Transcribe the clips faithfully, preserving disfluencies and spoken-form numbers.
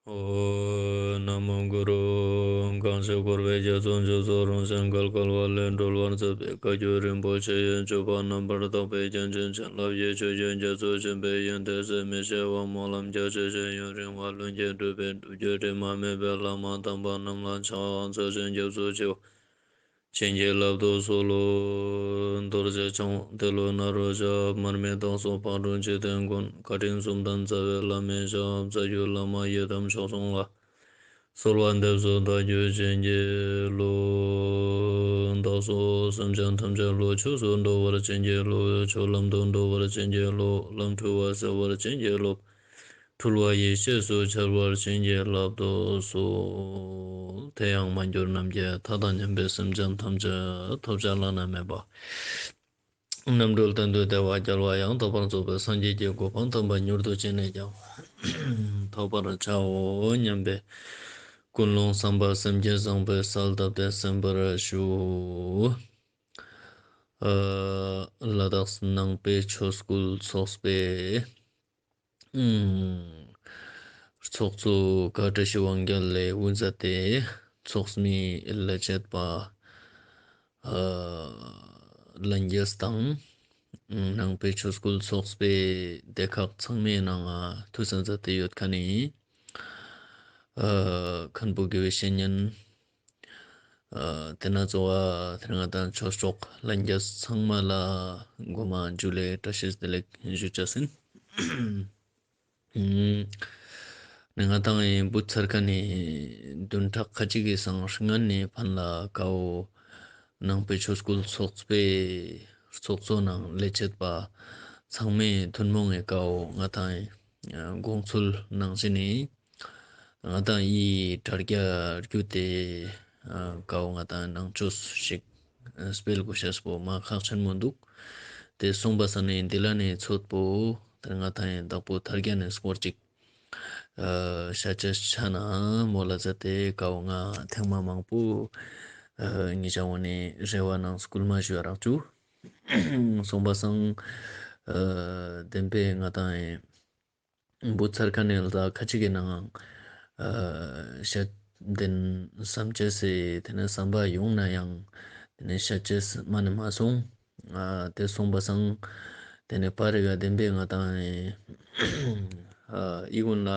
ཨོཾ། ན་མོ་གུ་རུ། གང་ཞིག་འཁོར་བའི་རྒྱ་མཚོ་མཇུག་སོགས་རང་བཞིན་འགལ་བ་ལས་སྒྲོལ་བར་མཛད་པའི་བཀའ་བརྒྱུད་རིན་པོ་ཆེ་ཡི་སྤྱོད་པ་རྣམ་པར་དག་པའི་རྒྱན་ཅན་བྱིན་རླབས་ཀྱི་ཆུ་རྒྱུན་རྒྱ་མཚོ་ཆེན་པོའི་ཡོན་ཏན་ཟད་མི་ཤེས་པ་སྨོན་ལམ་རྒྱ་ཆེ་ཞིང་ཡུན་རིང་བ་ལྷུན་གྱིས་གྲུབ་པའི་སྒྲུབ་བརྒྱུད་དྲི་མ་མེད་པའི་བླ་མ་དམ་པ་རྣམས་ལ་ཕྱག་འཚལ་ཞིང་སྐྱབས་སུ་མཆིའོ། བྱིན་གྱིས་བརླབ་ཏུ་གསོལ་ལོ། རྡོ་རྗེ་འཆང་ཏེ་ལོ་ནཱ་རོ་ཞབས། མར་མི་དྭགས་པོ་ཕག་གྲུ་འཇིག་རྟེན་མགོན། བཀའ་དྲིན་གསུམ་ལྡན་རྩ་བའི་བླ་མའི་ཞབས། རྩ་བརྒྱུད་བླ་མ་ཡི་དམ་མཆོག་གསུམ་ལ། གསོལ་བ་འདེབས་སོ་བདག་རྒྱུད་བྱིན་གྱིས་རློབས། བདག་སོགས་སེམས་ཅན་ཐམས་ཅད་བློ་ཆོས་སུ་འགྲོ་བར་བྱིན་གྱིས་རློབས། ཆོས་ལམ་དུ་འགྲོ་བར་བྱིན་གྱིས་རློབས། ལམ་འཁྲུལ་བ་སེལ་བར་བྱིན་གྱིས་རློབས། འཁྲུལ་བ་ཡེ་ཤེས་སུ་འཆར་བར་བྱིན་གྱིས་བརླབ་ཏུ་གསོལ། དེ་ཡང་མ་གྱུར་ནམ་མཁའི་མཐའ་དང་མཉམ་པའི་སེམས་ཅན་ཐམས་ཅད་ཐོབ་བྱ་བླ་ན་མེད་པ། རྣམ་གྲོལ་གཏན་དུ་བདེ་བ་རྒྱལ་བ་ཡང་དག་པར་རྫོགས་པའི་སངས་རྒྱས་ཀྱི་གོ་འཕང་དམ་པ་མྱུར་དུ་ཅི་ནས་ཀྱང་ཐོབ་པར་བྱའོ་སྙམ་པའི་ཀུན་སློང་བསམ་པ་སེམས་བསྐྱེད་བཟང་པོའི་གསལ་བཏབ་སྟེ་གསན་པར་ཞུ། ཨ་ལ་དྭགས་ནང་པའི་ཆོས་སྐུལ་ཚོགས་པའི་ཚོགས་གཙོ་བཀའ་བཀྲ་ཤིས་དབང་རྒྱལ་ལས་དབུ་མཛད་དེ་ཚོགས་མིའི་ལས་བྱེད་པ་ལྷན་རྒྱས་དང་ནང་པའི་ཆོས་སྐུལ་ཚོགས་པའི་སྡེ་ཁག་ཚང་མའི་ནང་ང་ཐུགས་སྣང་མཛད་དེ་ཡོད་མཁན་ནི་མཁན་པོ་དགེ་བའི་བཤེས་གཉེན། ཨ་དེ་ན་གཙོ་བོ་དེ་ང་དང་ཆོས་གྲོགས་ལྷན་རྒྱས་ཚང་མ་ལ་མགོ་མ་ཇུ་ལེ་བཀྲ་ཤིས་བདེ་ལེགས་ཞུ་ཅེས་ཡིན། ཨ་ནི་ང་དང་ངི་བུ་ཚར་ཁན་ནི་བདུན་ཕྲག་ཁ་ཅིག་གི་སང་སྔན་ནི་ཕན་ལ་ཀ་བོ་ནང་པའི་ཆོས་སྐུལ་ཚོགས་པའི་ཚོགས་གཙོ་ནང་ལས་བྱེད་པ་ཚང་མའི་ཐུན་མོང་ངི་ཀ་བོ་ང་དང་ངི་དགོངས་ཚུལ་ནང་བཞིན་ནི། ང་དང་ངི་དྲ་རྒྱ་བརྒྱུད་དེ་ཀ་བོ་ང་དང་ནང་ཆོས་ཤིག་སྤེལ་དགོས་ཤེས་པོ་མ་ཁག་ཆེན་མོ་འདུག། དེ་སོང་པ་སང་ནི་འདི་ལ་ནི་ཚོད་པོ་དེ་ང་དང་ངི་བདག་པོ་ཐར་རྒྱན་ནི་སྐོར་ཅིག་ཤད་ཅེས་ཆ་ན་མོལ་ལ་མཛད་དེ་ཀ་བོ་ང་ཐེངས་མ་མང་པོ་ཉེ་ཞའོ་ནི་རེ་བ་ནང་སྐུལ་མ་ཞུ་བ་རག་ཅུ། སོང་པ་སང་བདེན་པའི་ང་དང་ངི་བུ་ཚར་ཁན་ནི་ལ་ཁ་ཅིག་གི་ནང་ཤད་དེན་བསམ་ཅེས་སི་དེ་ནི་བསམ་པ་ཡོང་ན་ཡང་དེ་ནི་ཤད་ཅེས་མ་ནི་མ་སོང་། དེ་སོང་པ་སང་དེ་ནི་པར་རི་ག་བདེན་པའི་ང་དང་ངི་ཨི་གུན་ལ་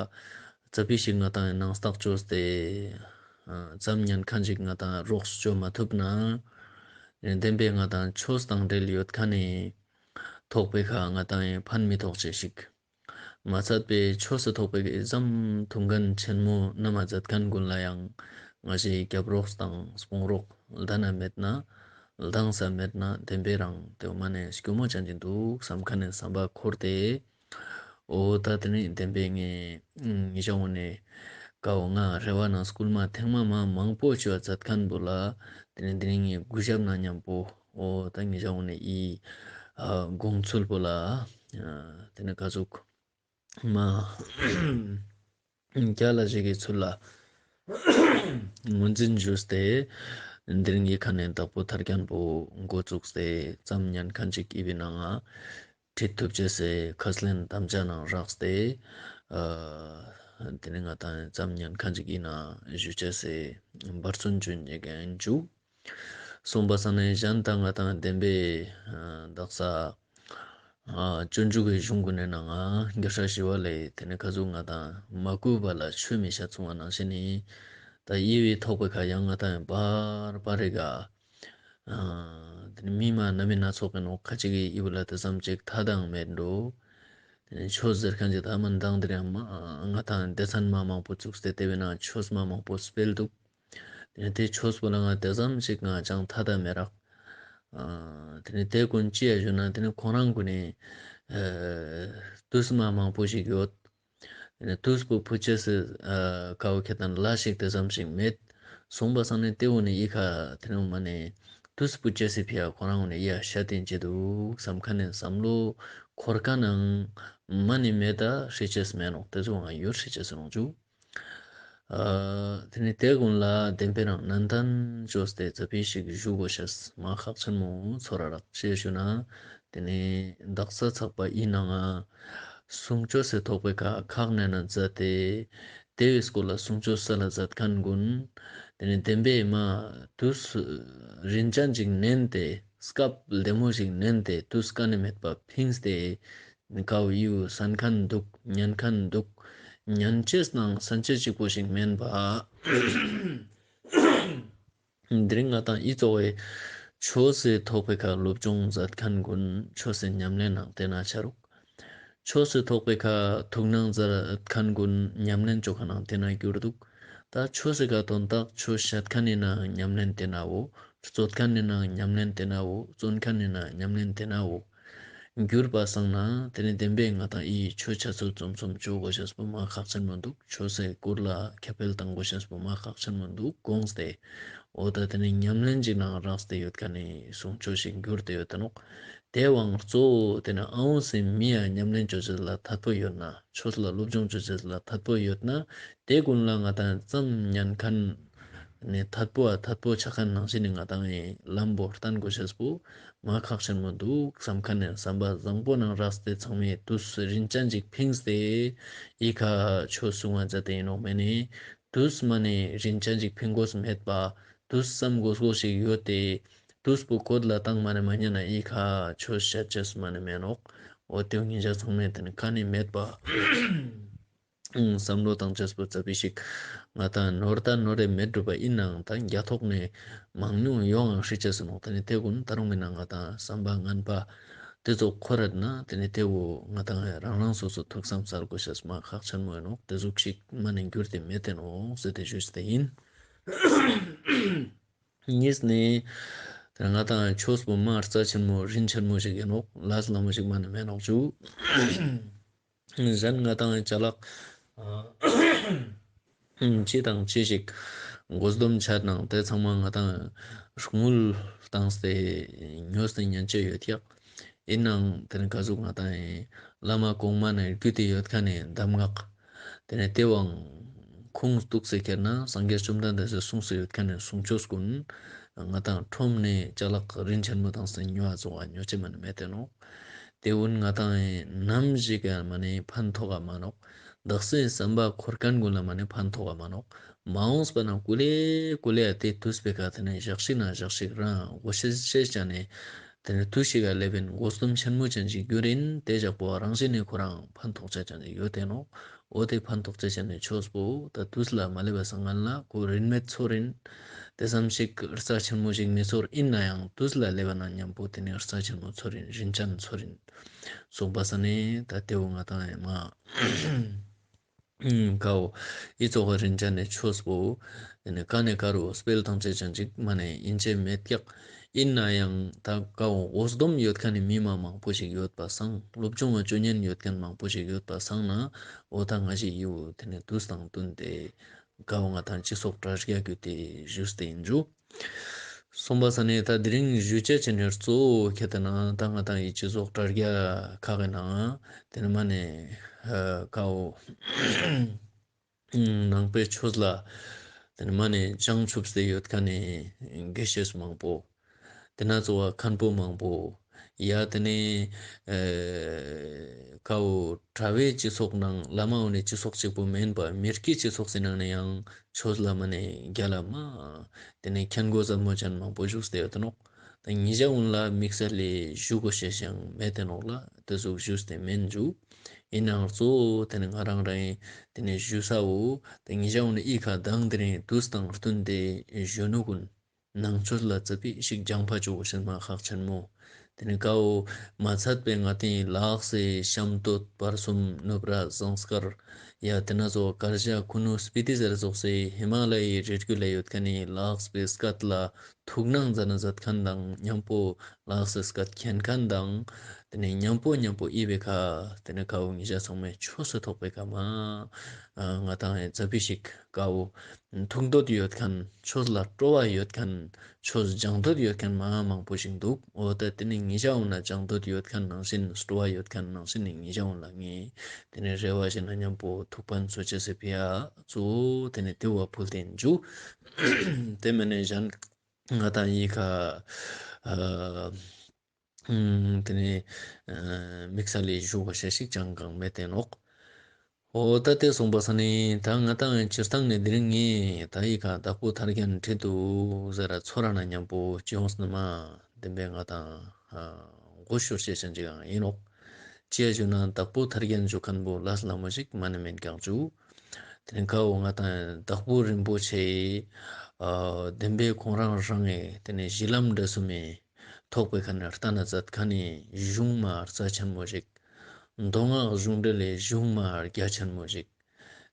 ཙ་པིག་ཞིག་ང་དང་ངི་ནང་རྟགས་ཅོས་ཏེ་ཙམ་ཉན་ཁན་ཅིག་ང་དང་ངི་རོགས་ཅོ་མ་ཐུབ་ན་བདེན་པའི་ང་དང་ངི་ཆོས་དང་འབྲེལ་ཡོད་ཁན་ནི་ཐོག་པའི་ཁ་ང་དང་ངི་ཕན་མི་ཐོགས་ཅེས་ཤིག། མ་ཚད་པའི་ཆོས་སི་ཐོག་པའི་ཙམ་ཐུགས་འགན་ཆེན་མོ་ནམ་མཛད་ཁན་གུན་ལ་ཡང་ང་ཞའི་རྒྱབ་རོགས་དང་སྤོང་རོགས་ལྡན་ན་མེད་ན་ལྡང་ས་མེད་ན་བདེན་པའི་རང་དེ་མ་ནེ་སྐྱོ་མོ་ཅན་ཅིག་འདུག་བསམ་ཁན་ནི་བསམ་པ་འཁོར་ཏེ། འོ་ད་དེ་ནི་བདེན་པའི་ངའི་ཉེ་ཞའོ་ནི་ཀ་བོ་ང་རེ་བ་ནང་སྐུལ་མ་ཐེངས་མ་མ་མང་པོ་ཞུ་བ་མཛད་ཁན་བོ་ལ་དེ་ནི་དེ་རིང་ངའི་གུས་ཞབས་ནང་མཉམ་པོ་འོ་ད་ཉེ་ཞའོ་ནི་ཨི་དགོངས་ཚུལ་བོ་ལ་དེ་ནི་ཀ་ཟུག་མ་རྒྱ་ལ་ཞིག་གི་ཚུལ་ལ་ངོས་འཛིན་ཞུས་ཏེ་དེ་རིང་གི་ཁ་ནེ་བདག་པོ་ཐར་རྒྱན་བོ་འགོ་བཙུགས་ཏེ་ཙམ་ཉན་ཁན་ཅིག་ཨི་བི་ནང་ང་ཁྲིད་ཐུབ་ཅེས་སི་ཁས་ལེན་དམ་བཅའ་ནང་རགས་ཏེ་དེ་ནི་ང་དང་ཙམ་ཉན་ཁན་ཅིག་ཨི་ནང་ཞུ་ཅེས་སི་འབད་བརྩོན་ཅོ་ཉན་ཁན་ཅིག། སོང་པ་སང་ནི་གཞན་དང་ང་དང་བདེན་པའི་དག་ས་སྤྱོད་འཇུག་གི་གཞུང་གུན་ནི་ནང་ང་རྒྱལ་སྲས་ཞི་བ་ལྷས་དེ་ནི་ཀ་ཟུག་ང་དང་མ་གུས་པ་ལ་ཆོས་མི་བཤད་གསུངས་པ་ནང་བཞིན་ནི་ད་ཨི་བི་ཐོག་པའི་ཁ་ཡང་ང་དང་བར་བར་རི་ག་དེ་ནི་མི་མ་ན་མི་སྣ་ཚོགས་ཀྱི་ནོག་ཁ་ཅིག་གི་ཨི་བི་ལ་དེ་ཙམ་ཅིག་ཐད་དང་མེད་འགྲོ། དེ་ནི་ཆོས་ཟེར་ཁན་ཅིག་ད་མ་མདང་དེ་རིང་ང་དང་སྡེ་ཚན་མ་མང་པོ་བཙུགས་ཏེ་དེ་བས་ན་ཆོས་མ་མང་པོ་སྤེལ་འདུག། དེ་ནི་དེ་ཆོས་པོ་ལ་ང་དེ་ཙམ་ཞིག་ང་ཅང་ཐད་ད་མེད་རག། དེ་ནི་དེ་གུན་ཅི་ཡ་ཞུ་ན་དེ་ནི་ཁོང་རང་གུན་ནི་དུས་མ་མང་པོ་ཞིག་ཡོད། དེ་ནི་དུས་པོ་ཕུད་ཅེས་སི་ཀ་བོ་ཁེ་ཏང་ལ་ཞིག་དེ་ཙམ་ཞིག་མེད། སོང་པ་སང་ནི་དེ་བོ་ནི་ཨི་ཁ་དེ་ནི་མ་ནི་དུས་ཕུད་ཅེས་སི་ཕི་ཡ་ཁོང་རང་གུན་ནི་ཡ་ཤ་ཏིན་ཅི་འདུག་བསམ་ཁན་ནི་བསམ་བློ་འཁོར་ཁན་ནང་མ་ནི་མེད་ད་ཤེས་ཅེས་མེད་ནོག། དེ་ཚོ་ང་ཡོད་ཤེས་ཅེས་ནོག་ཅུ། ཨ་དེ་ནི་དེ་གུན་ལ་བདེན་པའི་རང་ནན་ཏན་ཅོས་ཏེ་ཙ་པིག་ཞིག་ཞུ་དགོས་ཤེས་མ་ཁག་ཆེན་མོ་ཚོར་ར་རག་ཅི་ཞུ་ན། དེ་ནི་དག་ས་ཚག་པ་ཨི་ནང་ང་གསུང་ཆོས་སི་ཐོག་པའི་ཁ་ཁག་ནེ་ན་མཛད་དེ་ ཏེ་བོའི་སྐོར་ལ་གསུང་ཆོས་སལ་ལ་ཛད་ཁན་གུན་ཏེ་ནེ་དེན་པའེ་མ་ཏུས་རིན་ཅན་ཅིག་ནན་ཏེ་སྐབས་ལྡེ་མོ་ཞིག་ནན་ཏེ་ཏུས་ཀ་ནེ་མེད་པ་ཕིངས་ཏེ་ཀ་བོ་ཡུ་སན་ཁན་དུག་ཉན་ཁན་དུག་ཉན་ཅེས་ནང་སན་ཅེས་ཅིག་པོ་ཞིག་མེན་པ། དེ་རིང་ང་དང་འི་ཙོགས་སི་ཆོས་སི་ཐོག་པའེ་ཁ་སློབ་སྦྱོང་ཛད་ཁན་གུན་ཆོས་སི་ཉམས་ལེན་ནང་ཏེན་ན་ཆ་རུག་ཆོས་སི་ཐོག་པའེ་ཁ་ཐུགས་སྣང་ཛད་ཁན་གུན་ཉམས་ལེན་ཅོ་ཁན་ནང་ཏེན་ན་གྱུར་དུག་ཏ་ཆོས་སི་ཁ་དོན་དག་ཆོས་ཤད་ཁན་ནི་ནང་ཉམས་ལེན་ཏེན་ནའོ། རྩོད་ཁན་ནི་ནང་ཉམས་ལེན་ཏེན་ནའོ། རྩོན་ཁན་ནི་ནང་ཉམས་ལེན་ཏེན་ནའོ། གྱུར་པ་སང་ན་ཏེ་ནེ་དེན་པའེ་ང་དང་འི་ཆོས་ཆ་ཚུལ་ཙོམ་ཙོམ་ཅོ་གོས་ཤེས་པོ་མ་ཁག་ཆེན་མོ་དུག་ཆོས་སི་སྐོར་ལ་ཁྱབ་སྤེལ་ཏང་གོས་ཤེས་པོ་མ་ཁག་ཆེན་མོ་དུག་གོངས་ཏེ། འོ་ཏ་ཏེ་ནེ་ཉམས་ལེན་ཅིག་ནང་རགས་ཏེ་ཡོད་ཁན་ནི་གསུང་ཆོས་ཤིག་གྱུར་ཏེ་ཡོད་ཏེ་ནོག་ཏེ་བོའང་གཙོ་བོ་ཏེ་ནེ་ཨ་འོང་སི་མི་ཡ་ཉམས་ལེན་ཅོ་ཅེས་ལ་ཐད་པོ་ཡོད་ན་ཆོས་ལ་སློབ་སྦྱོང་ཅོ་ཅེས་ལ་ཐད་པོ་ཡོད་ན་ཏེ་གུན་ལ་ང་དང་ཙམ་ཉན་ཁན་ནི་ཐད་པོ་ཨ་ཐད་པོ་ཆ་ཁན་ནང་ཞིན་ནི་ང་དང་ངི་ལམ་བོ་སྟན་གོས་ཤེས་པོ་མ་ཁག་ཆེན་མོ་དུག་སམ་ཁན་ནི་སམ་པ་ཟང་པོ་ནང་རགས་ཏེ་ཚང་མའེ་ཏུས་རིན་ཅན་ཅིག་ཕིངས་ཏེ་འི་ཁ་ཆོས་སུང་བ་ཛད་དེ་ཨིན་ནོག་མེ་ནེ་ཏུས་མ་ནེ་རིན་ཅན་ཅིག་ཕིང་གོས་མེད་པ་ཏུས་སམ་གོས་གོས་ཤིག་ཡོད་ཏེ་ཏུས་པོ་གོད་ལ་ཏང་མ་ནེ་མ་ཉན་ན་འི་ཁ་ཆོས་ཤད་ཅེས་མ་ནེ་མེན་ནོག་འོ་ཏེ་ཉིན་ཞག་ཚང་མའེ་ཏེ་ནེ་ཁ་ནེ་མེད་པ་སམ་བློ་ཏང་ཅེས་པོ་ཙ་པིག་ཞིག་ང་དང་ནོར་ཏ་ནོར་རེ་མེད་གྲུབ་པ་ཨིན་ནའང་ཏ་གྱ་ཐོག་ནེ་མང་ཉུང་ཡོང་ངང་ཤེས་ཅེས་སོང་ནོག་ཏེ་ནེ་ཏེ་གུན་ཏ་རུང་མེན་ན་ང་དང་སམ་པ་ངན་པ་ཏེ་ཙོགས་ཁོ་རད་ན་ཏེ་ནེ་ཏེ་བོ་ང་དང་རང་རང་སོ་སོ་ཐུགས་སམ་སལ་གོས་ཤེས་མ་ཁག་ཆེན་མོ་ཨིན་ནོག་ཏེ་ཟུག་ཞིག་མ་ནེ་གྱུར་ཏེ་མེད་ཏེ་ནོག་ཟེར་ཏེ་ཞུས་ཏེ་ཨིན། གཉིས་ནེ་ཏེ་ང་དང་ཆོས་པོ་མ་རྩ་ཆེན་མོ་རིན་ཆེན་མོ་ཞིག་ཨིན་ནོག་ལས་སླ་མོ་ཞིག་མ་ནེ་མེན་ནོག་ཞུ། གཞན་ང་དང་ཅ་ལག་ཅི་དང་ཅི་ཞིག་དགོས་འདོམས་ཆ་ནང་ཏེ་ཚང་མ་ང་དང་དངུལ་བཏང་སྟེ་ཉོས་ཏེ་ཉན་ཅེས་ཡོད་ཀྱག་ཨིན་ནའང་ཏེ་ནེ་ག་ཟུག་ང་དང་བླ་མ་གོང་མ་ནེ་བརྒྱུད་དེ་ཡོད་ཁན་ནི་གདམས་ངག་ཏེ་ནེ་ཏེ་བོའང་ཁུངས་གཏུགས་སེ་ཁྱེར་ན་སངས་རྒྱས་བཅོམ་ལྡན་འདས་སི་གསུངས་སེ་ཡོད་ཁན་ནི་གསུང་ཆོས་གུན་ང་དང་ཁྲོམ་ནེ་ཅ་ལག་རིན་ཆེན་མོ་བཏང་སྟེ་ཉོ་བ་ཙོགས་ཉོ་ཅེས་མ་ནེ་མེད་ཏེ་ནོག་ཏེ་གུན་ང་དང་ནམ་ཞིག་ག་མ་ནེ་ཕན་ཐོགས་ག་མ་ནོག་དག་སེ་སམ་པ་འཁོར་ཁན་གུན་ལ་མ་ནེ་ཕན་ཐོགས་ག་མ་ནོག་མ་འོངས་པ་ན་ཀུ་ལེ་ཀུ་ལེ་ཏེ་ཏུས་པེ་ཁ་ཏེ་ནེ་ཞག་ཞིག་ན་ཞག་ཞིག་རང་གོ་ཤེས་ཤེས་ཅན་ནེ་ཏེ་ནེ་ཏུས་ཤིག་ག་ལེབ་ཨིན་དགོས་འདོམས་ཆེན་མོ་ཅན་ཞིག་གྱུར་ཨིན། ཏེ་ཞག་པོ་རང་བཞིན་ནེ་ཁོ་རང་ཕན་ཐོགས་ཅེས་ཅན་ཞིག་ཡོད་ཏེ་ནོག་འོ་ཏེ་ཕན་ཐོགས་ཅེས་ཅན་ནི་ཆོས་པོ་ཏ་ཏུས་ལ་མ་ལེབ་པ་སང་སྔན་ལ་ཁོ་རིན་མེད་ཚོར་ཨིན། ཏེ་ཙམ་ཞིག་རྩ་ཆེན་མོ་ཞིག་མི་ཚོར་ཨིན་ནའང་ཏུས་ལ་ལེབ་པ་ན་ཉམ་པོ་ཏེ་ནེ་རྩ་ཆེན་མོ་ཚོར་ཨིན་རིན་ཅན་ཚོར་ཨིན། སོང་པ་ས་ནེ་ཏ་ཏེ་བོ་ང་དང་ཡང་མ་ཀ་བོ་འི་ཙོགས་རིན་ཅན་ནི་ཆོས་པོ་ཏེ་ནེ་ཀ་ནེ་ཀ་རུ་སྤེལ་ཏང་ཅེས་ཅན་ཅིག་མ་ནེ་ཨིན་ཅེས་མེད་ཀྱག་ཨིན་ནའང་ཏ་ཀ་བོ་འོ་སྡོམ་ཡོད་ཁན་ནི་མི་མ་མང་པོ་ཞིག་ཡོད་པ་སང་སློབ་སྦྱོང་བ་ཅོ་ཉན་ཡོད་ཁན་མང་པོ་ཞིག་ཡོད་པ་སང་ན་འོ་ཏ་ང་ཞིག་ཡུ་ཏེ་ནེ་ཏུས་དང་བསྟུན་ཏེ་ཀ་བོ་ང་དང་སྤྱི་ཚོགས་དྲ་རྒྱ་གྱུད་ཏེ་ཞུས་ཏེ་ཨིན་ཞུ། སོང་པ་ས་ནེ་ཏ་དེ་རིང་ཞུ་ཅེས་ཅན་ནི་གཙོ་བོ་ཁྱེད་ཏེ་ན་ཏ་ང་དང་འི་སྤྱི་ཚོགས་དྲ་རྒྱ་ཁག་གི་ནང་ཏེ་ནེ་མ་ནེ་ཀ་བོ་ནང་པའི་ཆོས་ལ་ཏེ་ནེ་མ་ནེ་བྱང་ཆུབ་སྟེ་ཡོད་ཁན་ནི་དགེ་བཤེས་མང་པོ་ཏེ་ན་ཚོ་བ་མཁན་པོ་མང་པོ་ཡ་ཏེ་ནེ་ཀ་བོ་གྲྭ་བའི་སྤྱི་ཚོགས་ནང་བླ་མ་འོ་ནེ་སྤྱི་ཚོགས་གཅིག་པོ་མེན་པ་མི་སྐྱའི་སྤྱི་ཚོགས་སི་ནང་ནེ་ཡང་ཆོས་ལ་མ་ནེ་རྒྱལ་ལ་མ་ཏེ་ནེ་མཁྱེན་གོ་ཟབ་མོ་ཅན་མང་པོ་བཞུགས་ཏེ་ཡོད་ནོག་ཏ་ཉེ་ཞ་གུན་ལ་དམིགས་བསལ་ལས་ཞུ་གོ་ཤེས་ཤིག་མེད་ཏེ་ནོག་ལ་ཏེ་ཟུག་ཞུས་ཏེ་མེན་ཞུ། ཨིན་ནའང་གཙོ་བོ་ཏེ་ནེ་ང་རང་རང་ཏེ་ནེ་ཞུ་ས་བོ་ཏ་ཉེ་ཞ་གུན་ལ་འི་ཁ་དང་དེ་རིང་ཏུས་དང་བསྟུན་ཏེ་ཞུ་ནོག་གུན་ནང་ཆོས་ལ་ཙ་པིག་ཞིག་སྦྱང་པ་ཅོ་གོ་ཤེས་མ་ཁག་ཆེན་མོ། ཏེ་ནེ་ཀ་བོ་མ་ཚད་པའི་ང་ཏེ་ལགས་སེ་ཤམ་སྟོད་བར་གསུམ་ནུབ་ར་ཟངས་དཀར་ཡ་ཏེ་ན་ཚོ་དཀར་ཞ་ཁུ་ནུ་སྤི་ཏི་ཟེར་ཙོགས་སེ་ཧི་མ་ལ་ཡའི་རི་རྒྱུད་ལ་ཡོད་ཁན་ནི་ལགས་པའི་སྐད་ལ་ཐུགས་སྣང་ཛད་ན་ཛད་ཁན་དང་ཉམ་པོ་ལགས་སེ་སྐད་མཁྱེན་ཁན་དང་ཏེ་ནེ་ཉམ་པོ་ཉམ་པོ་འི་བེ་ཁ་ཏེ་ནེ་ཀ་བོ་ཉེ་ཞ་ཚང་མའི་ཆོས་སི་ཐོག་པེ་ཁ་མ་ང་དང་ཙ་པིག་ཞིག་ཀ་བོ་ཐུགས་འདོད་ཡོད་ཁན་ཆོས་ལ་སྤྲོ་བ་ཡོད་ཁན་ཆོས་སྦྱང་འདོད་ཡོད་ཁན་མ་མང་པོ་ཞིག་དུག་འོ་ཏ་ཏེ་ནེ་ཉེ་ཞ་འོ་ན་སྦྱང་འདོད་ཡོད་ཁན་ནང་བཞིན་སྤྲོ་བ་ཡོད་ཁན་ནང་བཞིན་ནི་ཉེ་ཞ་འོ་ན་ངས་ཏེ་ནེ་རེ་བ་ཞིག་ན་ཉམ་པོ་ཐུགས་ཕན་གསོ་ཅེས་སི་ཕི་ཡ་གཙོ་བོ་ཏེ་ནེ་ཏེ་བོ་ཕུལ་ཏེ་ཨིན་ཞུ། ཏེ་མ་ནེ་གཞན་ང་དང་འི་ཁ་ཨ་ཏེ་ནེ་ཨ་དམིགས་བསལ་ལས་ཞུ་གོ་ཤེས་ཤིག་ཅང་གང་མེད་ཏེ་ནོག་འོ་ད་དེ་སོང་པ་ས་ནི་ད་ང་ཏང་སྤྱིར་བཏང་ནས་དེ་རིང་ངས་ད་ཡི་ག་དྭགས་པོ་ཐར་རྒྱན་བྲིས་འདུག་ཟེར་ར་ཚོར་ར་ན་མཉམ་པོ་སྤྱི་ཡོངས་ནས་མ་བདེན་པའི་ང་ཏང་མགོ་ཤོར་ཤེས་ཅན་ཅིག་ཡང་ཡིན་ནོག་ཅི་ཡ་ཞུ་ན་དྭགས་པོ་ཐར་རྒྱན་ཞུ་མཁན་པོ་ལས་སླ་མོ་ཞིག་མ་ནི་མེད་ཀྱག་ཞུ། དེ་ནི་ཀ་བོ་ང་ཏང་དྭགས་པོ་རིན་པོ་ཆེའི་བདེན་པའི་ཁོང་རང་རང་ངི་དེ་ནི་གཞི་ལམ་འབྲས་གསུམ་མི་ཐོག་པའི་ཁ་ནས་ལྟ་ན་མཛད་མཁན་ནི་གཞུང་མ་རྩ་ཆེན་མོ་ཞིག་མདོ་སྔགས་གཞུང་འགྲེལ་ལས་གཞུང་མ་རྒྱ་ཆེན་མོ་ཞིག་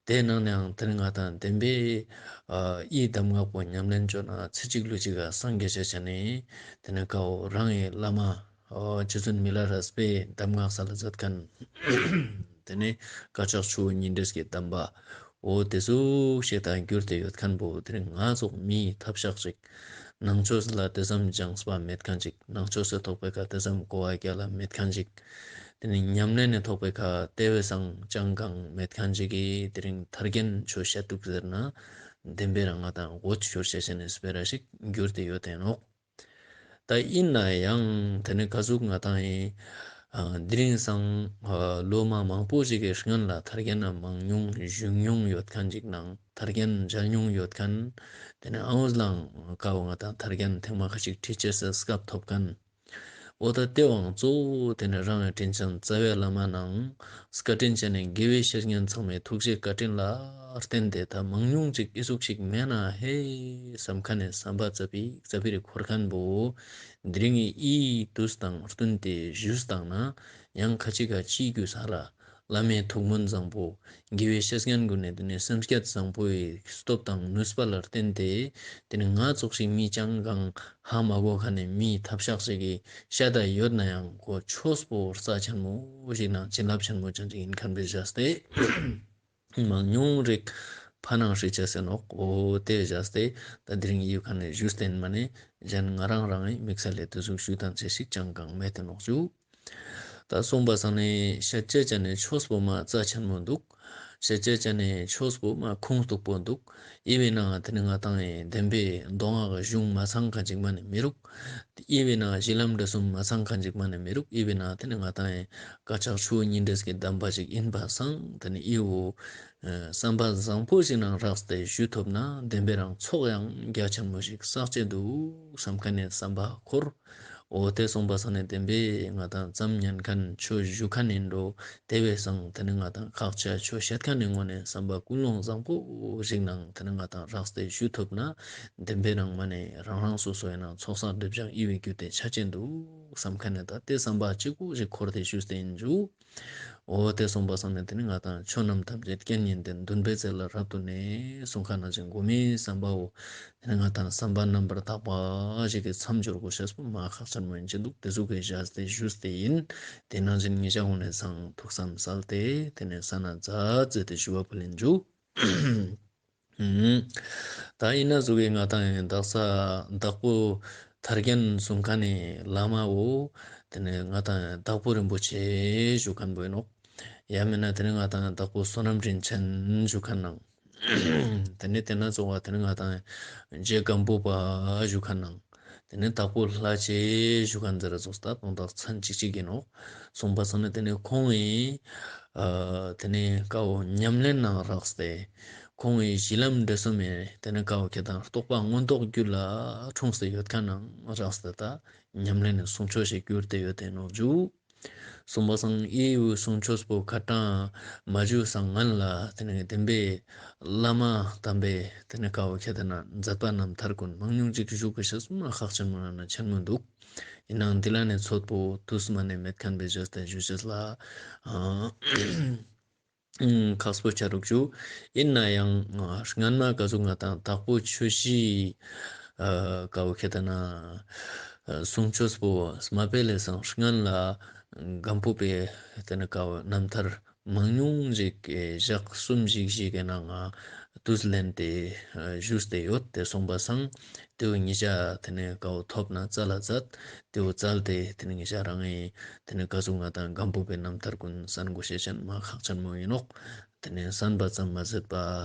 དེ་ནང་ནའང་དེ་ནི་ང་ཏང་བདེན་པའི་ཨ་ཡི་གདམས་ངག་པོ་ཉམས་ལེན་བཅོ་ན་ཚེ་གཅིག་ལུས་གཅིག་ག་སངས་རྒྱས་ཆ་ཆ་ནས་དེ་ནི་ཀ་བོ་རང་ངི་བླ་མ་ཨོ་རྗེ་བཙུན་མི་ལ་རས་པའི་གདམས་ངག་ས་ལ་མཛད་མཁན། དེ་ནས་དཀར་ཆག་ཆུ་བོ་གཉིས་འདྲེས་ཀྱི་གདམས་པ། འོ་དེ་ཟུག་ཞིག་དང་གྱུར་ཏེ་ཡོད་མཁན་པོ་དེ་རིང་ང་ཙོགས་མིའི་ཐབས་ཤག་ཅིག་ནང་ཆོས་ལ་དེ་ཙམ་སྦྱངས་པ་མེད་མཁན་ཅིག་ནང་ཆོས་སུ་ཐོག་པའི་ཁ་དེ་ཙམ་གོ་བ་རྒྱ་ལ་མེད་མཁན་ཅིག་དེ་ནི་ཉམས་ལེན་ནི་ཐོག་པའི་ཁ་དེ་བས་སང་ཅང་གང་མེད་མཁན་ཅིག་གིས་དེ་རིང་ཐར་རྒྱན་ཆོས་བཤད་འདུག་ཟེར་ན་བདེན་པའི་རང་ང་ཏང་མགོ་ཤོར་ཤེས་ཅན་ནི་སྤེ་ར་ཞིག་གྱུར་ཏེ་ཡོད་དེ་ནོག་ད་ཡིན་ན་ཡང་དེ་ནི་ག་ཟུག་ང་ཏང་ཡིན། ཨ་དེ་རིང་སང་ཨ་ལོ་མ་མང་པོ་ཞིག་གི་སྔན་ལ་ཐར་རྒྱན་ན་མང་ཉུང་ཞུ་མྱོང་ཡོད་མཁན་ཅིག་ནང་ཐར་རྒྱན་མཇལ་མྱོང་ཡོད་མཁན། དེ་ནི་ཨ་འོ་ལང་ཀ་བོ་ང་ཏང་ཐར་རྒྱན་ཐེངས་མ་ཁ་ཅིག་ཁྲིད་ཅེས་སི་སྐབས་ཐོབ་མཁན། འོ་ད་དེ་བོའང་གཙོ་བོ་དེ་ནི་རང་ངི་དྲིན་ཅན་རྩ་བའི་བླ་མ་ནང་བཀའ་དྲིན་ཅན་ནི་དགེ་བའི་བཤེས་གཉེན་ཚང་མའི་ཐུགས་རྗེ་བཀའ་དྲིན་ལ་བརྟེན་ཏེ་ད་མང་ཉུང་ཅིག་ཨི་ཟུག་ཅིག་མེད་ན་ཧེ་བསམ་མཁན་ནི་བསམ་པ་རྩ་བི་རྩ་བི་རི་འཁོར་མཁན་པོ་དེ་རིང་ངི་ཨི་དུས་དང་བསྟུན་ཏེ་ཞུས་བཏང་ན་ཡང་ཁ་ཅིག་ག་ཅིའི་རྒྱུ་ས་ལ་བླ་མའི་ཐུགས་སྨོན་བཟང་པོ་དགེ་བའི་བཤེས་གཉེན་ཀུན་ནི་དེ་ནི་སེམས་བསྐྱེད་བཟང་པོའི་སྟོབས་དང་ནུས་པ་ལ་བརྟེན་ཏེ་དེ་ནི་ང་ཙོགས་ཤིག་མི་ཅང་གང་ཧ་མ་གོ་མཁན་ནི་མིའི་ཐབས་ཤག་ཅིག་གི་ཤ་ད་ཡོད་ན་ཡང་ཁོ་ཆོས་པོ་རྩ་ཆེན་མོ་ཞིག་ནང་བྱིན་རླབས་ཆེན་མོ་ཅན་ཅིག་ཡིན་མཁན་པའི་བཞག་སྟེ། མང་ཉུང་རིག་ཕ་ནང་ཧྲི་ཆ་ཟེར་ནོག་འོ་དེ་བཞག་སྟེ་ད་དེ་རིང་ཡུལ་ཁ་ནས་ཞུས་བསྟན་མ་ནས་གཞན་ང་རང་རང་ངི་དམིགས་བསལ་ལས་དེ་ཟུག་ཞུ་དང་ཚེ་ཞིག་ཅང་གང་མེད་དེ་ནོག་ཞུ། ད་གསུངས་པ་སང་ནི་ཤད་ཅེས་ཅན་ནི་ཆོས་པོ་མ་རྩ་ཆེན་མོ་འདུག་ཤད་ཅེས་ཅན་ནི་ཆོས་པོ་མ་ཁུངས་གཏུགས་པོ་འདུག་ཨི་བེ་ན་དེ་ནི་ང་ཏང་ཡི་བདེན་པའི་མདོ་སྔགས་གཞུང་མ་ཚང་མཁན་ཅིག་མ་ནི་མི་རུག་ཨི་བེ་ན་གཞི་ལམ་འབྲས་གསུམ་མ་ཚང་མཁན་ཅིག་མ་ནི་མི་རུག་ཨི་བེ་ན་དེ་ནི་ང་ཏང་ཡི་དཀར་ཆག་ཆུ་བོ་གཉིས་འདྲེས་ཀྱི་གདམས་པ་ཞིག་ཡིན་པ་སང་དེ་ནི་ཨི་བོ་བསམ་པ་བཟང་པོ་ཞིག་ནང་རགས་ཏེ་ཞུ་ཐུབ་ན་བདེན་པའི་རང་ཚོགས་ཡང་རྒྱ་ཆེན་མོ་ཞིག་བསགས་ཅེས་འདུག་བསམ་མཁན་ནི་བསམ་པ་འཁོར། འོ་དེ་གསུངས་པ་སང་ནི་བདེན་པའི་ང་ཏང་ཙམ་ཉན་མཁན་ཆོས་ཞུ་མཁན་ཡིན་འགྲོ། དེ་བས་སང་དེ་ནི་ང་ཏང་ཁག་ཆེ་ཆོས་བཤད་མཁན་ནི་ངོས་ནས་བསམ་པ་ཀུན་སློང་བཟང་པོ་ཞིག་ནང་དེ་ནི་ང་ཏང་རགས་ཏེ་ཞུ་ཐུབ་ན་བདེན་པའི་རང་མ་ནས་རང་རང་སོ་སོ་ཡིན་ན་ཚོགས་བསགས་སྒྲིབ་སྦྱང་ཨི་བའི་རྒྱུ་དེ་ཆ་ཅན་འདུག་བསམ་མཁན་ནི་ད་དེ་བསམ་པ་གཅིག་པུ་ཞིག་འཁོར་ཏེ་ཞུས་ཏེ་ཡིན་འཇུ། འོ་དེ་གསུངས་པ་སང་ནི་དེ་ནི་ང་ཏང་ཆོས་རྣམས་ཐམས་ཅད་རྐྱེན་ཉིད་དེ། འདུན་པའི་ཚད་ལ་རབ་ཏུ་གནས། གསུངས་མཁན་ནང་བཞིན་གོ་མིའི་བསམ་པའོ། དེ་ནི་ང་ཏང་བསམ་པ་རྣམ་པར་དག་པ་ཞིག་གི་མཚམས་སྦྱོར་དགོས་ཤེས་པོ་མ་ཁག་ཆེན་མོ་ཡིན་ཅི་འདུག་དེ་ཟུག་གི་བཞག་སྟེ་ཞུས་ཏེ་ཡིན། དེ་ནང་བཞིན་ཉེ་ཞ་འོང་ནས་སང་ཐུགས་བསམ་གསལ་ཏེ་དེ་ནི་ས་ན་མཛད་མཛད་དེ་ཞུ་བ་ཕུལ་ཡིན་འཇུ། ད་ཡིན་ན་ཟུག་གི་ང་ཏང་ཡང་དག་ས་དྭགས་པོ་ཐར་རྒྱན་གསུང་མཁན་ནི་བླ་མ་བོ། དེ་ནི་ང་ཏང་ཡང་དྭགས་པོ་རིན་པོ་ཆེ་ཞུ་མཁན་བོ་ཡིན་ནོག་ཡང་མིན་ན་དེ་ནི་ང་ཏང་ཡང་དྭགས་པོ་བསོད་ནམས་རིན་ཆེན་ཞུ་མཁན་ནང་། དེ་ནི་དེ་ན་ཙོགས་པ་དེ་ནི་ང་ཏང་ཡང་རྗེ་སྒམ་པོ་པ་ཞུ་མཁན་ནང་། དེ་ནི་དྭགས་པོ་ལྷ་རྗེ་ཞུ་མཁན་ཟེར་ར་ཙོགས་ད་དོན་དག་མཚན་གཅིག་གཅིག་ཡིན་ནོག་གསུངས་པ་སང་ནི་དེ་ནི་ཁོང་ངི་ཨ་དེ་ནི་ཀ་བོ་ཉམས་ལེན་ནང་རགས་ཏེ། ཁོང་ངི་གཞི་ལམ་འབྲས་གསུམ་མེ་དེ་ནི་ཀ་བོ་ཁྱེད་དང་རྟོགས་པ་མངོན་རྟོགས་རྒྱུད་ལ་འཁྲུངས་ཏེ་ཡོད་མཁན་ནང་རགས་ཏེ་ད་ཉམས་ལེན་ནི་གསུང་ཆོས་ཤིག་གྱུར་ཏེ་ཡོད་དེ་ནོག་འཇུ། གསུངས་པ་སང་ཨི་བོ་གསུང་ཆོས་པོ་ཁ་ཏང་མ་ཞུ་སང་སྔན་ལ་དེ་ནི་བདེན་པའི་བླ་མ་དམ་པའི་དེ་ནི་ཀ་བོ་ཁྱེད་དེ་ན་མཛད་པ་རྣམ་ཐར་ཀུན་མང་ཉུང་ཅིག་ཞུ་དགོས་ཤེས་མ་ཁག་ཆེན་མོ་ན་ན་ཆེན་མོ་འདུག་ཡིན་ནའང་འདི་ལ་ནི་ཚོད་པོ་དུས་མ་ནས་མེད་མཁན་པའི་བཞག་སྟེ་ཞུ་ཅེས་ལ་ཨ་ཁག་པོ་ཆ་རུག་ཞུ། ཡིན་ན་ཡང་སྔན་མ་ག་ཟུག་ང་ཏང་དྭགས་པོ་ཆོས་གཞིའི་ཀ་བོ་ཁྱེད་དེ་ན་གསུང་ཆོས་པོ་མ་སྤེལ་ལེ་སང་སྔན་ལ་སྒམ་པོ་པའི་དེ་ནི་ཀ་བོ་རྣམ་ཐར་མང་ཉུང་ཞིག་གི་ཞག་གསུམ་ཞིག་ཞིག་གི་ནང་ང་དུས་ལེན་ཏེ་ཞུས་ཏེ་ཡོད་དེ་གསུངས་པ་སང་དེ་བོ་ཉེ་ཞ་དེ་ནི་ཀ་བོ་ཐོབ་ན་བཙལ་ལ་མཛད། དེ་བོ་བཙལ་ཏེ་དེ་ནི་ཉེ་ཞ་རང་ངི་དེ་ནི་ག་ཟུག་ང་ཏང་སྒམ་པོ་པའི་རྣམ་ཐར་ཀུན་གསན་དགོས་ཤེས་ཅན་མ་ཁག་ཆེན་མོ་ཡིན་ནོག་དེ་ནི་གསན་པ་ཙམ་མ་ཟད་པ་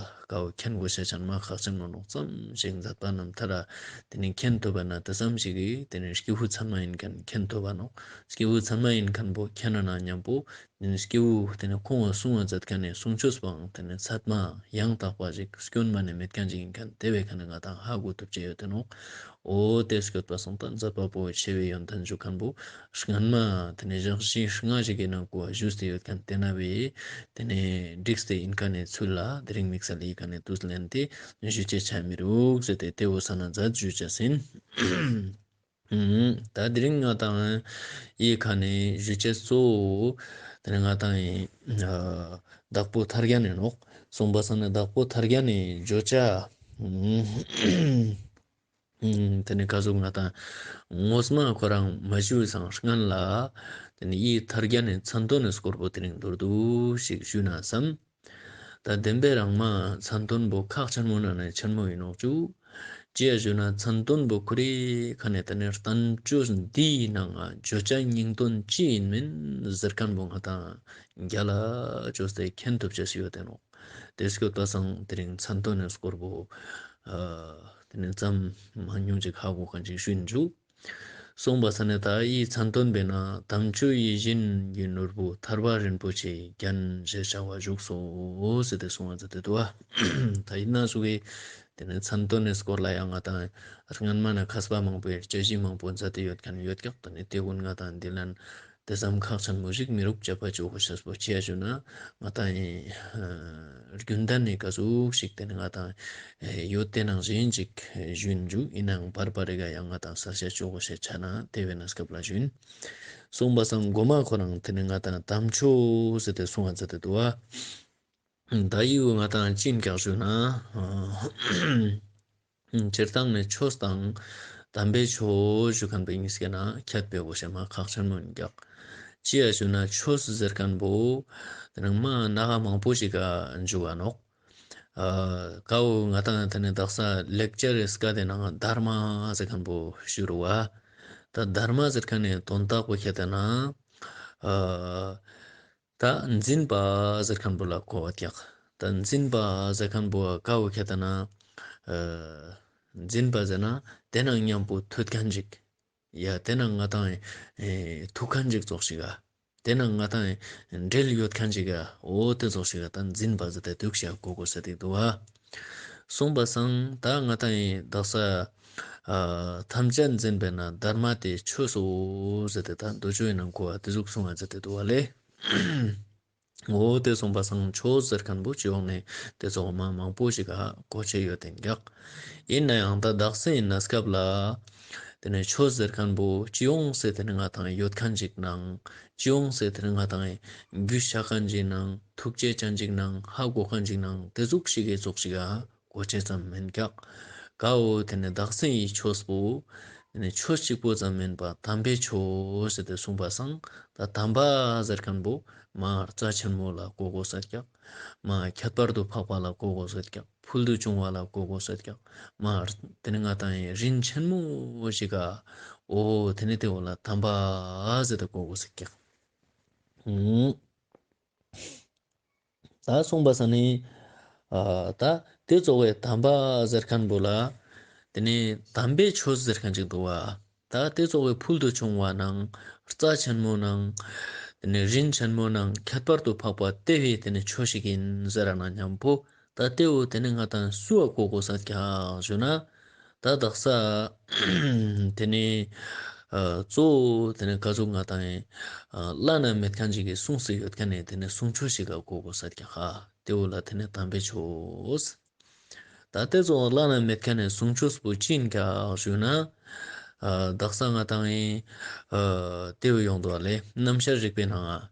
ཀ་བོ་མཁྱེན་དགོས་ཤེས་ཅན་མ་ཁག་ཆེན་མོ་ནོག་ཙམ་ཞིག་མཛད་པ་རྣམ་ཐར་ར་དེ་ནི་མཁྱེན་ཐུབ་པ་ན་དེ་ཙམ་ཞིག་གི་དེ་ནི་སྐྱེས་བུ་ཚད་མ་ཡིན་མཁན་མཁྱེན་ཐུབ་པ་ནོག་སྐྱེས་བུ་ཚད་མ་ཡིན་མཁན་པོ་མཁྱེན་ན་ན་མཉམ་པོ་ སྐྱེ་བོ་དེ་ནི་ཁོང་གསུང་བ་མཛད་མཁན་ནི་གསུང་ཆོས་པོའང་དེ་ནི་ཚད་མ་ཡང་དག་པ་ཞིག་སྐྱོན་མ་ནེ་མེད་མཁན་ཞིག་ཡིན་མཁན་དེ་བས་ཁ་ནི་ང་ཏང་ཧ་གོ་ཐུབ་ཅེས་ཡོད་དེ་ནོག། འོ་དེ་སྐྱོད་པ་སང་ད་མཛད་པ་པོ་ཆེ་བའི་ཡོན་ཏན་ཞུ་མཁན་པོ་སྔན་མ་དེ་ནི་ཞག་བཞི་ལྔ་ཞིག་གི་ནང་གོ་བ་ཞུས་ཏེ་ཡོད་མཁན་དེ་ན་བས་དེ་ནི་བསྒྲིགས་ཏེ་ཡིན་མཁན་ནི་ཚུལ་ལ་དེ་རིང་དམིགས་བསལ་ཡིན་མཁན་ནི་དུས་ལེན་ཏེ་ཞུ་ཅེས་ཆ་མི་རུག་ཟེར་ཏེ་དེ་འོ་ས་ན་མཛད་ཞུ་ཅེས་ཡིན། ད་དེ་རིང་ང་ཏང་ཡི་ཁ་ནས་ཞུ་ཅེས་གཙོ་བོ་དེ་ནི་ང་ཏང་ཡི་བདག་པོ་ཐར་རྒྱན་ནི་ནོག། གསུངས་པ་སང་ནི་བདག་པོ་ཐར་རྒྱན་ནི་བརྗོད་བྱ་དེ་ནི་ག་ཟུག་ང་ཏང་ངོ་མ་ཁོ་རང་མ་ཞུ་སང་སྔན་ལ་དེ་ནི་ཡི་ཐར་རྒྱན་ནི་མཚན་དོན་ནི་སྐོར་པོ་དེ་རིང་མདོར་བསྡུས་ཤིག་ཞུ་ན་བསམ། ད་བདེན་པའི་རང་མ་མཚན་དོན་པོ་ཁག་ཆེན་མོ་ནང་ནས་ཆེན་མོ་ཡིན་ནོག་ཅུ། ཅི་ཡ་ཞུ་ན་མཚན་དོན་པོ་ཁོ་རེ་ཁ་ནས་ད་ནི་བསྟན་བཅོས་འདིའི་ནང་ང་བརྗོད་བྱ་སྙིང་དོན་ཅི་ཡིན་མིན་ཟེར་མཁན་པོ་ང་ཏང་རྒྱལ་ལ་བཅོས་ཏེ་མཁྱེན་ཐུབ་ཅེས་ཡོད་དེ་ནོག། དེ་སྐྱོད་པ་སང་དེ་རིང་མཚན་དོན་ནི་སྐོར་པོ་ཨ་དེ་ནི་ཙམ་མང་ཉུང་ཅིག་ཧ་གོ་མཁན་ཅིག་ཞུ་ཡིན་ཅུ། གསུངས་པ་ས་ནི་ད་ཡི་མཚན་དོན་པས་ན་དམ་ཆོས་ཡིད་བཞིན་གྱི་ནོར་བུ་ཐར་པ་རིན་པོ་ཆེའི་རྒྱན་ཞེས་བྱ་བ་བཞུགས་སོ་ཟེར་ཏེ་གསུངས་པ་ཟེར་ཏེ་འདུག་བ། ད་ཡིན་ན་སུ་གི་དེ་ནི་མཚན་དོན་ནི་སྐོར་ལ་ཡང་ང་ཏང་སྔན་མ་ན་མཁས་པ་མང་པོའི་དཔྱད་གཞི་མང་པོ་མཛད་དེ་ཡོད་མཁན་ཡོད་ཀྱག། ད་ནི་དེ་ཀུན་ང་ཏང་འདི་ལན་དེ་ཙམ་ཁག་ཆེན་མོ་ཞིག་མི་རུག་བྱ་བ་ཅོ་གོ་ཤེས་པོ་ཅི་ཡ་ཞུ་ན་ང་ཏང་ཡི་རྒྱུན་ལྡན་ནི་ག་ཟུག་ཞིག་དེ་ནི་ང་ཏང་ཡོད་དེ་ནང་བཞིན་ཅིག་ཞུ་ཡིན་ཅུ། ཡིན་ནའང་བར་བར་རེ་ག་ཡང་ང་ཏང་ས་ཆ་ཅོ་གོ་ཤེས་ཆ་ན་དེ་བས་ན་སྐབས་ལ་ཞུ་ཡིན། གསུངས་པ་སང་མགོ་མ་ཁོ་རང་དེ་ནི་ང་ཏང་དམ་ཆོས་ཟེར་ཏེ་གསུངས་པ་ཟེར་ཏེ་འདུག་བ། ད་ཡི་བོ་ང་ཏང་ཅི་ཡིན་ཀྱག་ཞུ་ན། སྤྱིར་བཏང་ནི་ཆོས་དང་དམ་པའི་ཆོས་ཞུ་མཁན་པོ་གཉིས་ཀའི་ནང་ཁྱད་པའི་གོ་ཤེས་མ་ཁག་ཆེན་མོ་ཡིན་ཀྱག། ཅི་ཡ་ཞུ་ན་ཆོས་ཟེར་མཁན་པོ་དེ་ནང་མ་ན་ག་མང་པོ་ཞིག་ག་འཇུག་ག་ནོག། ཨ་ཀ་བོ་ང་ཏང་དེ་ནི་དག་ས་ལེགས་སྦྱར་རི་སྐད་དེ་ནང་དྷརྨ་ཟེར་མཁན་པོ་ཞུ་རུ་བ། ད་དྷརྨ་ཟེར་མཁན་ནི་དོན་དག་པོ་ཁྱེད་དེ་ན་ཨ་ད་འཛིན་པ་ཟེར་མཁན་པོ་ལ་གོ་བ་ཀྱག། ད་འཛིན་པ་ཟེར་མཁན་པོ་ཀ་བོ་ཁྱེད་དེ་ན་ཨ་འཛིན་པ་ཟེར་ན་དེ་ནང་མཉམ་པོ་ཐུག་མཁན་ཅིག། ཡ་དེ་ནང་ང་ཏང་ཨེ་ཐུག་མཁན་ཅིག་ཙོགས་ཤིག་ག། དེ་ནང་ང་ཏང་ཨེ་འབྲེལ་ཡོད་མཁན་ཅིག་ག། འོ་དེ་ཙོགས་ཤིག་ག་ད་འཛིན་པ་ཟེར་ཏེ་འདུག་ཤེས་གོ་དགོས་ཟེར་ཏེ་འདུག་བ། གསུངས་པ་སང་ད་ང་ཏང་ཨེ་དག་ས་ཨ་ཐམས་ཅད་འཛིན་པས་ན་དྷརྨ་དེ་ཆོས་སོ་ཟེར་ཏེ་ད་མདོ་ཆོས་ནང་གོ་བ་དེ་ཟུག་གསུངས་པ་ཟེར་ཏེ་འདུག་བ་ལེ། འོ་དེ་གསུངས་པ་སང་ཆོས་ཟེར་མཁན་པོ་སྤྱི་ཡོངས་ནས་དེ་ཚོགས་མ་མང་པོ་ཞིག་ག་གོ་ཆེ་ཡོད་དེ་འགྱག། ཡིན་ན་ཡང་ད་དག་ས་ཡིན་ན་སྐབས་ལ་དེ་ནས་ཆོས་ཟེར་མཁན་པོ་སྤྱི་ཡོངས་སེ་དེ་ནས་ང་ཏང་ཡོད་མཁན་ཅིག་ནང་སྤྱི་ཡོངས་སེ་དེ་ནས་ང་ཏང་རྒྱུས་ཆ་མཁན་ཅིག་ནང་ཐུགས་རྗེ་ཅན་ཅིག་ནང་ཧ་གོ་མཁན་ཅིག་ནང་དེ་ཟུག་ཞིག་གི་ཚོགས་ཞིག་ག་གོ་ཆེ་ཙམ་མེན་འགྱག། ཀ་བོ་དེ་ནས་དག་ས་ཡི་ཆོས་པོ་དེ་ནས་ཆོས་གཅིག་པོ་ཙམ་མེན་པ་དམ་པའི་ཆོས་ཟེར་ཏེ་གསུངས་པ་སང་ད་དམ་པ་ཟེར་མཁན་པོ་མ་རྩ་ཆེན་མོ་ལ་གོ་དགོས་ས་འགྱག། མ་ཁྱད་པར་དུ་འཕགས་པ་ལ་གོ་དགོས་ས་འགྱག། ཕུལ་དུ་བྱུང་བ་ལ་གོ་དགོས་ས་འགྱག། མ་དེ་ནས་ང་ཏང་ཡི་རིན་ཆེན་མོ་ཞིག་ག་འོ་དེ་ནས་དེ་བོ་ལ་དམ་པ་ཟེར་ཏེ་གོ་དགོས་ས་འགྱག། ད་གསུངས་པ་ས་ནི་ཨ་ད་དེ་གཙོ་བོའི་དམ་པ་ཟེར་མཁན་པོ་ལ་དེ་ནས་དམ་པའི་ཆོས་ཟེར་མཁན་ཅིག་འདུག་བ། ད་དེ་གཙོ་བོའི་ཕུལ་དུ་བྱུང་བ་ནང་རྩ་ཆེན་མོ་ནང་དེ་ནས་རིན་ཆེན་མོ་ནང་ཁྱད་པར་དུ་འཕགས་པ་དེ་བས་དེ་ནས་ཆོས་ཤིག་ཡིན་ཟེར་ར་ན་མཉམ་པོ་ད་དེ་བོ་དེ་ནས་ང་ཏང་སུ་བ་གོ་དགོས་ས་འགྱག་ཞུ་ན། ད་དག་ས་དེ་ནས་ཨ་གཙོ་བོ་དེ་ནས་ག་ཟུག་ང་ཏང་ཨ་བླ་ན་མེད་མཁན་ཅིག་གི་གསུངས་སེ་ཡོད་མཁན་ནས་དེ་ནས་གསུང་ཆོས་ཤིག་ག་གོ་དགོས་ས་འགྱག་ཧ། དེ་བོ་ལ་དེ་ནས་དམ་པའི་ཆོས། ད་དེ་ཚོ་བླ་ན་མེད་མཁན་ནས་གསུང་ཆོས་པོ་ཅི་ཡིན་འགྱག་ཞུ་ན། ཨ་དག་ས་ང་ཏང་ཨེ་ཨ་དེ་བོ་ཡོང་འདུག་བ་ལེ། རྣམ་བཤད་རིག་པའི་ནང་ང་།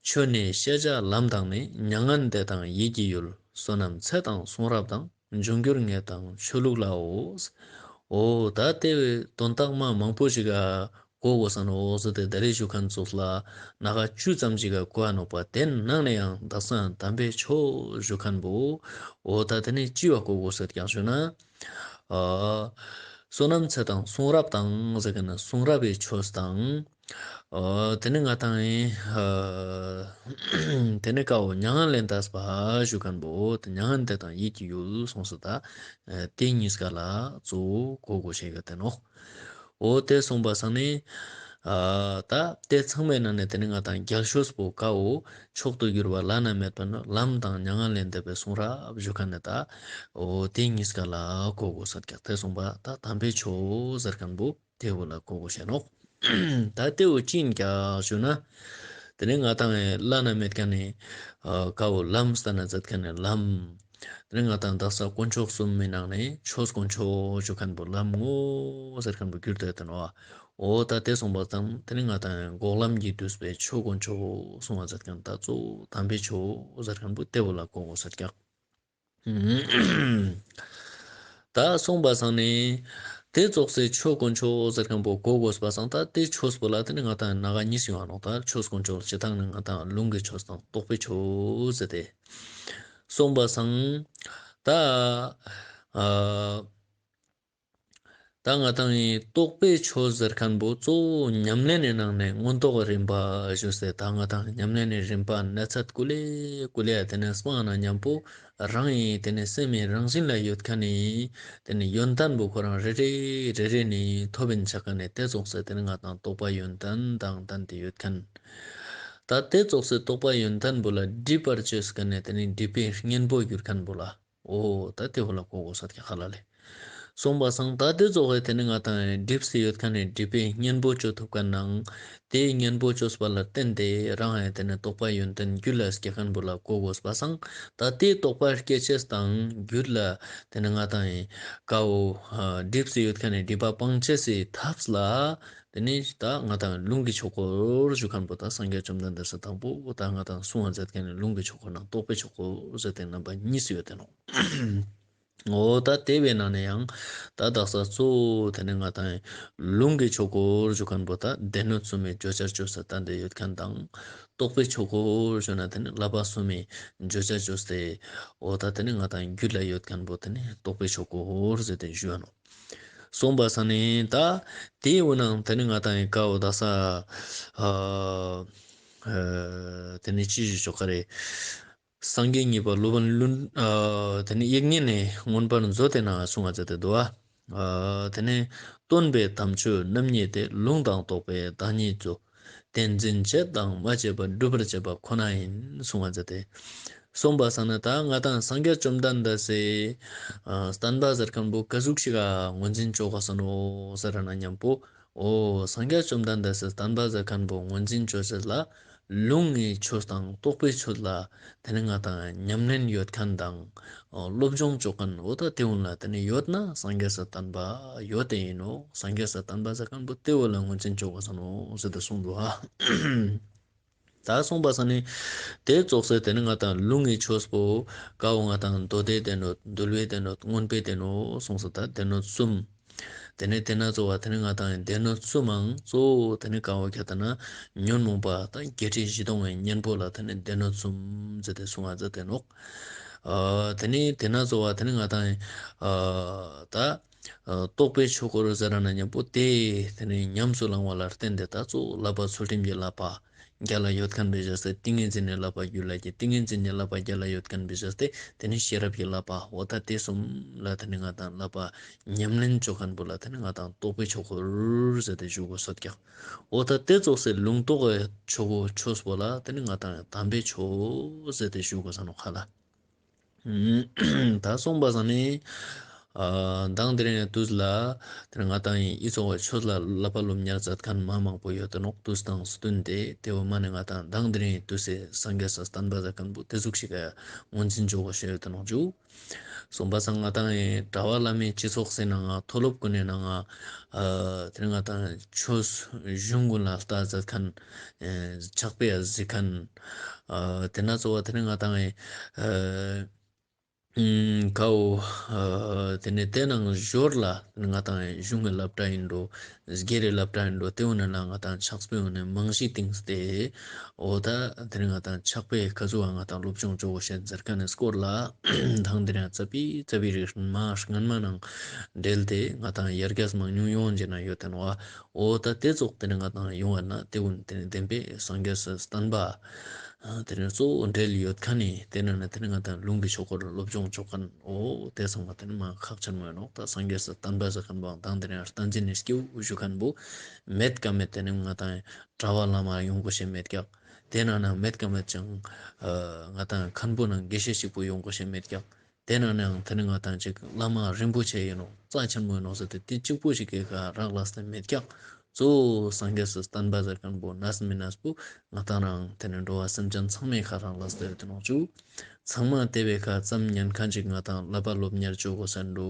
ཆོས་ནི་ཤེས་བྱ་ལམ་དང་ནི། མྱ་ངན་འདས་དང་ཡིད་ཀྱི་ཡུལ། བསོད་ནམས་ཚེ་དང་གསུང་རབ་དང་། འབྱུང་འགྱུར་ངེས་དང་ཆོས་ལུགས་ལའོ། འོ་ད་དེ་བོའི་དོན་དག་མ་མང་པོ་ཞིག་ག་གོ་དགོས་ས་ནོག་ཟེར་ཏེ་ད་རེས་ཞུ་མཁན་ཚོགས་ལ་ན་ག་བཅུ་ཙམ་ཞིག་ག་གོ་ཡ་ནོག་པ། དེ་ནང་ནས་ཡང་དག་ས་དམ་པའི་ཆོས་ཞུ་མཁན་པོ་འོ་ད་དེ་ནས་ཅི་བ་གོ་དགོས་ས་འགྱག་ཞུ་ན། ཨ་བསོད་ནམས་ཚེ་དང་གསུང་རབ་དང་ཟེར་མཁན་ན་གསུང་རབ་པའི་ཆོས་དང་། ཨ་དེ་ནས་ང་ཏང་ཨ་དེ་ནས་ཀ་བོ་མྱ་ངན་ལས་འདས་པ་ཞུ་མཁན་པོ་དེ་མྱ་ངན་འདས་དང་ཡིད་ཀྱི་ཡུལ་གསུངས་སོ། ད་ཨ་དེ་གཉིས་ཀ་ལ་གཙོ་བོ་གོ་དགོས་ཤེས་ཡོད་དེ་ནོག། འོ་དེ་གསུངས་པ་སང་ནི་ ཨ་ད་དེ་ཚང་མའི་ནང་ནས་དེ་ནི་ང་དང་རྒྱལ་ཤོས་པོ་ཀ་བོ་མཆོག་ཏུ་གྱུར་པ་བླ་ན་མེད་པ་ནི་ལམ་དང་མྱ་ངན་ལས་འདས་པའི་གསུང་རབ་ཞུ་མཁན་ནི་ད་འོ་དེ་གཉིས་ཀ་ལ་གོ་དགོས་ས་ཀྱག། དེ་གསུངས་པ་ད་དམ་པའི་ཆོས་ཟེར་མཁན་པོ་དེ་བོ་ལ་གོ་དགོས་ཤེས་ནོག། ད་དེ་བོ་ཅི་ཡིན་ཀྱག་ཞུ་ན། དེ་ནི་ང་དང་བླ་ན་མེད་མཁན་ནི་ཨ་ཀ་བོ་ལམ་སྟན་ན་མཛད་མཁན་ནི་ལམ། དེ་ནི་ང་དང་དག་ས་དཀོན་མཆོག་གསུམ་མི་ནང་ནས་ཆོས་དཀོན་མཆོག་ཞུ་མཁན་པོ་ལམ་ངོ་ཟེར་མཁན་པོ་གྱུར་ཏེ་ཡོད་དེ་ནོག། འོ་ད་དེ་གསུངས་པ་དང་དེ་ནི་ང་དང་འགོག་ལམ་གྱིས་བསྡུས་པའི་ཆོས་དཀོན་མཆོག་གསུང་བ་མཛད་མཁན་ད་གཙོ་བོ་དམ་པའི་ཆོས་ཟེར་མཁན་པོ་དེ་བོ་ལ་གོ་དགོས་ས་ཀྱག། ད་གསུངས་པ་སང་ནི་དེ་ཙོགས་སེ་ཆོས་དཀོན་མཆོག་ཟེར་མཁན་པོ་གོ་དགོས་པ་སང་ད་དེ་ཆོས་པོ་ལ་དེ་ནི་ང་དང་ན་ག་གཉིས་ཡོང་བ་ནོག། ད་ཆོས་དཀོན་མཆོག་སྤྱི་བཏང་ནི་ང་དང་ལུང་གི་ཆོས་དང་རྟོགས་པའི་ཆོས་ཟེར་ཏེ་གསུངས་པ་སང་ད་ཨ་ད་ང་དང་ངི་རྟོགས་པའི་ཆོས་ཟེར་མཁན་པོ་གཙོ་བོ་ཉམས་ལེན་ནི་ནང་ནས་མངོན་རྟོགས་རིམ་པ་ཞུས་ཏེ་ད་ང་དང་ཉམས་ལེན་ནི་རིམ་པ་ན་ཚད་ཀུ་ལེ་ཀུ་ལེ་དེ་ནས་སྤང་ན་མཉམ་པོ་རང་ངི་དེ་ནས་སེམས་མི་རང་བཞིན་ལ་ཡོད་མཁན་ནི་དེ་ནས་ཡོན་ཏན་པོ་ཁོ་རང་རེ་རེ་རེ་རེ་ནི་ཐོབ་པིན་ཆ་མཁན་ནི་དེ་ཙོགས་སེ་དེ་ནས་ང་དང་རྟོགས་པ་ཡོན་ཏན་དང་ལྡན་ཏེ་ཡོད་མཁན། ད་དེ་ཙོགས་སེ་རྟོགས་པ་ཡོན་ཏན་པོ་ལ་སྒྲིབ་པར་བཅོས་མཁན་ནི་དེ་ནས་སྒྲིབ་པའི་གཉེན་པོ་གྱུར་མཁན་པོ་ལ། འོ་ད་དེ་བོ་ལ་གོ་དགོས་ས་ཀྱག་ཧ་ལ་ལེ། གསུངས་པ་སང་ད་དེ་ཙོགས་སེ་དེ་ནི་ང་དང་སྒྲིབ་སེ་ཡོད་མཁན་ནི་སྒྲིབ་པའི་གཉེན་པོ་བཅོ་ཐུབ་མཁན་ནང་དེའི་གཉེན་པོ་བཅོས་པ་ལ་བརྟེན་ཏེ་རང་ཡང་དེ་ནི་རྟོགས་པ་ཡོན་ཏན་རྒྱུད་ལ་སྐྱེ་མཁན་པོ་ལ་གོ་དགོས་པ་སང་ད་དེའི་རྟོགས་པ་སྐྱེ་ཅེས་དང་རྒྱུད་ལ་དེ་ནི་ང་དང་ཀ་བོ་སྒྲིབ་སེ་ཡོད་མཁན་ནི་སྒྲིབ་པ་སྤང་ཅེས་སི་ཐབས་ལ་དེ་ནི་ད་ང་དང་ལུང་གི་ཆོས་སྐོར་ཞུ་མཁན་པོ་ད་སངས་རྒྱས་བཅོམ་ལྡན་འདས་སི་དང་པོ་ད་ང་དང་གསུང་བ་མཛད་མཁན་ནི་ལུང་གི་ཆོས་སྐོར་ནང་རྟོགས་པའི་ཆོས་སྐོར་ཟེར་ཏེ་རྣམ་པ་གཉིས་སུ་ཡོད་དེ་ནོག། འོ་ད་དེ་བའི་ནང་ནས་ཡང་ད་དག་ས་གཙོ་བོ་དེ་ནི་ང་དང་ལུང་གི་ཆོས་སྐོར་ཞུ་མཁན་པོ་ད་སྡེ་སྣོད་གསུམ་མི་བརྗོད་བྱར་བཅོས་ཏེ་བསྟན་ཏེ་ཡོད་མཁན་དང་རྟོགས་པའི་ཆོས་སྐོར་ཞུ་ན་དེ་ནི་བསླབ་པ་གསུམ་མི་བརྗོད་བྱར་བཅོས་ཏེ་འོ་ད་དེ་ནི་ང་དང་རྒྱུད་ལ་ཡོད་མཁན་པོ་དེ་ནི་རྟོགས་པའི་ཆོས་སྐོར་ཟེར་ཏེ་ཞུ་བ་ནོག། གསུངས་པ་སང་ནི་ད་དེའི་འོ་ནང་དེ་ནི་ང་དང་ཡི་ཀ་བོ་དག་ས་ཨ་ཨ་དེ་ནི་ཅི་ཞུ་ཆོག་ག་རེ། སངས་རྒྱས་གཉིས་པ་སློབ་དཔོན་ཀླུ་ཨ་དེ་ནི་དབྱིག་གཉེན་ནི་མངོན་པར་མཛོད་དེ་ན་གསུང་བ་མཛད་དེ་འདུག་པ། ཨ་དེ་ནི་སྟོན་པའི་དམ་ཆོས་རྣམ་གཉིས་ཏེ། ལུང་དང་རྟོགས་པའི་བདག་ཉིད་གཙོ། དེ་འཛིན་བྱེད་དང་སྨྲ་བྱེད་པ། སྒྲུབ་པར་བྱེད་པ་ཁོ་ན་ཡིན། གསུང་བ་མཛད་དེ། གསུངས་པ་སང་ན་ད་ང་དང་སངས་རྒྱས་བཅོམ་ལྡན་འདས་སི་ཨ་བསྟན་པ་ཟེར་མཁན་པོ་ག་ཟུག་ཞིག་ག་ངོས་འཛིན་བཅོ་དགོས་ས་ནོག་ཟེར་ན་མཉམ་པོ་འོ་སངས་རྒྱས་བཅོམ་ལྡན་འདས་སི་བསྟན་པ་ཟེར་མཁན་པོ་ངོས་འཛིན་བཅོ་ཅེས་ལ་ལུང་གི་ཆོས་དང་རྟོགས་པའི་ཆོས་ལ་དེ་ནི་ང་དང་ཉམས་ལེན་ཡོད་མཁན་དང་སློབ་སྦྱོང་བཅོ་མཁན་འོ་ད་དེ་འོ་ལ་དེ་ནི་ཡོད་ན་སངས་རྒྱས་སི་བསྟན་པ་ཡོད་དེ་ཡིན་ནོག། སངས་རྒྱས་སི་བསྟན་པ་ཟེར་མཁན་པོ་དེ་འོ་ལ་ངོས་འཛིན་བཅོ་དགོས་ས་ནོག་ཟེར་ཏེ་གསུངས་འདུག་ཨ། ད་གསུངས་པ་སང་ནི་དེ་ཙོགས་སེ་དེ་ནི་ང་དང་ལུང་གི་ཆོས་པོ་ཀ་བོ་ང་དང་མདོ་སྡེའི་སྡེ་སྣོད། འདུལ་བའི་སྡེ་སྣོད། མངོན་པའི་སྡེ་སྣོད་གསུངས་སོ། ད་སྡེ་སྣོད་གསུམ། དེ་ནས་དེ་ན་གཙོ་བོ་དེ་ནི་ང་དང་སྡེ་སྣོད་གསུམ་མང་གཙོ་བོ་དེ་ནི་ཀ་བོ་ཁྱད་ད་ན་ཉོན་མོངས་པ་དང་བརྒྱད་ཁྲི་བཞི་སྟོང་གི་གཉེན་པོ་ལ་དེ་ནི་སྡེ་སྣོད་གསུམ་ཟེར་ཏེ་གསུང་བ་མཛད་དེ་ནོག། ཨ་དེ་ནི་དེ་ན་གཙོ་བོ་དེ་ནི་ང་དང་ཨ་ད་ཨ་རྟོགས་པའི་ཆོས་སྐོར་ཟེར་ན་མཉམ་པོ་དེ་དེ་ནི་ཉམས་སུ་བླང་བ་ལ་བརྟེན་ཏེ་ད་གཙོ་བོ་བསླབ་པ་ཚུལ་ཁྲིམས་ཀྱི་བསླབ་པ་རྒྱ་ལ་ཡོད་མཁན་པའི་ཞེས་ཏེ་ཏིང་ངེ་འཛིན་ནི་བསླབ་པ་རྒྱུད་ལ་སྐྱེ། ཏིང་ངེ་འཛིན་ནི་བསླབ་པ་རྒྱ་ལ་ཡོད་མཁན་པའི་ཞེས་ཏེ་དེ་ནི་ཤེས་རབ་ཀྱི་བསླབ་པ་འོ་ད་དེ་གསུམ་ལ་དེ་ནི་ང་དང་བསླབ་པ་ཉམས་ལེན་བཅོ་མཁན་པོ་ལ་དེ་ནི་ང་དང་རྟོགས་པའི་ཆོས་སྐོར་ཟེར་ཏེ་ཞུ་དགོས་སོད་ཀྱག། འོ་ད་དེ་ཙོགས་སེ་ལུང་རྟོགས་ཀྱི་ཆོས་སྐོར་ཆོས་པོ་ལ་དེ་ནི་ང་དང་དམ་པའི་ཆོས་ཟེར་ཏེ་ཞུ་དགོས་ས་ནོག་ཧ་ལ། ད་གསུངས་པ་སང་ནི་ཨ་མདང་དེ་རིང་ནས་དུས་ལ་དེ་ནི་ང་དང་ཡི་ཨི་ཚོགས་པའི་ཆོས་ལ་བསླབ་པ་སློབ་གཉེར་མཛད་མཁན་མ་མང་པོ་ཡོད་དེ་ནོག། དུས་དང་བསྟུན་ཏེ་དེ་བོ་མ་ནི་ང་དང་མདང་དེ་རིང་དུས་སེ་སངས་རྒྱས་སི་བསྟན་པ་ཟེར་མཁན་པོ་དེ་ཟུག་ཞིག་ག་ངོས་འཛིན་བཅོ་དགོས་ཤེས་ཡོད་དེ་ནོག་ཞུ། གསུངས་པ་སང་ང་དང་ཡི་གྲྭ་པ་བླ་མའི་སྤྱི་ཚོགས་སི་ནང་ང་མཐོ་སློབ་ཀུན་ནི་ནང་ང་ཨ་དེ་ནི་ང་དང་ཆོས་གཞུང་ཀུན་ལ་ལྟ་མཛད་མཁན་ཨ་ཕྱག་དཔེ་གཟིགས་མཁན་ཨ་དེ་ན་གཙོ་བོ་དེ་ནི་ང་དང་ཡི་ཨ་ཨུམ་ཀ་བོ་ཨ་དེ་ནི་དེ་ནང་ཞོར་ལ་ང་དང་གཞུང་གི་སློབ་གྲྭ་ཡིན་འགྲོ། སྒེར་རི་སློབ་གྲྭ་ཡིན་འགྲོ། དེ་འོ་ན་ལ་ང་དང་ཕྱག་དཔེ་འོ་ནི་མང་ཤོས་བཏིངས་ཏེ་འོ་ད་དེ་ནི་ང་དང་ཕྱག་དཔེ་ག་ཟུག་ང་དང་སློབ་སྦྱོང་བཅོ་དགོས་ཤེས་ཟེར་མཁན་ནི་སྐོར་ལ་མདང་དེ་རིང་ཙ་པིག་ཙ་པིག་རིག་མ་སྔན་མ་ནང་འབྲེལ་ཏེ་ང་དང་ཡར་རྒྱས་མང་ཉུང་ཡོང་རྒྱུ་ན་ཡོད་དེ་ནོག། འོ་ད་དེ་ཙོགས་དེ་ནི་ང་དང་ཡོང་བ་ན་དེ་ཀུན་དེ་ནི་བདེན་པའི་སངས་རྒྱས་སི་བསྟན་པ་ ཨ་དེ་ནེ་གཙོ་བོ་འབྲེལ་ཡོད་ཁན་ནི་དེ་ནེ་ནི་དེ་ནེ་ང་དང་ལུང་གི་ཆོས་སྐོར་སློབ་སྦྱོང་ཅོ་ཁན་འོ་དེ་ཚང་མ་དེ་ནེ་མ་ཁག་ཆེན་མོ་ཡིན་ནོག། ད་སངས་རྒྱས་སི་བསྟན་པ་ཟེར་ཁན་པོའང་དང་དེ་ནེ་བསྟན་འཛིན་ནི་སྐྱེ་བོ་ཞུ་ཁན་པོ་མེད་ཀ་མེད་དེ་ནེ་ང་དང་གྲྭ་པ་བླ་མ་ཡོང་དགོས་ཤེས་མེད་ཀྱག། དེ་ནེ་ནི་མེད་ཀ་མེད་ཅང་ཨ་ང་དང་མཁན་པོ་ནང་དགེ་བཤེས་ཞིག་པོ་ཡོང་དགོས་ཤེས་མེད་ཀྱག། དེ་ནེ་ནའང་དེ་ནེ་ང་དང་ཅིག་བླ་མ་རིན་པོ་ཆེ་ཡིན་ནོག། རྩ་ཆེན་མོ་ཡིན་ནོག་ཟེར་ཏེ་དེ་གཅིག་པོ་ཞིག་གི་ཀ་རག་ལས་ཏེ་མེད་ཀྱག། གཙོ་བོ་སངས་རྒྱས་སི་བསྟན་པ་ཟེར་ཁན་པོ་ནས་མི་ནས་པོ་ང་དང་རང་དེ་ནེ་འགྲོ་བ་སེམས་ཅན་ཚང་མའི་ཁ་རག་ལས་ཏེ་ཡོད་ནོག་ཅུ། ཚང་མ་དེ་བའི་ཁ་ཙམ་ཉན་ཁན་ཅིག་ང་དང་བསླབ་པ་སློབ་གཉེར་ཅོ་དགོས་ས་འགྲོ།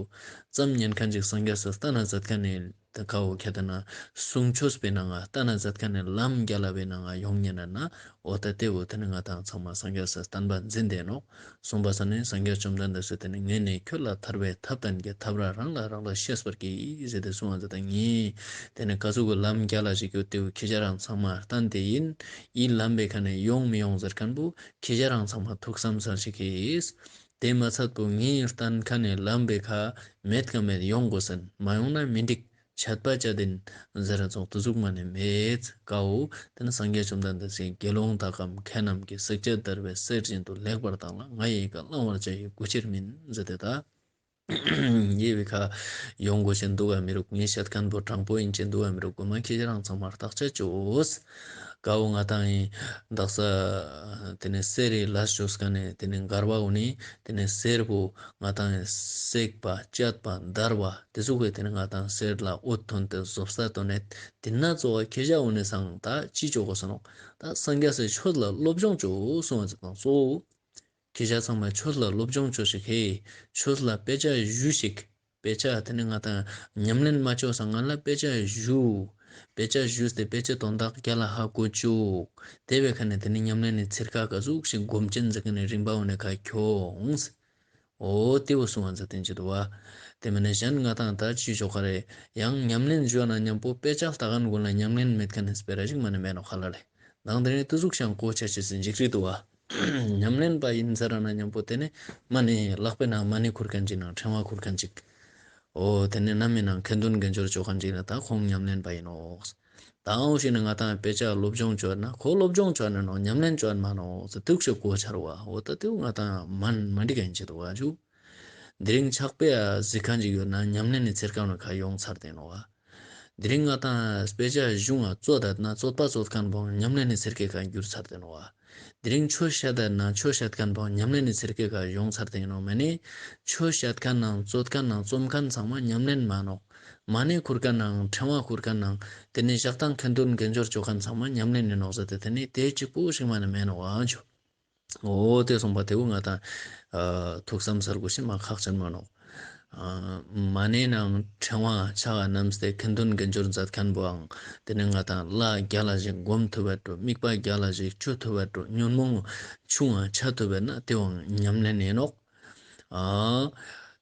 ཙམ་ཉན་ཁན་ཅིག་སངས་རྒྱས་སི་བསྟན་ན་མཛད་ཁན་ནི་དེ་ཀ་བོ་ཁྱེད་དེ་ན་གསུང་ཆོས་པའི་ནང་ང་བསྟན་ན་མཛད་ཁན་ནི་ལམ་རྒྱལ་ལ་བའི་ནང་ང་ཡོང་ཉན་ན་ན་འོ་ད་དེ་བོ་དེ་ནེ་ང་དང་ཚང་མ་སངས་རྒྱས་སི་བསྟན་པ་འཛིན་ཏེ་ནོག། གསུངས་པ་ས་ནི་སངས་རྒྱས་བཅོམ་ལྡན་འདས་སི་དེ་ནེ་ངས་ནི་ཁྱོད་ལ་ཐར་པའི་ཐབས་བསྟན་གྱི། ཐབས་ར་རང་ལ་རག་ལས་ཤེས་པར་གྱིས་ཟེར་ཏེ་གསུངས་པ་ཟེར་ཏེ་ངས་དེ་ནེ་ཀ་ཟུག་གི་ལམ་རྒྱལ་ལ་ཞིག་ཡོད་དེ་བོ་ཁྱེད་ཅག་རང་ཚང་མ་བསྟན་ཏེ་ཡིན། འི་ལམ་པའི་ཁ་ནེ་ཡོང་མི་ཡོང་ཟེར་ཁན་པོ་ཁྱེད་ཅག་རང་ཚང་མ་ཐུགས་བསམ་ས་ཞིག་གིས། དེ་མ་ཚད་པོ་ངས་བསྟན་ཁན་ནི་ལམ་པའི་ཁ་མེད་ཀ་མེད་ཡོང་དགོས་ཟེར་མ་ཡོང་ན་མི་འགྲིག། ཆད་པ་བཅད་དེ་ཟེར་ར་ཙོགས་དེ་ཟུག་མ་ནེ་མེད་ཀའོ། དེ་ནེ་སངས་རྒྱས་བཅོམ་ལྡན་འདས་སི་དགེ་སློང་དག་གམ་མཁས་རྣམས་ཀྱིས། བསྲེག་བཅད་བརྡར་བའི་གསེར་བཞིན་དུ། ལེགས་པར་བརྟགས་ལ་ང་ཡི་བཀའ། བླང་བར་བྱ་ཡི་གུས་ཕྱིར་མིན་ཟེར་ཏེ་ད། འི་བའི་ཁ་ཡོང་དགོས་ཤེས་འདུག་ག་མི་རུག། ངས་བཤད་ཁན་པོ་དྲང་པོ་ཡིན་ཅེས་འདུག་ག་མི་རུག། གོ་མ་ཁྱེད་ཅག་རང་ཚང་མ་བརྟག་དཔྱད་ཅོས། ཀའོ་ང་དང་ཡིན་དག་ས་དེ་ནེ་གསེར་རི་ལས་ཅོས་ཀ་ནེ་དེ་ནེ་མགར་བ་འོ་ནི་དེ་ནེ་གསེར་པོ་ང་དང་ཡིན་བསྲེགས་པ་བཅད་པ་བརྡར་བ་དེ་ཟུག་གི་དེ་ནེ་ང་དང་གསེར་ལ་འོད་ཐོན་ཏེ་བཟོ་ས་ཐོན་ནེ་དེ་ན་གཙོ་བོ་ཁྱེད་ཅག་འོ་ནི་སང་ད་ཅི་ཅོ་དགོས་ས་ནོག། ད་སངས་རྒྱས་སི་ཆོས་ལ་སློབ་སྦྱོང་ཅོས་གསུངས་པ་ཟེར་དང་གཙོ་བོ། ཁྱེད་ཅག་ཚང་མ་ཆོས་ལ་སློབ་སྦྱོང་ཅོས་ཤིག་ཧེ། ཆོས་ལ་དཔེ་ཆ་ཞུས་ཤིག། དཔེ་ཆ་དེ་ནེ་ང་དང་ཉམས་ལེན་མ་ཅོས་སང་ང་ལ་དཔེ་ཆ་ཞུ། དཔེ་ཆ་ཞུས་ཏེ་དཔེ་ཆའི་དོན་དག་རྒྱལ་ལ་ཧ་གོ་ཅུག། དེ་བའི་ཁ་ནེ་དེ་ནེ་ཉམས་ལེན་ནི་ཚིར་ཀ་ཀ་ཟུག་ཤིག་སྒོམ་ཆེན་ཟེར་ཁན་ནི་རིམ་པ་འོ་ནི་ཁ་ཁྱོངས། འོ་དེ་བོ་གསུངས་པ་ཟེར་ཏེ་ཅི་འདུག་བ། དེ་མ་ནེ་གཞན་ང་དང་ད་ཅི་ཅོ་ག་རེ། ཡང་ཉམས་ལེན་ཞུ་ན་མཉམ་པོ་དཔེ་ཆ་ལྟ་ཁན་གུན་ལ་ཉམས་ལེན་མེད་ཁན་ནི་སྤེ་ར་ཞིག་མ་ནེ་མེད་ནོག་ཁ་ལ་ལེ། དང་དེ་ནེ་དེ་ཟུག་ཤང་གོ་ཆ་ཆེས་སི་འཇིགས་རི་འདུག་བ། ཉམས་ལེན་པ་ཡིན་ཟེར་ན་མཉམ་པོ་དེ་ནེ་མ་ནེ་ལག་པའི་ནང་མ་ནེ་ཁུར་ཁན་ཅིག་ནང་ཕྲེང་བ་ཁུར་ཁན་ཅིག། འོ་དེ་ནེ་ནམ་མི་ནང་ཁ་འདོན་དགེ་སྦྱོར་ཅོ་ཁན་ཅིག་ན་ད་ཁོང་ཉམས་ལེན་པ་ཡིན་ནོག། ད་འོ་ཞིག་ནེ་ང་དང་དཔེ་ཆ་སློབ་སྦྱོང་ཅོ་ན་ཁོ་སློབ་སྦྱོང་ཅོ་ན་ནོག། ཉམས་ལེན་ཅོ་ན་མ་ནོག་ཟེར་དུག་ཤོག་གོ་ཆ་རུག་བ། འོ་ད་དེ་བོ་ང་དང་མན་མ་འགྲིག་ག་ཡིན་ཅི་འདུག་བ་ཇུ། དེ་རིང་ཕྱག་དཔེ་ཡ་གཟིགས་ཁན་ཅིག་ཡོད་ན་ཉམས་ལེན་ནི་ཚེར་ཀ་ནེ་ཁ་ཡོང་ཚར་ཏེ་ནོག་བ། དེ་རིང་ང་དང་དཔེ་ཆ་གཞུང་ང་རྩོད་ད་ན་རྩོད་པ་རྩོད་ཁན་པོ་ཉམས་ལེན་ནི་ཚེར་ཀའི་ཁ་འགྱུར་ཚར་ཏེ་ནོག་བ། དེ་རིང་ཆོས་བཤད་ད་ན་ཆོས་བཤད་ཁན་པོ་ཉམས་ལེན་ནི་ཚེར་ཀའི་ཁ་ཡོང་ཚར་ཏེ་ནོག། མ་ནེ་ཆོས་བཤད་ཁན་ནང་རྩོད་ཁན་ནང་རྩོམ་ཁན་ཚང་མ་ཉམས་ལེན་མ་ནོག། མ་ནེ་ཁུར་ཁན་ནང་ཕྲེང་བ་ཁུར་ཁན་ནང་དེ་ནེ་ཞག་དང་ཁ་འདོན་དགེ་སྦྱོར་ཅོ་ཁན་ཚང་མ་ཉམས་ལེན་ནི་ནོག་ཟེར་ཏེ་དེ་ནེ་དེ་གཅིག་པོ་ཞིག་མ་ནེ་མེད་ནོག་བ་ཇུ། འོ་དེ་གསུངས་པ་དེ་བོ་ང་དང་ཨ་ཐུགས་བསམ་ས་དགོས་ཤེས་མ་ཁག་ཆེན་མ་ནོག། ཨ་མ་ནེ་ནང་ཕྲེང་བ་ཕྱག་ག་བསྣམས་ཏེ་ཁ་འདོན་དགེ་སྦྱོར་མཛད་ཁན་པོའང་དེ་ནེ་ང་དང་ལྷ་རྒྱལ་ལ་ཞིག་སྒོམ་ཐུབ་བ་འགྲོ། དམིགས་པ་རྒྱལ་ལ་ཞིག་ཅོ་ཐུབ་བ་འགྲོ། ཉོན་མོངས་ཆུང་ང་ཆ་ཐུབ་བ་ན་དེ་བོའང་ཉམས་ལེན་ཡིན་ནོག། ཨ་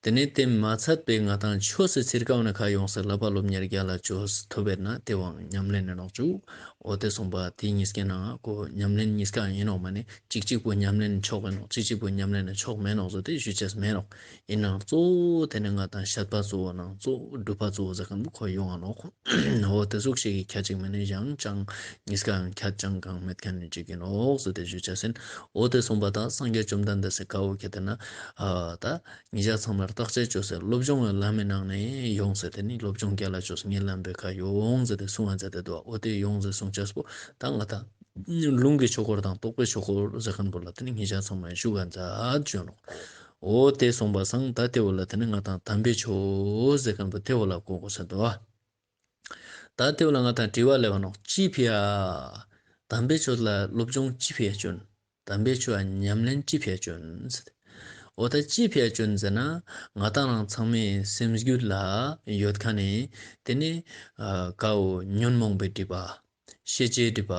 དེ་ནེ་དེ་མ་ཚད་པའི་ང་དང་ཆོས་སི་ཚིར་ཀ་འོ་ན་ཁ་ཡོང་སེ་བསླབ་པ་སློབ་གཉེར་རྒྱལ་ལ་ཅོ་ཐུབ་བ་ན་དེ་བོའང་ཉམས་ལེན་ཡིན་ནོག་ཇུ། འོ་དེ་གསུངས་པ་དེ་གཉིས་ཀའི་ནང་ང་ཁོ་ཉམས་ལེན་གཉིས་ཀ་ཡིན་ནོག། མ་ནེ་གཅིག་གཅིག་པོ་ཉམས་ལེན་ཆོག་གི་ནོག། གཅིག་གཅིག་པོ་ཉམས་ལེན་ཆོག་མེད་ནོག་ཟེར་ཏེ་ཞུ་ཅེས་མེད་ནོག། ཡིན་ནའང་གཙོ་བོ་དེ་ནེ་ང་དང་བཤད་པ་གཙོ་བོ་ནང་གཙོ་བོ་སྒྲུབ་པ་གཙོ་བོ་ཟེར་ཁན་པོ་ཁོ་ཡོང་ང་ནོག། འོ་དེ་ཟུག་ཞིག་གི་ཁྱད་ཅིག་མ་ནེ་གཞན་ཅང་གཉིས་ཀའང་ཁྱད་ཅང་གང་མེད་ཁན་ནི་ཅིག་ཡིན་ནོག་ཟེར་ཏེ་ཞུ་ཅེས་ཡིན། འོ་དེ་གསུངས་པ་དང་སངས་རྒྱས་བཅོམ་ལྡན་འདས་སི་ཀ་བོ་ཁྱེད་དེ་ན་ཨ་ད་ཉིད་ཅག་ཚང་མར་བརྟག་དཔྱད་ཅོས་སེ་སློབ་སྦྱོང་གི་ལམ་མི་ནང་ནེ་ཡོང་སེ་དེ་ནེ་སློབ་སྦྱོང་རྒྱལ་ལ་ཅོས་སེ་ངའི་ལམ་པའི་ཁ་ཡོང་ཟེར་ཏེ་གསུང་བ་མཛད་དེ་འདུག། འོ་དེ་ཡོང་ཟེར་གསུང་ཅེས་པོ་ད་ང་དང་ལུང་གི་ཆོས་སྐོར་དང་རྟོགས་པའི་ཆོས་སྐོར་ཟེར་ཁན་པོ་ལ་དེ་ནེ་ཉིད་ཅག་ཚང་མ་ཞུ་ག་མཛད་ཅོ་ནོག། འོ་དེ་གསུངས་པ་སང་ད་དེ་བོ་ལ་དེ་ནེ་ང་དང་དམ་པའི་ཆོས་ཟེར་ཁན་པོ་དེ་བོ་ལ་གོ་དགོས་ས་འདུག། ད་དེ་བོ་ལ་ང་དང་དྲི་བ་སླེབས་པ་ནོག། ཅི་ཕི་ཡ། དམ་པའི་ཆོས་ལ་སློབ་སྦྱོང་ཅི་ཕི་ཡ་ཅོན། དམ་པའི་ཆོས་ལ་ཉམས་ལེན་ཅི་ཕི་ཡ་ཅོན། འོ་ད་ཅི་ཕི་ཡ་ཅོན་ཟེར་ན་ང་དང་རང་ཚང་མའི་སེམས་རྒྱུད་ལ་ཡོད་ཁན་ནི་དེ་ནེ་ཨ་ཀ་བོ་ཉོན་མོངས་པའི་སྒྲིབ་པ། ཤེས་བྱའི་སྒྲིབ་པ།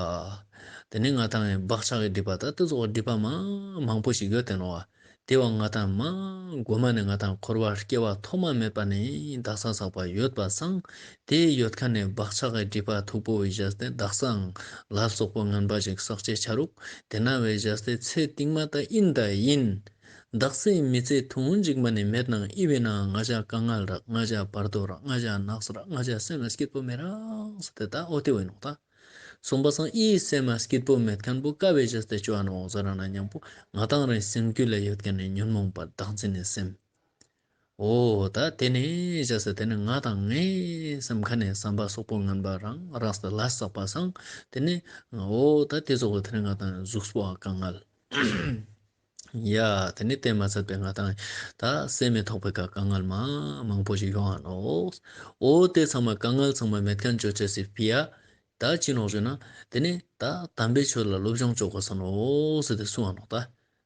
དེ་ནེ་ང་དང་བག་ཆགས་ཀྱི་སྒྲིབ་པ་ད་དེ་ཙོགས་སྒྲིབ་པ་མ་མང་པོ་ཞིག་ཡོད་དེ་ནོག་བ། དེ་བོ་ང་དང་མ་གོ་མ་ནེ་ང་དང་འཁོར་བ་སྐྱེ་བ་ཐོག་མ་མེད་པ་ནེ་དག་ས་ཚག་པ་ཡོད་པ་སང་དེ་ཡོད་ཁན་ནི་བག་ཆགས་ཀྱི་སྒྲིབ་པ་མཐུག་པོ་བོའི་བཞག་སྟེ་དག་སའང་ལ་སོགས་པ་ངན་པ་ཞིག་བསགས་ཅེས་ཆ་རུག། དེ་ན་བོའི་བཞག་སྟེ་ཚེ་རྟིང་མ་ད་ཡིན་ད་ཡིན། དག་སའི་མི་ཚེ་ཐུང་ངུན་ཞིག་མ་ནེ་མེད་ནའང་ཨི་བའི་ནང་ང་ཞ་དཀའ་ངལ་རག། ང་ཞ་བར་དོ་རག། ང་ཞ་ནགས་རག། ང་ཞ་སེམས་ལ་སྐྱིད་པོ་མི་རག་ཟེར་ཏེ་ད་འོ་དེ་བོ་ཡིན་ནོག་ད། སོང་པ་སང་ཨི་སེམས་མ་སྐྱིད་པོ་མེད་ཁན་པོ་ཀ་བོའི་ཞག་སྟེ་ཅོ་འ་ནོག་ཟེར་ན་ཉམ་པོ་ང་ཏང་རང་སེམས་རྒྱུད་ལ་ཡོད་ཁན་ནི་ཉོན་མོངས་པ་བདག་འཛིན་ནི་སེམས། འོ་ད་དེ་ནས་ཞག་སྟེ་དེ་ནས་ང་ཏང་ངའི་སེམས་ཁ་ནས་བསམ་པ་སོག་པོ་ངན་པ་རང་རང་སྟེ་ལ་བསགས་པ་སང་དེ་ནས་འོ་ད་དེ་ཙོགས་དེ་ནས་ང་ཏང་གཟུགས་པོ་དཀའ་ངལ། ཡ་དེ་ནས་དེ་མ་ཚད་པའི་ང་ཏང་ད་སེམས་མི་ཐོག་པའི་ཀ་དཀའ་ངལ་མ་མང་པོ་ཞིག་ཡོང་ང་ནོག། འོ་དེ་ཚང་མ་དཀའ་ངལ་ཚང་མ་མེད་ཁན་ཅོ་ཅེས་སི་ཕི་ཡ། ད་ཅི་ནོག་ཞུ་ན། དེ་ནས་ད་དམ་པའི་ཆོས་ལ་སློབ་སྦྱོང་ཅོ་གོས་ས་ནོག་ཟེར་ཏེ་གསུང་ང་ནོག་ད།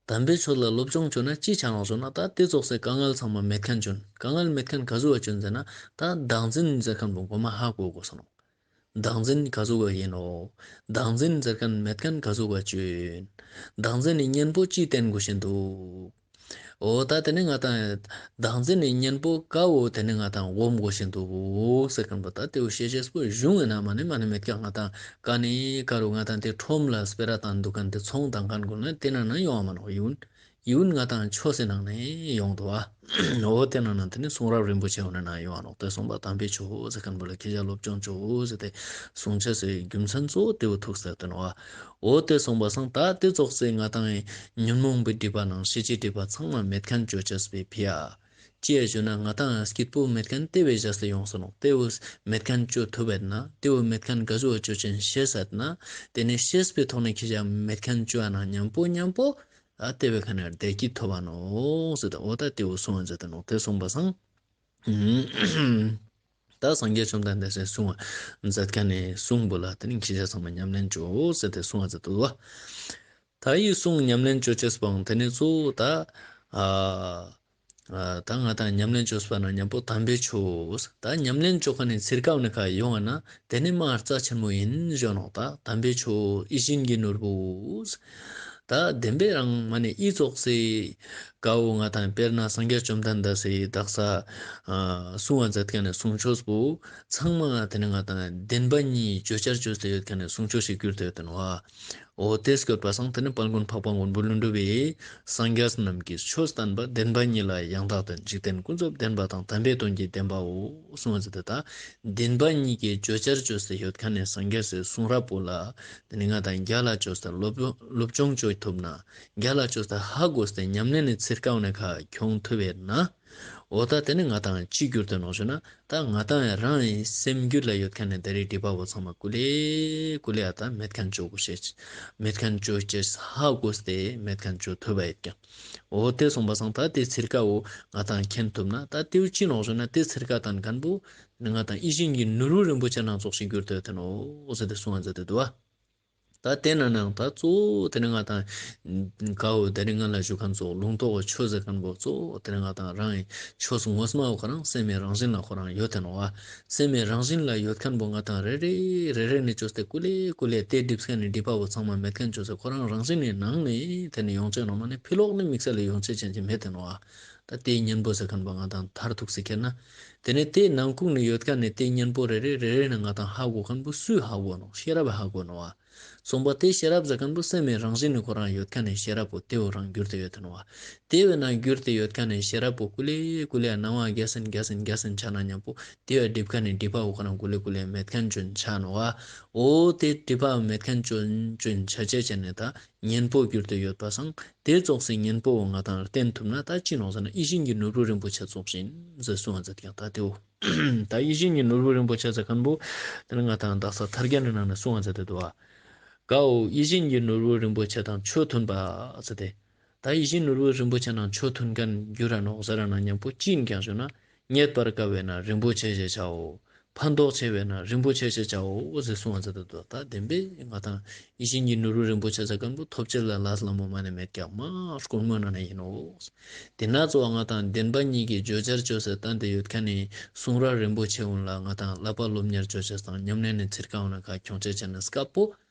དམ་པའི་ཆོས་ལ་སློབ་སྦྱོང་ཅོ་ན་ཅི་ཆ་ནོག་ཞུ་ན། ད་དེ་ཙོགས་སི་དཀའ་ངལ་ཚང་མ་མེད་ཁན་ཅོ་ན། དཀའ་ངལ་མེད་ཁན་ག་ཟུག་བ་ཅོ་ན་ཟེར་ན། ད་བདག་འཛིན་ཟེར་ཁན་པོ་གོ་མ་ཧ་གོ་གོས་ས་ནོག། བདག་འཛིན་ག་ཟུག་བ་ཡིན་ནོག། བདག་འཛིན་ཟེར་ཁན་མེད་ཁན་ག་ཟུག་བ་ཅོ་ཡིན། བདག་འཛིན་ནི་གཉེན་པོ་ཅི་བསྟེན་གོས་ཤེས་འདུག། འོ་ད་དེ་ནས་ང་ཏང་བདག་འཛིན་ནི་གཉེན་པོ་ཀ་བོ་དེ་ནས་ང་ཏང་སྒོམ་གོས་ཤེས་འདུག་ཟེར་ཁན་པོ་ད་དེ་བོ་ཤེས་ཤེས་པོ་གཞུང་ངི་ནང་མ་ནེ་མ་ནེ་མེད་ཀྱག། ང་ཏང་ཀ་ནེ་ཀ་རུ་ང་ཏང་དེ་ཁྲོམ་ལ་སྤེ་ར་བཏང་དུག་ཁན་དེ་ཚོང་བཏང་ཁན་གུན་ལ་དེ་ནང་ན་ཡོང་བ་མ་ནོག། ཡིན་ཡིན་ང་ཏང་ཆོས་སི་ནང་ནས་ཡོང་འདུག་བ། འོ་དེ་ནང་ན་དེ་ནས་གསུང་རབ་རིན་པོ་ཆེ་བོ་ནང་ན་ཡོང་ང་ནོག། དེ་གསུངས་པ་དམ་པའི་ཆོས་ཟེར་ཁན་པོ་ལ་ཁྱེད་ཅག་སློབ་སྦྱོང་ཅོ་ཟེར་ཏེ་གསུང་ཅེས་སི་རྒྱུ་མཚན་གཙོ་བོ་དེ་བོ་ཐུག་ས་དེ་ནོག་བ། འོ་དེ་གསུངས་པ་སང་ད་དེ་ཙོགས་སི་ང་ཏང་ངི་ཉོན་མོངས་པའི་སྒྲིབ་པ་ནང་ཤེས་བྱའི་སྒྲིབ་པ་ཚང་མ་མེད་ཁན་ཅོ་ཅེས་སི་ཕི་ཡ། ཅི་ཡ་ཞུ་ན་ང་ཏང་སྐྱིད་པོ་མེད་ཁན་དེ་བོའི་ཞག་སྟེ་ཡོང་ས་ནོག། དེ་བོ་མེད་ཁན་ཅོ་ཐུབ་བད་ན། དེ་བོ་མེད་ཁན་ག་ཟུག་བ་ཅོ་ཅེས་ཤེས་ས་ན། དེ་ནས་ཤེས་པའི་ཐོག་ནས་ཁྱེད་ཅག་མེད་ཁན་ཅོ་ན་ཉམ་པོ་ཉམ་པོ་ཨ་དེ་བོའི་ཁ་ནས་བདེ་སྐྱིད་ཐོབ་བ་ནོག་ཟེར་ཏེ། འོ་ད་དེ་བོ་གསུང་བ་མཛད་དེ་ནོག། དེ་གསུངས་པ་སང་ད་སངས་རྒྱས་བཅོམ་ལྡན་འདས་སི་གསུང་བ་མཛད་ཁན་ནི་གསུང་པོ་ལ་དེ་ནས་ཁྱེད་ཅག་ཚང་མ་ཉམས་ལེན་ཅོ་ཟེར་ཏེ་གསུང་བ་མཛད་དེ་འདུག་བ། ད་ཡི་གསུང་ཉམས་ལེན་ཅོ་ཅེས་པོའང་དེ་ནས་གཙོ་བོ་ད་ཨ་ཨ་ད་ང་ཏང་ཉམས་ལེན་ཅོས་པ་ན་ཉམ་པོ་དམ་པའི་ཆོས། ད་ཉམས་ལེན་ཅོ་ཁན་ནི་ཚིར་ཀ་བོ་ནི་ཁ་ཡོང་ང་ན་དེ་ནི་མ་རྩ་ཆེན་མོ་ཡིན་ཞུ་ནོག། ད་དམ་པའི་ཆོས་ཡིད་བཞིན་གྱི་ནོར་བུ། ད་བདེན་པའི་རང་མ་ནེ་ཨི་ཙོགས་སི་ཀ་བོ་ང་ཏང་དཔེར་ན་སངས་རྒྱས་བཅོམ་ལྡན་འདས་སི་དག་ས་ཨ་གསུང་བ་མཛད་ཁན་ནི་གསུང་ཆོས་པོ་ཚང་མ་དེ་ནི་ང་ཏང་བདེན་པ་གཉིས་བརྗོད་བྱར་བཅོས་ཏེ་ཡོད་ཁན་ནི་གསུང་ཆོས་ཤིག་གྱུར་ཏེ་ཡོད་དེ་ནོག་བ། འོ་དེ་སྐྱོད་པ་སང་དེ་ནི་དཔལ་མགོན་འཕགས་པ་མགོན་པོ་ཀླུ་སྒྲུབ་པའི་སངས་རྒྱས་རྣམས་ཀྱི་ཆོས་བསྟན་པ། བདེན་པ་གཉིས་ལ་ཡང་དག་དོན། འཇིག་རྟེན་ཀུན་རྫོབ་བདེན་པ་དང་། དམ་པའི་དོན་གྱི་བདེན་པའོ། གསུངས་ཏེ་ད་བདེན་པ་གཉིས་ཀྱི་བརྗོད་བྱར་བཅོས་ཏེ་ཡོད་ཁན་ནི་སངས་རྒྱས་སི་གསུང་རབ་པོ་ལ་དེ་ནི་ང་ཏང་རྒྱལ་ལ་བཅོས་ཏེ་སློབ་སློབ་སྦྱོང་བཅོས་ཐུབ་ན། རྒྱལ་ལ་བཅོས་ཏེ་ཧ་གོ་སྟེ་ཉམས་ལེན་ནི་ཚིར་ཀ་བོ་ནི་ཁ་ཁྱོང་ཐུབ་པ་ན། འོ་ད་དེ་ནི་ང་ཏང་ཅི་གྱུར་ཏེ་ནོག་ཞུ་ན། ད་ང་ཏང་རང་ངི་སེམས་རྒྱུད་ལ་ཡོད་ཁན་ནི་དེ་རིགས་སྒྲིབ་པ་བོ་ཚང་མ་ཀུ་ལེ་ཀུ་ལེ་ཨ་ད་མེད་ཁན་ཅོ་གོས་ཤེས། མེད་ཁན་ཅོ་ཅེས་ཧ་གོ་སྟེ་མེད་ཁན་ཅོ་ཐུབ་པ་ཡོད་ཀྱག། འོ་དེ་གསུངས་པ་སང་ད་དེ་ཚིར་ཀ་བོ་ང་ཏང་མཁྱེན་ཐུབ་ན། ད་དེ་བོ་ཅི་ནོག་ཞུ་ན། དེ་ཚིར་ཀ་བཏང་ཁན་བོ་ང་ཏང་ཡིད་བཞིན་གྱི་ནོར་བུ་རིན་པོ་ཆེ་ནང་ཙོགས་ཤིག་གྱུར་ཏེ་ཡོད་དེ་ནོག་ཟེར་ཏེ་གསུང་བ་མཛད་དེ་འདུག་བ། ད་དེ་ན་ནང་ད་གཙོ་བོ་དེ་ནི་ང་ཏང་ཀ་བོ་དེ་རིང་ང་ལ་ཞུ་ཁན་ཙོགས་ལུང་རྟོགས་པའི་ཆོས་ཟེར་ཁན་བོ་གཙོ་བོ་དེ་ནི་ང་ཏང་རང་ངི་ཆོས་ངོ་མ་བོ་ཁོ་རང་སེམས་སི་རང་བཞིན་ལ་ཁོ་རང་ཡོད་དེ་ནོག་བ། སེམས་སི་རང་བཞིན་ལ་ཡོད་ཁན་བོ་ང་ཏང་རེ་རེ་རེ་རེ་ནེ་བཅོས་ཏེ་ཀུ་ལེ་ཀུ་ལེ་དེ་སྒྲིབ་ཁན་ནི་སྒྲིབ་པ་བོ་ཚང་མ་མེད་ཁན་བཅོས་ཏེ་ཁོ་རང་རང་བཞིན་ནི་ནང་ནེ་དེ་ནི་ཡོང་ཅེས་ནོག། མ་ནེ་ཕི་ལོག་ནེ་དམིགས་བསལ་ལ་ཡོང་ཅེས་ཅན་ཅིག་མེད་དེ་ནོག་བ། ད་དེའི་གཉེན་པོ་ཟེར་ཁན་བོ་ང་ཏང་མཐར་ཐུག་སེ་ཁྱེར་ན། དེ་ནེ་དེའི་ནང་ཁུག་ནེ་ཡོད་ཁན་ནི་དེའི་གཉེན་པོ་རེ་རེ་རེ་རེ་ནེ་ང་ཏང་ཧ་གོ་ཁན་བོ་སུས་ཧ་གོ་ནོག། ཤེས་རབ་ཧ་གོ་ནོག་བ། གསུངས་པ་དེ་ཤེས་རབ་ཟེར་ཁན་བོ་སེམས་སི་རང་བཞིན་ནི་ཁོ་རང་ཡོད་ཁན་ནི་ཤེས་རབ་པོ་དེ་བོ་རང་གྱུར་ཏེ་ཡོད་དེ་ནོག་བ། དེ་བོའི་ནང་གྱུར་ཏེ་ཡོད་ཁན་ནི་ཤེས་རབ་པོ་ཀུ་ལེ་ཀུ་ལེ་སྣང་བ་རྒྱས་སེ་རྒྱས་སེ་རྒྱས་སེ་ཆ་ན་ཉམ་པོ་དེ་བོའི་སྒྲིབ་ཁན་ནི་སྒྲིབ་པ་བོ་ཁོ་རང་ཀུ་ལེ་ཀུ་ལེ་མེད་ཁན་ཅོ་ཆ་ནོག་བ། འོ་དེ་སྒྲིབ་པ་མེད་ཁན་ཅོ་ཆ་ཅེས་ཅན་ནི་ད་གཉེན་པོ་གྱུར་ཏེ་ཡོད་པ་སང་དེ་ཙོགས་སི་གཉེན་པོ་བོ་ང་ཏང་བསྟེན་ཐུབ་ན་ད་ཅི་ནོག་ཟེར་ན་ཡིད་བཞིན་གྱི་ནོར་བུ་རིན་པོ་ཆེ་ཙོགས་བཞིན་ཟེར་གསུང་བ་མཛད་ཀྱག། ད་དེ་བོ་ད་ཡིད་བཞིན་གྱི་ནོར་བུ་རིན་པོ་ཆེ་ཟེར་ཁན་བོ་དེ་ནི་ང་ཏང་དག་ས་ཐར་རྒྱན་ནི་ནང་ནེ་གསུང་བ་མཛད་དེ་འདུག་བ། ཀ་བོ་ཡིད་བཞིན་གྱི་ནོར་བུ་རིན་པོ་ཆེ་དང་ཆོས་མཐུན་པ་ཟེར་ཏེ། ད་ཡིད་བཞིན་ནོར་བུ་རིན་པོ་ཆེ་ནང་ཆོས་མཐུན་ཁན་གྱུར་ར་ནོག་ཟེར་ར་ན་ཉམ་པོ་ཅི་ཡིན་ཀྱག་ཞུ་ན། རྙེད་པར་དཀའ་བས་ན་རིན་པོ་ཆེ་ཞེས་བྱའོ། ཕན་འདོགས་ཆེ་བས་ན་རིན་པོ་ཆེ་ཞེས་བྱའོ་ཟེར་གསུང་བ་མཛད་དེ་འདུག། ད་བདེན་པའི་ང་ཏང་ཡིད་བཞིན་གྱི་ནོར་བུ་རིན་པོ་ཆེ་ཟེར་ཁན་བོ་ཐོབ་ཅེས་ལ་ལས་སླ་མོ་མ་ནེ་མེད་ཀྱག། མ་དཀོན་མོ་ནང་ནེ་ཡིན་ནོག། དེ་ན་གཙོ་བོ་ང་ཏང་བདེན་པ་གཉིས་ཀྱི་བརྗོད་བྱར་བཅོས་ཏེ་བསྟན་ཏེ་ཡོད་ཁན་ནི་གསུང་རབ་རིན་པོ་ཆེ་བོ་ལ་ང་ཏང་བསླབ་པ་སློབ་གཉེར་བཅོ་ཅེས་དང་ཉམས་ལེན་ནི་ཚིར་ཀ་བོ་ནི་ཁ་ཁྱོང་ཅེས་ཅན་ནི་སྐབས་པོ་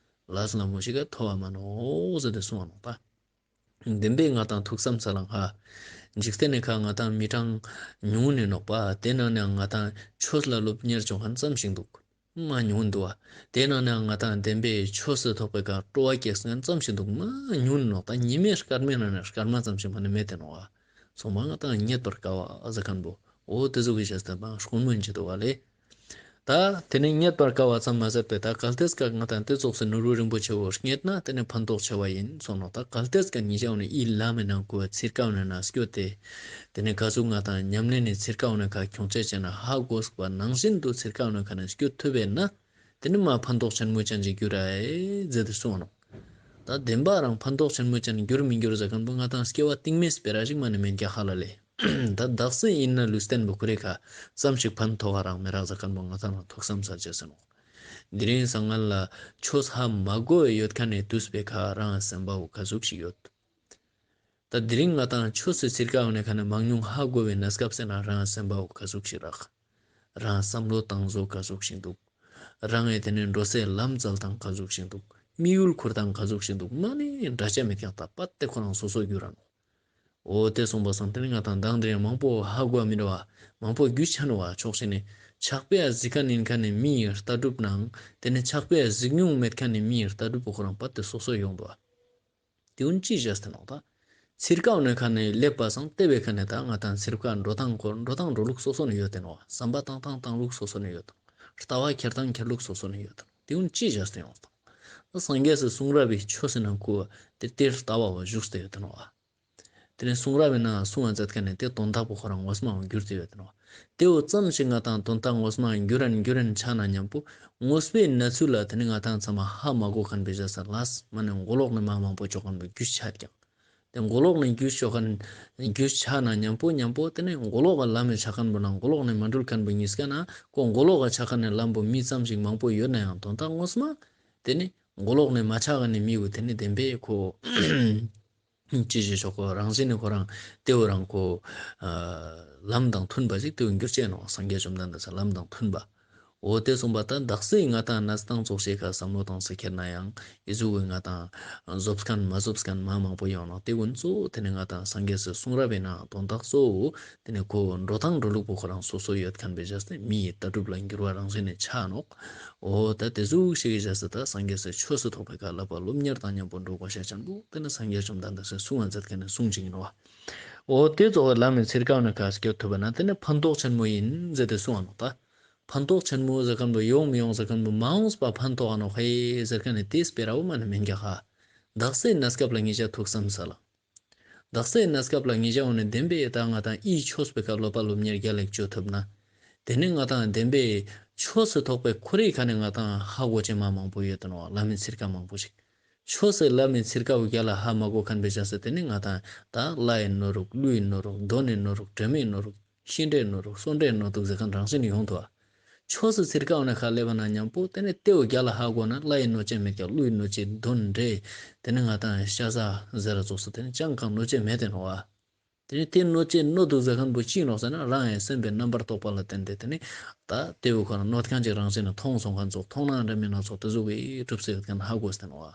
ལས་སླ་མོ་ཞིག་ག་ཐོབ་བ་མ་ནོག་ཟེར་ཏེ་གསུང་བ་ནོག་པ། བདེན་པའི་ང་ཏང་ཐུགས་བསམ་ས་ལང་ཧ། འཇིག་རྟེན་ནི་ཁ་ང་ཏང་མི་གྲངས་ཉུང་ནི་ནོག་པ། དེ་ནང་ནའང་ང་ཏང་ཆོས་ལ་སློབ་གཉེར་བཅོ་ཁན་ཙམ་ཞིག་འདུག། མ་ཉུང་འདུག་བ། དེ་ནང་ནའང་ང་ཏང་བདེན་པའི་ཆོས་སུ་ཐོགས་པའི་ཀ་སྤྲོ་བ་སྐྱེས་ཁན་ཙམ་ཞིག་འདུག། མ་ཉུང་ནོག། ད་ཉི་མའི་སྐར་མའི་ནང་ནེ་སྐར་མ་ཙམ་ཞིག་མ་ནེ་མེད་དེ་ནོག་བ། སོང་མ་ང་ཏང་རྙེད་པར་དཀའ་བ་ཟེར་ཁན་བོ། འོ་དེ་ཟུག་གི་བྱས་ཏེ་མ་དཀོན་མོ་ཡིན་ཅི་འདུག་བ་ལེ། ད་དེ་ནས་རྙེད་པར་དཀའ་བ་ཙམ་མ་ཟད་པའི་ད་གལ་ཏེ་ཀ་ང་དང་དེ་ཙོགས་སི་ནོར་བུ་རིན་པོ་ཆེ་བོ་རྙེད་ན་དེ་ནས་ཕན་ཐོགས་ཆེ་བ་ཡིན་གསུངས་ནོག་ད་གལ་ཏེ་ཀ་ཉེ་ཞ་བོ་ནི་ཨི་ལམ་མི་ནང་ཁུ་ཚིར་ཀ་བོ་ནི་ན་སྐྱོད་དེ། དེ་ནས་ག་ཟུག་ང་དང་ཉམས་ལེན་ནི་ཚིར་ཀ་བོ་ནི་ཁ་ཁྱོང་ཆ་ཅེ་ན་ཧ་གོ་སྐ་བ་ནང་བཞིན་དུ་ཚིར་ཀ་བོ་ནི་ཁ་ནས་སྐྱོད་ཐུབ་པས་ན། དེ་ནི་མ་ཕན་ཐོགས་ཆེན་མོ་ཅན་ཅིག་འགྱུར་ར་ཨེ་ཟེར་ཏེ་གསུངས་ནོག་ད་བདེན་པ་རང་ཕན་ཐོགས་ཆེན་མོ་ཅན་འགྱུར་མི་འགྱུར་ཟེར་མཁན་པོ་ང་དང་སྐྱེ་བ་སྟིང་མའི་སྤེ་ར་ཞིག་མ་ནི་མེན་ཀྱག་ཧ་ལ་ལེ། ད་དག་ས་ཡིན་ན་ལུས་རྟེན་པོ་ཁོ་རེ་ཁ་ཙམ་ཞིག་ཕན་ཐོགས་རང་མི་རག་ཟེར་མཁན་པོ་ང་དང་ལ་ཐུགས་བསམ་ས་ཅེས་ཟེར་ནོག་དེ་རིང་སང་ངན་ལ་ཆོས་ཧ་མ་གོ་བའི་ཡོད་མཁན་ནི་དུས་པའི་ཁ་རང་སེམས་པ་བོ་ག་ཟུག་ཞིག་ཡོད། ད་དེ་རིང་ང་དང་ཆོས་སི་ཚིར་ཀ་བོ་ནི་ཁ་ནས་མང་ཉུང་ཧ་གོ་བའི་གནས་སྐབས་སེ་ན་རང་སེམས་པ་བོ་ག་ཟུག་ཞིག་རག་རང་བསམ་བློ་བཏང་བཟོ་ག་ཟུག་ཞིག་འདུག་རང་ངི་དེ་ནས་འགྲོ་སའི་ལམ་འཛོལ་སྟངས་ག་ཟུག་ཞིག་འདུག་དམིགས་ཡུལ་འཁུར་སྟངས་ག་ཟུག་ཞིག་འདུག་མ་ནི་འདྲ་ཆ་མེད་ཀྱག་ད་པ་དེ་ཁོ་རང་སོ་སོ་འགྱུར་ར་ནོག་འོ་དེ་གསུངས་པ་སང་དེ་ནི་ང་དང་མདང་དེ་རིང་མང་པོ་ཧ་གོ་མི་འདུག་བ། མང་པོ་རྒྱུས་ཆ་ནོག་བ། ཕྱོགས་ཞིག་ནས་ཆགས་པའི་གཟིགས་མཁན་ཡིན་མཁན་ནི་མིའི་ལྟ་གྲུབ་ནང་དེ་ནི་ཆགས་པའི་གཟིགས་མྱོང་མེད་མཁན་ནི་མིའི་ལྟ་གྲུབ་པོ་ཁོ་རང་པ་དེ་སོ་སོ་ཡོང་འདུག་བ། དེ་འུན་ཅི་བྱས་ཏེ་ནོག་ད། ཚིར་ཀ་བོ་ནི་ཁ་ནས་སླེབས་པ་སང་ལྟེ་བའི་ཁ་ནས་ད་ང་དང་ཚིར་ཀ་འགྲོ་སྟངས་ཁོ་འགྲོ་སྟངས་འགྲོ་ལུགས་སོ་སོ་ནི་ཡོད་དེ་ནོག་བ། བསམ་པ་བཏང་སྟངས་བཏང་ལུགས་སོ་སོ་ནི་ཡོད་དེ་ནོག་ལྟ་བ་འཁྱེར་སྟངས་འཁྱེར་ལུགས་སོ་སོ་ནི་ཡོད་དེ་ནོག་དེ་འུན་ཅི་བྱས་ཏེ་ཡོང་སྟངས། ད་སངས་རྒྱས་སི་གསུང་རབ་བི་ཆོས་སི་ནང་ཁུ་དེ་དེ་ལྟ་བ་བོ་བཞུགས་ཏེ་ཡོད་དེ་ནོག་བ། དེ་ནས་གསུང་རབ་བི་ནང་གསུང་བ་མཛད་མཁན་ནི་དེ་དོན་དག་པོ་ཁོ་རང་ངོ་མ་བོ་འགྱུར་ཏེ་ཡོད་དེ་ནོག་དེ་བོ་ཙམ་ཞིག་ང་དང་དོན་དག་ངོ་མ་འགྱུར་རན་འགྱུར་རན་ཆ་ན་མཉམ་པོ་དངོས་པོའི་གནས་ཚུལ་ལ་དེ་ནི་ང་དང་ཚང་མ་ཧ་མ་གོ་མཁན་པའི་བཞག་ས་ལས་མ་ནི་མགོ་ལོག་ནས་མ་མང་པོ་ཆོག་མཁན་པོ་རྒྱུས་ཆ་ཀྱང་། དེ་མགོ་ལོག་ནས་རྒྱུས་ཆོག་མཁན་རྒྱུས་ཆ་ན་མཉམ་པོ་མཉམ་པོ་དེ་ནི་མགོ་ལོག་ག་ལམ་མི་ཆ་མཁན་པོ་ན་མགོ་ལོག་ནས་མ་འགྲུལ་མཁན་པོ་གཉིས་ཀ་ན་ཁོ་མགོ་ལོག་ག་ཆ་མཁན་ནི་ལམ་པོ་མི་ཙམ་ཞིག་མང་པོ་ཡོད་ན་ཡང་དོན་དག་ངོ་མ་དེ་ནི་མགོ་ལོག་ནས་མ་ཆ་མཁན་ནི་མི་བོ་དེ་ནི་བདེན་པའི་ཁོ། ཅི་ཞིག་ཆོག་གོ་རང་བཞིན་ནི་ཁོ་རང་དེ་བོ་རང་ཁོ་ཨ་ལམ་དང་མཐུན་པ་ཞིག་དེ་བོ་འགྱུར་ཅེས་ནོག་སངས་རྒྱས་བཅོམ་ལྡན་འདས་ས་ལམ་དང་མཐུན་པ། འོ་དེ་གསུངས་པ་ད་དག་སའི་ང་དང་གནས་སྟངས་ཙོགས་ཤིག་ག་བསམ་བློ་བཏང་ས་ཁྱེར་ན་ཡང་ཨི་ཟུག་གི་ང་དང་བཟོབ་མཁན་མ་བཟོབ་མཁན་མ་མང་པོ་ཡོང་ནོག་དེ་ཀུན་གཙོ་བོ་དེ་ནི་ང་དང་སངས་རྒྱས་སི་གསུང་རབ་བི་ནང་དོན་དག་གཙོ་བོ་དེ་ནི་ཁོ་འགྲོ་སྟངས་འགྲོ་ལུགས་པོ་ཁོ་རང་སོ་སོ་ཡོད་མཁན་པའི་བཞག་སྟེ་མིའི་ལྟ་གྲུབ་ལ་འགྱུར་བ་རང་བཞིན་ནས་ཆ་ནོག་འོ་ད་དེ་ཟུག་ཞིག་གི་བཞག་ས་ད་སངས་རྒྱས་སི་ཆོས་སི་ཐོག་པའི་ཁ་ལ་པ་སློབ་གཉེར་དང་མཉམ་པོ་འགྲོ་དགོས་ཤེས་ཆེན་པོ་དེ་ནི་སངས་རྒྱས་བཅོམ་ལྡན་འདས་སི་གསུང་བ་མཛད་མཁན་ནི་གསུང་ཅིག་ཡིན་ནོག་འོ་དེ་ཚོ་བ་ལམ་མི་ཚིར་ཀ་བོ་ནི་ཁ་སྐྱོད་ཐུབ་པ་ན་དེ་ནི་ཕན་ཐོགས་ཆེན་མོ་ཡིན་ཟེར་ཏེ་གསུང་བ་ནོག་ད། ཕན་ཐོགས་ཆེན་མོ་ཟེར་མཁན་པོ་ཡོང་མི་ཡོང་ཟེར་མཁན་པོ་མ་འོངས་པ་ཕན་ཐོགས་ཨ་ནོག་ཧེ་ཟེར་མཁན་ནི་དེ་སྤེ་ར་བོ་མ་ནི་མེན་ཀྱག་ཧ། དག་སའི་གནས་སྐབས་ལ་ངེད་ཅག་ཐུགས་བསམ་ས་ལ། དག་སའི་གནས་སྐབས་ལ་ངེད་ཅག་འོ་ནི་བདེན་པའི་ད་ང་དང་ཨི་ཆོས་པའི་ཁ་ལོ་པ་སློབ་གཉེར་རྒྱལ་ལ་ཅོ་ཐུབ་ན། དེ་ནི་ང་དང་བདེན་པའི་ཆོས་སི་ཐོག་པའི་ཁོ་རའི་ཁ་ནས་ང་དང་ཧ་གོ་ཅེས་མ་མང་པོ་ཡོད་དེ་ནོག་ལམ་མི་ཚིར་ཀ་མང་པོ་ཞིག་ཆོས་སི་ལམ་མི་ཚིར་ཀ་བོ་རྒྱལ་ལ་ཧ་མ་གོ་མཁན་པའི་ཆ་སི་དེ་ནི་ང་དང་ད་ལྷའི་ནོར་རུག་ཀླུའི་ནོར་རུག་གདོན་ནི་ནོར་རུག་དྲི་མའི་ནོར་རུག་ཤི་འདྲེ་ནོར་རུག་གསོན་འདྲེ་ནོར་འདུག་ཟེར་མཁན་རང་བཞིན་ཡོང་དུ་བ། ཆོས་སི་ཚིར་ཀ་བོ་ནི་ཁ་སླེབས་པ་ན་མཉམ་པོ་དེ་ནི་དེ་བོ་རྒྱལ་ལ་ཧ་གོ་ན་ལྷའི་གནོད་བྱེད་མེད་ཀྱང་ཀླུའི་གནོད་བྱེད་གདོན་འདྲེ། དེ་ནི་ང་དང་ཤ་ཟ་ཟེར་ར་ཙོགས་སུ་དེ་ནི་ཅང་གང་གནོད་བྱེད་མེད་དེ་ནོག་བ། དེ་ནི་དེ་གནོད་བྱེད་གནོད་འདུག་ཟེར་མཁན་པོ་ཅི་ནོག་ཟེར་ན་རང་ཡང་སེམས་པའི་རྣམ་པར་རྟོག་པ་ལ་བརྟེན་ཏེ་དེ་ནི་ད་དེ་བོ་ཁོ་རང་གནོད་མཁན་ཅིག་རང་བཞིན་ནི་མཐོང་སོང་མཁན་ཙོགས་མཐོང་སྣང་འདྲ་མིན་སྣ་ཚོགས་དེ་ཟུག་གི་གྲུབ་སེ་ཡོད་མཁན་ཧ་གོ་སྟེ་ནོག་བ།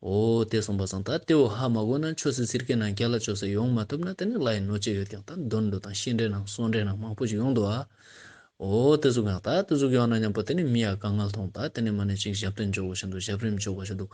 འོ་དེ་གསུངས་པ་སང་ད་དེ་བོ་ཧ་མ་གོ་ན་ཆོས་སི་ཚིར་ཀའི་ནང་རྒྱལ་ལ་ཅོ་སེ་ཡོང་མ་ཐུབ་ན་དེ་ནི་ལྷའི་གནོད་བྱེད་ཡོད་ཀྱང་ད་གདོན་འདྲེ་དང་ཤི་འདྲེ་ནང་གསོན་འདྲེ་ནང་མང་པོ་ཞིག་ཡོང་འདུག་ཨ། འོ་དེ་ཟུག་ཡང་ད་དེ་ཟུག་ཡོང་ན་མཉམ་པོ་དེ་ནི་མི་ཡ་དཀའ་ངལ་མཐོང་ད་དེ་ནི་མ་ནི་ཅིག་ཞབས་བརྟན་འཇོག་དགོས་ཤེས་འདུག་ཞབས་རིམ་འཇོག་དགོས་ཤེས་འདུག་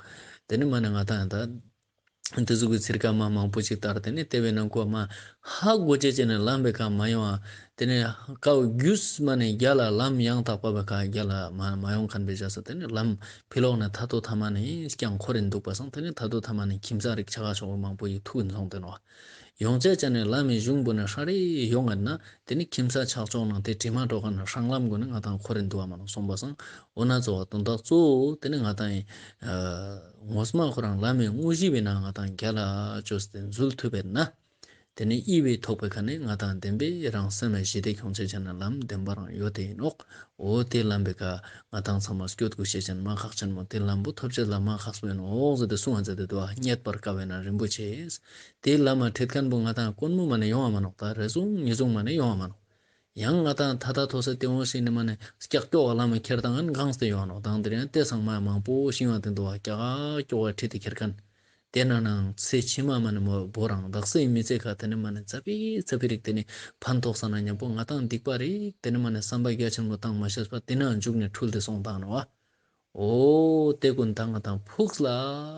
དེ་ནི་མ་ནི་ང་ད་ཡང་ད། དེ་ཟུག་གི་ཚིར་ཀ་མ་མང་པོ་ཅིག་ལྟར་དེ་ནི་དེ་བས་ན་ཁོ་མ་ཧ་གོ་ཅེས་ཅེས་ནི་ལམ་པའི་ཁ་མ་ཡོང་ཨ། དེ་ནི་ཀའོ་རྒྱུས་མ་ནི་རྒྱལ་ལ་ལམ་ཡང་དག་པ་བའི་ཁ་རྒྱལ་ལ་མ་མ་ཡོང་མཁན་པའི་བཞག་ས་དེ་ནི་ལམ་ཕི་ལོག་ནི་ཐ་དོ་ཐ་མ་ནི་ཀྱང་འཁོར་རིན་འདུག་པ་སང་དེ་ནི་ཐ་དོ་ཐ་མ་ནི་ཁྱིམ་ས་རིགས་ཆ་ག་ཆོག་མང་པོ་ཡི་ཐུག་ཡིན་སོང་དེ་ནོ། ཡོང་ཅེས་ཅེས་ནི་ལམ་མི་གཞུང་པོ་ནི་ཧྲ་རེ་ཡོང་ངེད་ན། དེ་ནི་ཁྱིམ་ས་ཆགས་ཕྱོགས་ནང་དེ་དྲི་མ་འགྲོ་མཁན་ནི་སྲང་ལམ་གུན་ནི་ང་དང་འཁོར་རིན་འདུག་བ་མ་ནོ་གསུངས་པ་སང་། འོ་ན་གཙོ་བོ་དོན་དག་གཙོ་བོ་དེ་ནི་ང་དང་ངོ་མ་ཁོ་རང་བླ་མའི་དངོས་གཞི་བའི་ནང་ང་དང་རྒྱལ་ལ་བཅོས་ཏེ་འཛུལ་ཐུབ་པས་ན། དེ་ནི་ཨི་བའི་ཐོག་པའི་ཁ་ནས་ང་དང་བདེན་པའི་རང་སེམས་ལ་ཞི་བདེ་ཁྱོང་ཆེ་ཆེན་ནི་ལམ་བདེན་པ་རང་ཡོད་དེ་ཡིན་ནོག་འོ་དེ་ལམ་པའི་ཁ་ང་དང་ཚང་མ་སྐྱོད་དགོས་ཤེས་ཅན་མ་ཁག་ཆེན་མོ་དེ་ལམ་པོ་ཐོབ་ཅེས་ལ་མ་ཁག་པོ་ཡིན་ནོག་ཟེར་ཏེ་གསུངས་པ་མཛད་དེ་འདུག་བ། རྙེད་པར་དཀའ་བས་ན་རིན་པོ་ཆེ། དེའི་ལམ་མ་ཁྲིད་མཁན་པོ་ང་དང་དཀོན་མོ་མ་ནས་ཡོང་བ་མ་ནོག་ད་རེ་ཟུང་ཉེ་ཟུང་མ་ནས་ཡོང་བ་མ་ནོག་ཡང་ང་དང་ཐ་ཐ་ཐོ་སེ་ཏེ་འོང་ཞིག་ནི་མ་ནས་སྐྱག་ཀྱོག་ག་ལམ་མ་ཁྱེར་དང་ངན་གང་སྟེ་ཡོང་ནོག་དང་དེ་རིང་ཏེ་ཚང་མ་མང་པོ་ཤིང་བ་དེ་འདུག་བ་སྐྱག་ཀྱོག་ག་ཁྲིད་དེ་ཁྱེར་མཁན། དེ་ན་ནང་ཚེ་ཕྱི་མ་མ་ནས་མོ་བོ་རང་དག་སའི་མི་ཚེ་ཁ་དེ་ནི་མ་ནས་ཙ་པི་ཙ་པི་རིག་དེ་ནི་ཕན་ཐོགས་ས་ན་མཉམ་པོ་ང་དང་སྡིག་པ་རིག་དེ་ནི་མ་ནས་བསམ་པ་རྒྱ་ཆེན་མོ་བཏང་མ་ཤེས་པ་དེ་ན་འཇུག་ནས་འཁྲུལ་ཏེ་སོང་དང་ནོ་བ། འོ་དེ་ཀུན་ད་ང་དང་ཕུགས་ལ་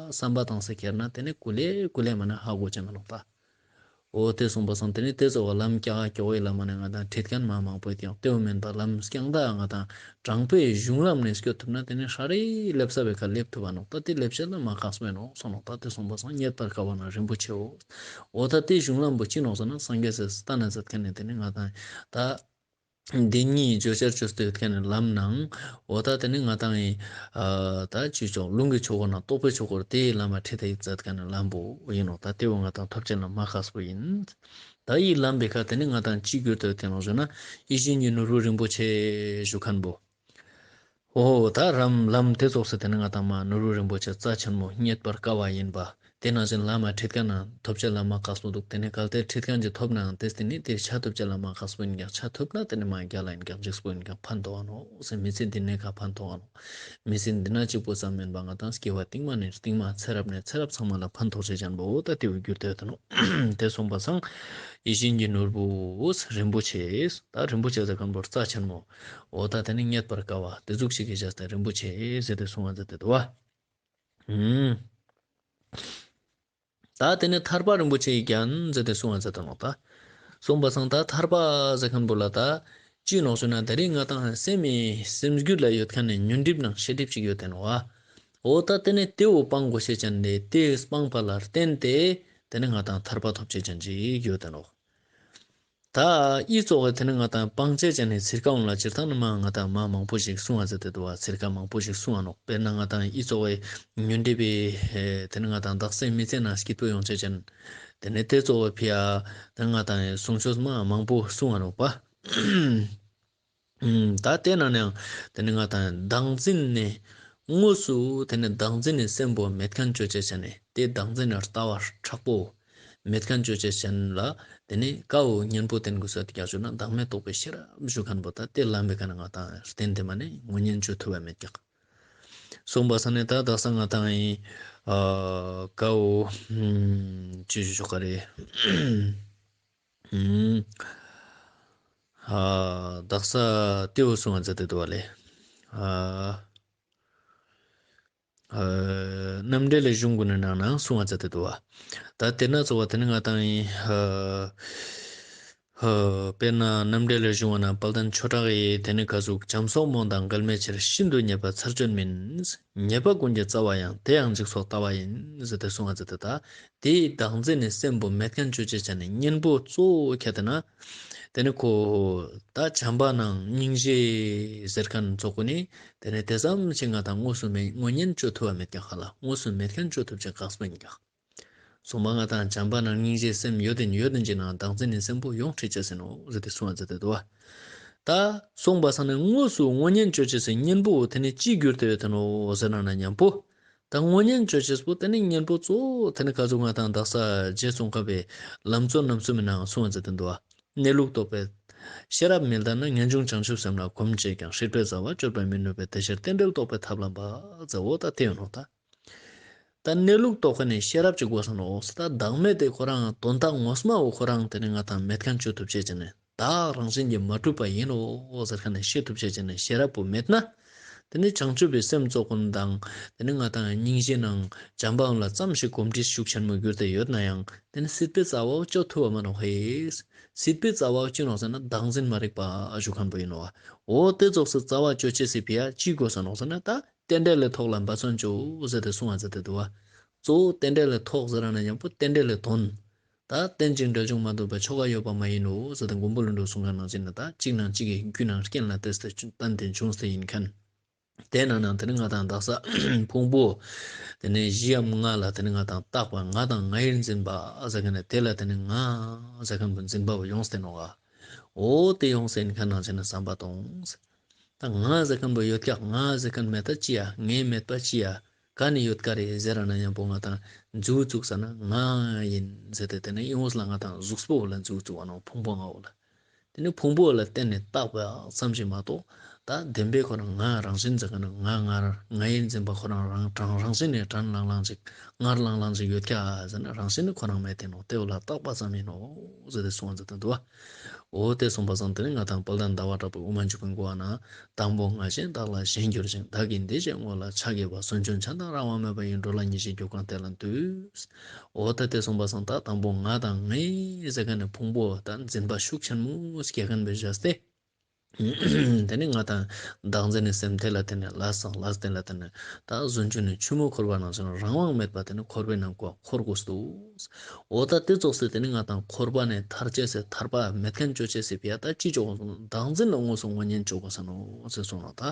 བསམ་པ་བཏང་སེ་ཁྱེར་ན་དེ་ནི་ཀུ་ལེ་ཀུ་ལེ་མ་ནི་ཧ་གོ་ཅེས་མ་ནོག་ད། འོ་དེ་སོང་པ་སང་དེ་ནི་དེ་ཚོ་བ་ལམ་སྐྱག་སྐྱོག་གི་ལམ་ནི་ང་དང་ཁྲིད་མཁན་མ་མང་པོ་ཡོད་ཀྱང་དེ་བོ་མེན་པ་ལམ་རྐྱང་དག་ང་དང་དྲང་པོའི་གཞུང་ལམ་ནས་སྐྱོད་ཐུབ་ན་དེ་ནི་ཧྲ་རེ་ལེབ་ས་བའི་ཁ་ལེབ་ཐུབ་པ་ནོག་ད་དེ་ལེབ་བྱེད་ལ་མ་ཁག་སོང་ནོག་སོང་ནོག་ད་དེ་སོང་པ་སང་རྙེད་པར་དཀའ་བ་ན་རིན་པོ་ཆེའོ། འོ་ད་དེ་གཞུང་ལམ་པོ་ཅི་ནོག་ཟེར་ན་སངས་རྒྱས་སི་ལྟ་ན་མཛད་མཁན་ནི་དེ་ནི་ང་དང་ད། འདི་ཉིད་བརྗོད་བྱར་བཅོས་ཏེ་ཡོད་མཁན་ནི་ལམ་ནང་། འོ་ད་དེ་ནི་ང་དང་ཡིན། ད་ཅི་ཆོག་ལུང་གི་ཆོས་སྐོར་ནང་རྟོགས་པའི་ཆོས་སྐོར་དེའི་ལམ་མ་ཁྲིད་དེ་ཡིག་མཛད་མཁན་ནི་ལམ་པོ་ཡིན་ནོག་ད་དེ་བོ་ང་དང་ཐོབ་བྱེད་ལ་མ་ཁག་པོ་ཡིན། ད་ཡི་ལམ་པའི་ཁ་དེ་ནི་ང་དང་ཅི་གྱུར་ཏེ་ཡོད་མཁན་ནོག་ཟེར་ན་ཡིད་བཞིན་གྱི་ནོར་བུ་རིན་པོ་ཆེ་ཞུ་མཁན་པོ། འོ་ད་རམ་ལམ་དེ་ཙོགས་སེ་དེ་ནི་ང་དང་མ་ནོར་བུ་རིན་པོ་ཆེ་རྩ་ཆེན་མོ་རྙེད་པར་དཀའ་བ་ཡིན་པ། དེ་ནང་བཞིན་ལམ་མ་ཁྲིད་མཁན་ན་ཐོབ་བྱེད་ལ་མ་ཁག་པོ་འདུག་དེ་ནི་གལ་ཏེ་ཁྲིད་མཁན་གྱི་ཐོབ་ནའང་དེ་དེ་ནི་དེ་ཆ་ཐོབ་བྱེད་ལ་མ་ཁག་པོ་ཡིན་ཀྱང་ཆ་ཐོབ་ན་དེ་ནི་མ་རྒྱལ་ལ་ཡིན་ཀྱང་འཇིགས་པོ་ཡིན་ཀྱང་ཕན་ཐོགས་ཨ་ནོག་ཟེར་མི་ཚེ་འདི་ནས་ཁ་ཕན་ཐོགས་ཨ་ནོག་མི་ཚེ་འདི་ན་གཅིག་པོ་ཙམ་མིན་པ་ང་དང་སྐྱེ་བ་རྟིང་མ་ནས་རྟིང་མ་ཚེ་རབས་ནས་ཚེ་རབས་ཚང་མ་ལ་ཕན་ཐོགས་བྱེད་ཅན་པོ་འོ་ད་དེ་བོ་གྱུར་ཏེ་ཡོད་ནོག་དེ་སོང་པ་སང་ཡིད་བཞིན་གྱི་ནོར་བུ་རིན་པོ་ཆེ། ད་རིན་པོ་ཆེ་ཟེར་མཁན་པོ་རྩ་ཆེན་མོ། འོ་ད་དེ་ནི་རྙེད་པར་དཀའ་བ་དེ་ཟུག་ཞིག་གི་བྱས་ཏེ་རིན་པོ་ཆེ་ཟེར་ཏེ་གསུང་བ་མཛད་དེ་འདུག་བ། ཨུམ། ད་དེ་ནི་ཐར་པ་རིན་པོ་ཆེའི་རྒྱན་ཟེར་ཏེ་གསུང་བ་མཛད་དེ་ནོག་ད། གསུངས་པ་སང་ད་ཐར་པ་ཟེར་མཁན་པོ་ལ་ད་ཅི་ནོག་ཟེར་ན་དེ་རིང་ང་དང་སེམས་སེམས་རྒྱུད་ལ་ཡོད་མཁན་ནི་ཉོན་སྒྲིབ་ནང་ཤེས་སྒྲིབ་ཅིག་ཡོད་དེ་ནོག་བ། འོ་ད་དེ་ནི་དེ་བོ་སྤང་དགོས་ཤེས་ཅན་ལས་དེ་སྤངས་པ་ལ་བརྟེན་ཏེ་དེ་ནི་ང་དང་ཐར་པ་ཐོབ་ཤེས་ཅན་ཅིག་ཡོད་དེ་ནོག་ད་ཨི་ཙོགས་སི་དེ་ནི་ང་དང་སྤང་བྱེད་ཅན་ནི་ཚིར་ཀ་འོང་ལ་སྤྱིར་བཏང་ནི་མ་ང་དང་མ་མང་པོ་ཞིག་གསུང་བ་མཛད་དེ་འདུག་བ། ཚིར་ཀ་མང་པོ་ཞིག་གསུང་བ་ནོག་དཔེར་ན་ང་དང་ཨི་ཙོགས་སི་ཉོན་སྒྲིབ་པའི་དེ་ནི་ང་དང་བདག་སེམས་མི་ཚེ་ན་སྐྱིད་པོ་ཡོང་བྱེད་ཅན། དེ་ནི་དེ་ཙོགས་སི་ཕི་ཡ་དེ་ནི་ང་དང་གསུང་ཆོས་མ་མང་པོ་གསུང་བ་ནོག་པ། ད་དེ་ན་ནའང་དེ་ནི་ང་དང་བདག་འཛིན་ནི་དངོས་སུ་དེ་ནི་བདག་འཛིན་ནི་སེམས་པོ་མེད་མཁན་ཅོ་ཅེས་ཅན་ནི་དེ་བདག་འཛིན་ནི་ལྟ་བ་མཁྲེགས་པོ་མེད་མཁན་ཅོ་ཅེས་ཅན་ལ་དེ་ནི་ཀ་བོ་གཉེན་པོ་བསྟེན་དགོས་ས་དེ་ཀ་ཞུ་ན་བདག་མེད་རྟོགས་པའི་ཤེས་རབ་ཞུ་མཁན་པོ་ད་དེ་ལམ་པའི་ཀ་ན་ང་དང་བསྟེན་དེ་མ་ནི་དངོས་གཉེན་ཅོ་ཐུབ་པ་མེད་ཀྱག་གསུངས་པ་སང་ནི་ད་དག་ས་ང་དང་ཡིན་ཀ་བོ་ཅི་ཞུ་ཆོག་ག་རེད། ཨ་དག་ས་དེ་བོ་གསུང་བ་མཛད་དེ་འདུག་བ་ལེ། ཨ་རྣམ་འགྲེལ་ལས་གཞུང་གུན་ནི་ནང་ན་གསུང་བ་མཛད་དེ་འདུག་བ། ད་དེ་ན་ཚོགས་པ་དེ་ནི་ང་དང་ཡིན། དཔེར་ན་རྣམ་འགྲེལ་ལས་གཞུང་བ་ན་དཔལ་ལྡན་ཆོས་གྲགས་ཡིས་དེ་ནི་ག་ཟུག་བྱམས་སོགས་རྨོངས་དང་འགལ་མེད་ཕྱིར། ཤིན་ཏུ་རྙེད་པ་ཚར་གཅོད་མིན། ཉེས་པ་ཀུན་གྱི་རྩ་བ་ཡང་། དེ་ཡང་འཇིག་ཚོགས་ལྟ་བ་ཡིན། ཟེར་ཏེ་གསུང་བ་མཛད་དེ་ད། དེའི་བདག་འཛིན་ནི་སེམས་པོ་མེད་མཁན་ཅོ་ཅེས་ཅན་ནི་གཉེན་པོ་གཙོ་བོ་ཁྱད་དེ་ན། དེ་ནི་ཁོ་ད་བྱམས་པ་ནང་སྙིང་རྗེ་ཟེར་མཁན་ཚོགས་ཀུན་ནི་དེ་ནི་དེ་ཙམ་ཞིག་ང་དང་དངོས་སུ་མེད་དངོས་གཉེན་ཅོ་ཐུབ་པ་མེད་ཀྱག་ཧ་ལ་དངོས་སུ་མེད་མཁན་ཅོ་ཐུབ་ཅེས་ཁག་པོ་ཡིན་ཀྱག་གསུངས་པ་ང་དང་བྱམས་པ་ནང་སྙིང་རྗེ་སེམས་ཡོད་དེ་ཡོད་དེ་ཅིག་ནང་བདག་འཛིན་ནི་སེམས་པོ་ཡོང་ཁྲིད་ཅེས་ཟེར་ནོག་ཟེར་ཏེ་གསུང་བ་མཛད་དེ་འདུག་བ། ད་གསུངས་པ་སང་ནི་དངོས་སུ་དངོས་གཉེན་ཅོ་ཅེས་སི་གཉེན་པོ་དེ་ནི་ཅི་གྱུར་ཏེ་ཡོད་དེ་ནོག་ཟེར་ན་ན་མཉམ་པོ། ད་དངོས་གཉེན་ཅོ་ཅེས་པོ་དེ་ནི་གཉེན་པོ་གཙོ་བོ་དེ་ནི་ག་ཟུག་ང་དང་དག་ས་རྗེ་ཙོང་ཁ་པའི་ལམ་གཙོ་རྣམ་གསུམ་མི་ནང་གསུང་བ་མཛད་དེ་འདུག་བ། གནས་ལུགས་རྟོགས་པའི་ཤེས་རབ་མི་ལྡན་ན། ངེས་འབྱུང་བྱང་ཆུབ་སེམས་ལ་གོམས་བྱས་ཀྱང་། སྲིད་པའི་རྩ་བ་གཅོད་པར་མི་ནུས་པས། དེ་ཕྱིར་རྟེན་འབྲེལ་རྟོགས་པའི་ཐབས་ལ་འབད། ཟེར་འོ་ད་དེ་ཡོད་ནོག་ད། ད་གནས་ལུགས་རྟོགས་མཁན་ནི་ཤེས་རབ་ཅིག་དགོས་ས་ནོག་ཟེར། ད་བདག་མེད་དེ་ཁོ་རང་དོན་དག་ངོ་མ་བོ་ཁོ་རང་དེ་ནི་ང་དང་མེད་མཁན་ཅོ་ཐུབ་ཅེས་ཅན་ནི་བདག་རང་བཞིན་གྱིས་མ་གྲུབ་པ་ཡིན་ནོག་ཟེར་མཁན་ནི་ཤེས་ཐུབ་ཅེས་ཅན་ནི་ཤེས་རབ་པོ་མེད་ན། དེ་ནི་བྱང་ཆུབ་པའི་སེམས་ཚོགས་ཀུན་དང་དེ་ནི་ང་དང་སྙིང་རྗེ་ནང་བྱམས་པའང་ལ་ཙམ་ཞིག་གོམས་འདྲིས་ཤུགས་ཆེན་མོ་གྱུར་ཏེ་ཡོད་ན་ཡང་དེ་ནི་སྲིད་པའི་རྩ་བ་བོ་གཅོད་ཐུབ་པ་མ་ནོག་ཧེ། སྲིད་པའི་རྩ་བ་བོ་ཅི་ནོག་ཟེར་ན་བདག་འཛིན་མ་རིག་པ་ཞུ་མཁན་པོ་ཡིན་ནོག་བ། འོ་དེ་ཙོགས་སི་རྩ་བ་གཅོད་ཅེས་སི་ཕི་ཡ་ཅི་དགོས་ས་ནོག་ཟེར་ན་ད། རྟེན་འབྲེལ་ལས་ཐོགས་ལ་འབད་བརྩོན་ཅོས་ཟེར་ཏེ་གསུང་བ་མཛད་དེ་འདུག་བ། གཙོ་བོ་རྟེན་འབྲེལ་ལས་ཐོགས་ཟེར་ན་མཉམ་པོ་རྟེན་འབྲེལ་ལས་དོན། ད་རྟེན་ཅིང་འབྲེལ་འབྱུང་མ་ཐོབ་པའི། ཆོས་འགའ་ཡོད་པ་མ་ཡིན་ནོ་ཟེར་ཏེ་མགོན་པོ་ཀླུ་སྒྲུབ་གསུང་མཁན་ནང་བཞིན་ན་ད་གཅིག་ནང་གཅིག་གི་རྒྱུ་ནང་རྐྱེན་ལ་བརྟེན་ཏེ་བྱུང་སྟེ་ཡིན་མཁན། དེ་ནང་ན་དེ་ནི་ང་དང་དག་ས་ཕུང་པོ། དེ་ནི་བཞིའམ་ལྔ་ལ་དེ་ནི་ང་དང་བཏགས་པ་ང་དང་ང་ཡིར་འཛིན་པ་ཟེར་མཁན་ནི་དེ་ལ་དེ་ནི་ང་ཟེར་མཁན་པོ་འཛིན་པ་བོ་ཡོངས་ཏེ་ནོག་ག་འོ་དེ་ཡོངས་ཏེ་ཡིན་མཁན་ནང་བཞིན་ན་བསམ་པ་གཏོང་། ད་ང་ཟེར་མཁན་པོ་ཡོད་ཀྱག་ང་ཟེར་མཁན་མེད་ད་ཅི་ཡ། ངའི་མེད་པ་ཅི་ཡ། ག་ནས་ཡོད་ཀ་རེད་ཟེར་ར་ན་མཉམ་པོ་ང་དང་མཛུ་བཙུགས་ས་ན་ང་ཡིན་ཟེར་ཏེ་དེ་ནས་ཡོངས་ལ་ང་དང་གཟུགས་པོ་བོ་ལ་མཛུ་བཙུགས་པ་ནོག་ཕུང་པོ་ལྔ་བོ་ལ། དེ་ནས་ཕུང་པོ་བོ་ལ་བརྟེན་ནས་བཏགས་པ་ཙམ་ཞིག་མ་གཏོགས། ད་བདེན་པའི་ཁོ་རང་ང་རང་བཞིན་ཟེར་ག་ན་ང་ང་ངའི་འཛིན་པ་ཁོ་རང་རང་དྲང་རང་བཞིན་ནས་དྲང་ལང་ལང་ཅིག་ངར་ལང་ལང་ཅིག་ཡོད་ཀྱག་ཟེར་ན་རང་བཞིན་ནི་ཁོ་རང་མེད་དེ་ནོག་དེ་བོ་ལ་རྟག་པ་ཙམ་ཡིན་ནོག་ཟེར་ཏེ་གསུངས་ཟེར་ཏེ་འདུག་བ། འོ་དེ་གསུངས་པ་ཙམ་དེ་ནི་ང་དང་དཔལ་ལྡན་ཟླ་བ་གྲགས་པའི་དབུ་མ་འཇུག་པའི་འགོ་བ་ན། དང་པོ་ང་ཞེས་བདག་ལ་ཞེན་གྱུར་ཅིང་། བདག་གི་འདི་ཞེས་ངོ་ལ་ཆགས་བསྐྱེད་པ། བརྩོན་འགྲུས་ཆགས་སྡང་རང་དབང་མེད་པ་ཡི། འགྲོ་ལ་ཉེར་ཞི་རྒྱུ་གང་དེ་ལ་འདུད། འོ་ད་དེ་གསུངས་པ་ཙམ་ད་དང་པོ་ང་དང་ངའི་ཟེར་མཁན་ནི་ཕུང་པོ་ད་འཛིན་པ་ཤུགས་ཆེན་མོ་སྐྱེ་མཁན་པའི་བཞག་སྟེ། དེ་ནི་ང་དང་བདག་འཛིན་ནི་སེམས་དེ་ལ་བརྟེན་ནས་ལས་དང་ལས་དེ་ལ་བརྟེན་ནས་ད་རྫུ་འཕྲུལ་ནི་ཆུ་མོ་འཁོར་བ་ནང་བཞིན་རང་དབང་མེད་པ་དེ་ནི་འཁོར་བའི་ནང་ཀོ་འཁོར་དགོས་འདུག་འོ་ད་དེ་ཙོགས་སེ་དེ་ནི་ང་དང་འཁོར་བ་ནས་ཐར་ཅེས་སི་ཐར་པ་མེད་མཁན་ཅོ་ཅེས་སི་ཕི་ཡ་ད་ཅི་ཅོ་དགོས་སོང་། བདག་འཛིན་ལ་དངོས་སུ་དངོས་གཉེན་ཅོ་དགོས་ས་ནོག་ཟེར་སོང་ལ། ད་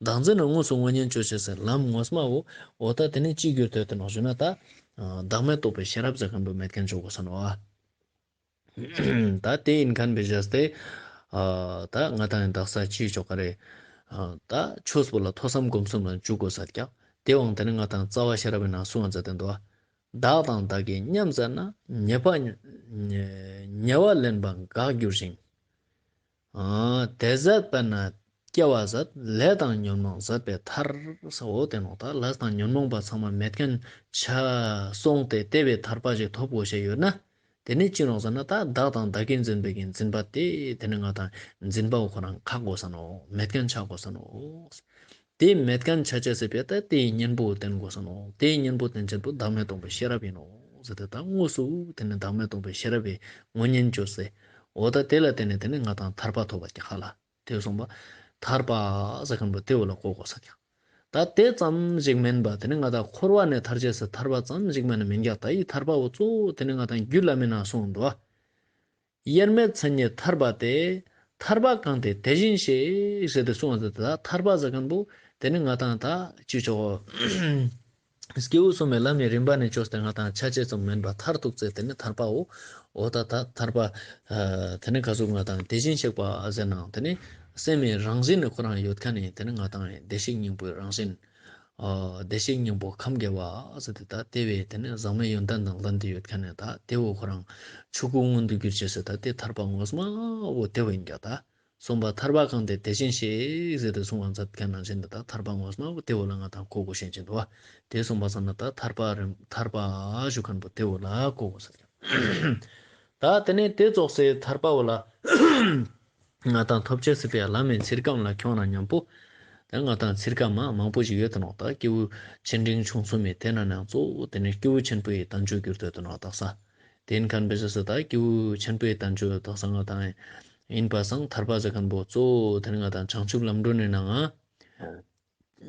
བདག་འཛིན་ལ་དངོས་སུ་དངོས་གཉེན་ཅོ་ཅེས་སི་ལམ་ངོ་མ་བོ་འོ་ད་དེ་ནི་ཅི་གྱུར་ཏེ་ཡོད་དེ་ནོག་ཞུ་ན་ད་བདག་མེད་རྟོགས་པའི་ཤེས་རབ་ཟེར་མཁན་པོ་མེད་མཁན་ཅོ་དགོས་ས་ནོག་ད་དེ་ཡིན་མཁན་པའི་བཞག་སྟེ། ཨ་ད་ང་དང་དག་ས་ཅི་ཅོ་ག་རེ། ཨ་ད་ཆོས་པོ་ལ་ཐོས་བསམ་སྒོམ་གསུམ་ལ་འཇུག་དགོས་ས་ཀྱག་དེ་བོ་དེ་ནི་ང་དང་རྩ་བ་ཤེས་རབ་ཡིན་ན་གསུངས་ཟེར་ཏེ་འདུག་བདག་དང་བདག་གི་མཉམ་ཟེར་ན། ཉེས་པ་ཉེས་པ་ལེན་པ་འགག་འགྱུར་ཞིང་། ཨ་དེ་ཟད་པས་ན་སྐྱེ་བ་ཟད། ལས་དང་ཉོན་མོངས་ཟད་པས་ཐར། ཟེར་འོ་དེ་ནོག་ད་ལས་དང་ཉོན་མོངས་པ་ཚང་མ་མེད་མཁན་ཆ་སོང་སྟེ་དེ་བས་ཐར་པ་ཞིག་ཐོབ་དགོས་ཤེས་ཡོད་ན། དེ་ནི་ཅི་ནོག་ཟེར་ན་ད་བདག་དང་བདག་གིར་འཛིན་པའི་གི་འཛིན་པ་དེ་དེ་ནི་ང་དང་འཛིན་པ་བོ་ཁོ་རང་ཁག་དགོས་ས་ནོག་མེད་མཁན་ཆ་དགོས་ས་ནོག་དེ་མེད་མཁན་ཆ་ཅེས་སི་ཕི་ཡ་ད་དེའི་གཉེན་པོ་བསྟེན་དགོས་ས་ནོག་དེའི་གཉེན་པོ་བསྟེན་ཅེས་པོ་བདག་མེད་རྟོགས་པའི་ཤེས་རབ་ཡིན་ནོག་ཟེར་ཏེ་ད་དངོས་སུ་དེ་ནི་བདག་མེད་རྟོགས་པའི་ཤེས་རབ་པའི་དངོས་གཉེན་ཅོས་སེ། འོ་ད་དེ་ལ་བརྟེན་ནས་དེ་ནི་ང་དང་ཐར་པ་ཐོབ་པ་ཀྱག་ཧ་ལ། དེ་གསུངས་པ། ཐར་པ་ཟེར་མཁན་པོ་དེ་བོ་ལ་གོ་དགོས་ས་ཀྱག་ད་དེ་ཙམ་ཞིག་མིན་པ་དེ་ནི་ང་དང་འཁོར་བ་ནས་ཐར་ཅེས་སི་ཐར་པ་ཙམ་ཞིག་མིན་ན་མིན་ཀྱག་ད་ཡི་ཐར་པ་བོ་གཙོ་བོ་དེ་ནི་ང་དང་རྒྱུད་བླ་མའི་ནང་གསུངས་འདུག་དབྱེར་མེད་མཚན་ཉིད་ཐར་པ་སྟེ། ཐར་པ་གང་དེ་དེ་བཞིན་གཤེགས། ཟེར་ཏེ་གསུངས་པ་ཟེར་ཏེ་ད་ཐར་པ་ཟེར་མཁན་པོ་དེ་ནི་ང་དང་ད་ཅི་ཆོག་སྐྱེས་བུ་གསུམ་པའི་ལམ་གྱི་རིམ་པ་ནས་བཅོས་ཏེ་ང་དང་ཆ་ཅེས་ཙམ་མིན་པ་མཐར་ཐུག་ཚེ་དེ་ནི་ཐར་པའོ། འོ་ད་ད་ཐར་པ་ཨ་དེ་ནི་ག་ཟུག་ང་དང་དེ་བཞིན་གཤེགས་པ་ཟེར་ནའང་དེ་ནི་སེམས་མི་རང་བཞིན་ནི་ཁོ་རང་ཡོད་མཁན་ནི་དེ་ནི་ང་དང་བདེ་གཤེགས་སྙིང་པོའི་རང་བཞིན། ཨ་བདེ་གཤེགས་སྙིང་པོ་ཁམས་དགེ་བ་ཟེར་ཏེ་ད་དེ་བས་དེ་ནི་ཟག་མེད་ཡོན་ཏན་དང་ལྡན་ཏེ་ཡོད་མཁན་ནི་ད་དེ་བོ་ཁོ་རང་ཆོས་སྐུ་མངོན་དུ་གྱུར་ཅེས་ཟེར་ད་དེ་ཐར་པ་ངོ་མ་བོ་དེ་བོ་ཡིན་ཀྱག་ད། གསུངས་པ་ཐར་པ་གང་དེ་དེ་བཞིན་གཤེགས། ཟེར་ཏེ་གསུངས་པ་མཛད་མཁན་ནང་བཞིན་དུ་ད་ཐར་པ་ངོ་མ་བོ་དེ་བོ་ལ་ང་དང་གོ་དགོས་ཤེས་ཅན་འདུག་བ། དེ་གསུངས་པ་ཙམ་ན་ད་ཐར་པ་རིམ་ཐར་པ་ཞུ་མཁན་པོ་དེ་བོ་ལ་གོ་དགོས་ས་ཀྱག་ད་དེ་ནས་དེ་ཙོགས་སེ་ཐར་པ་བོ་ལ་ང་དང་ཐོབ་ཅེས་སི་ཕི་ཡ་ལམ་མི་ཚིར་ཀ་ལ་ཁྱོང་ན་མཉམ་པོ། ད་ང་དང་ཚིར་ཀ་མ་མང་པོ་ཞིག་ཡོད་དེ་ནོག་ད་སྐྱེས་བུ་ཆེ་འབྲིང་ཆུང་གསུམ་མི་དེ་ན་ནང་གཙོ་བོ་དེ་ནི་སྐྱེས་བུ་ཆེན་པོའི་བསྟན་བཅོས་གྱུར་ཏེ་ཡོད་དེ་ནོག་དག་ས། དེ་ཡིན་མཁན་པའི་ཟེར་ས་ད་སྐྱེས་བུ་ཆེན་པོའི་བསྟན་བཅོས་དག་ས་ང་དང་ཡིན་པ་སང་ཐར་པ་ཟེར་མཁན་པོ་གཙོ་བོ་དེ་ནི་ང་དང་བྱང་ཆུབ་ལམ་སྒྲོན་ནི་ནང་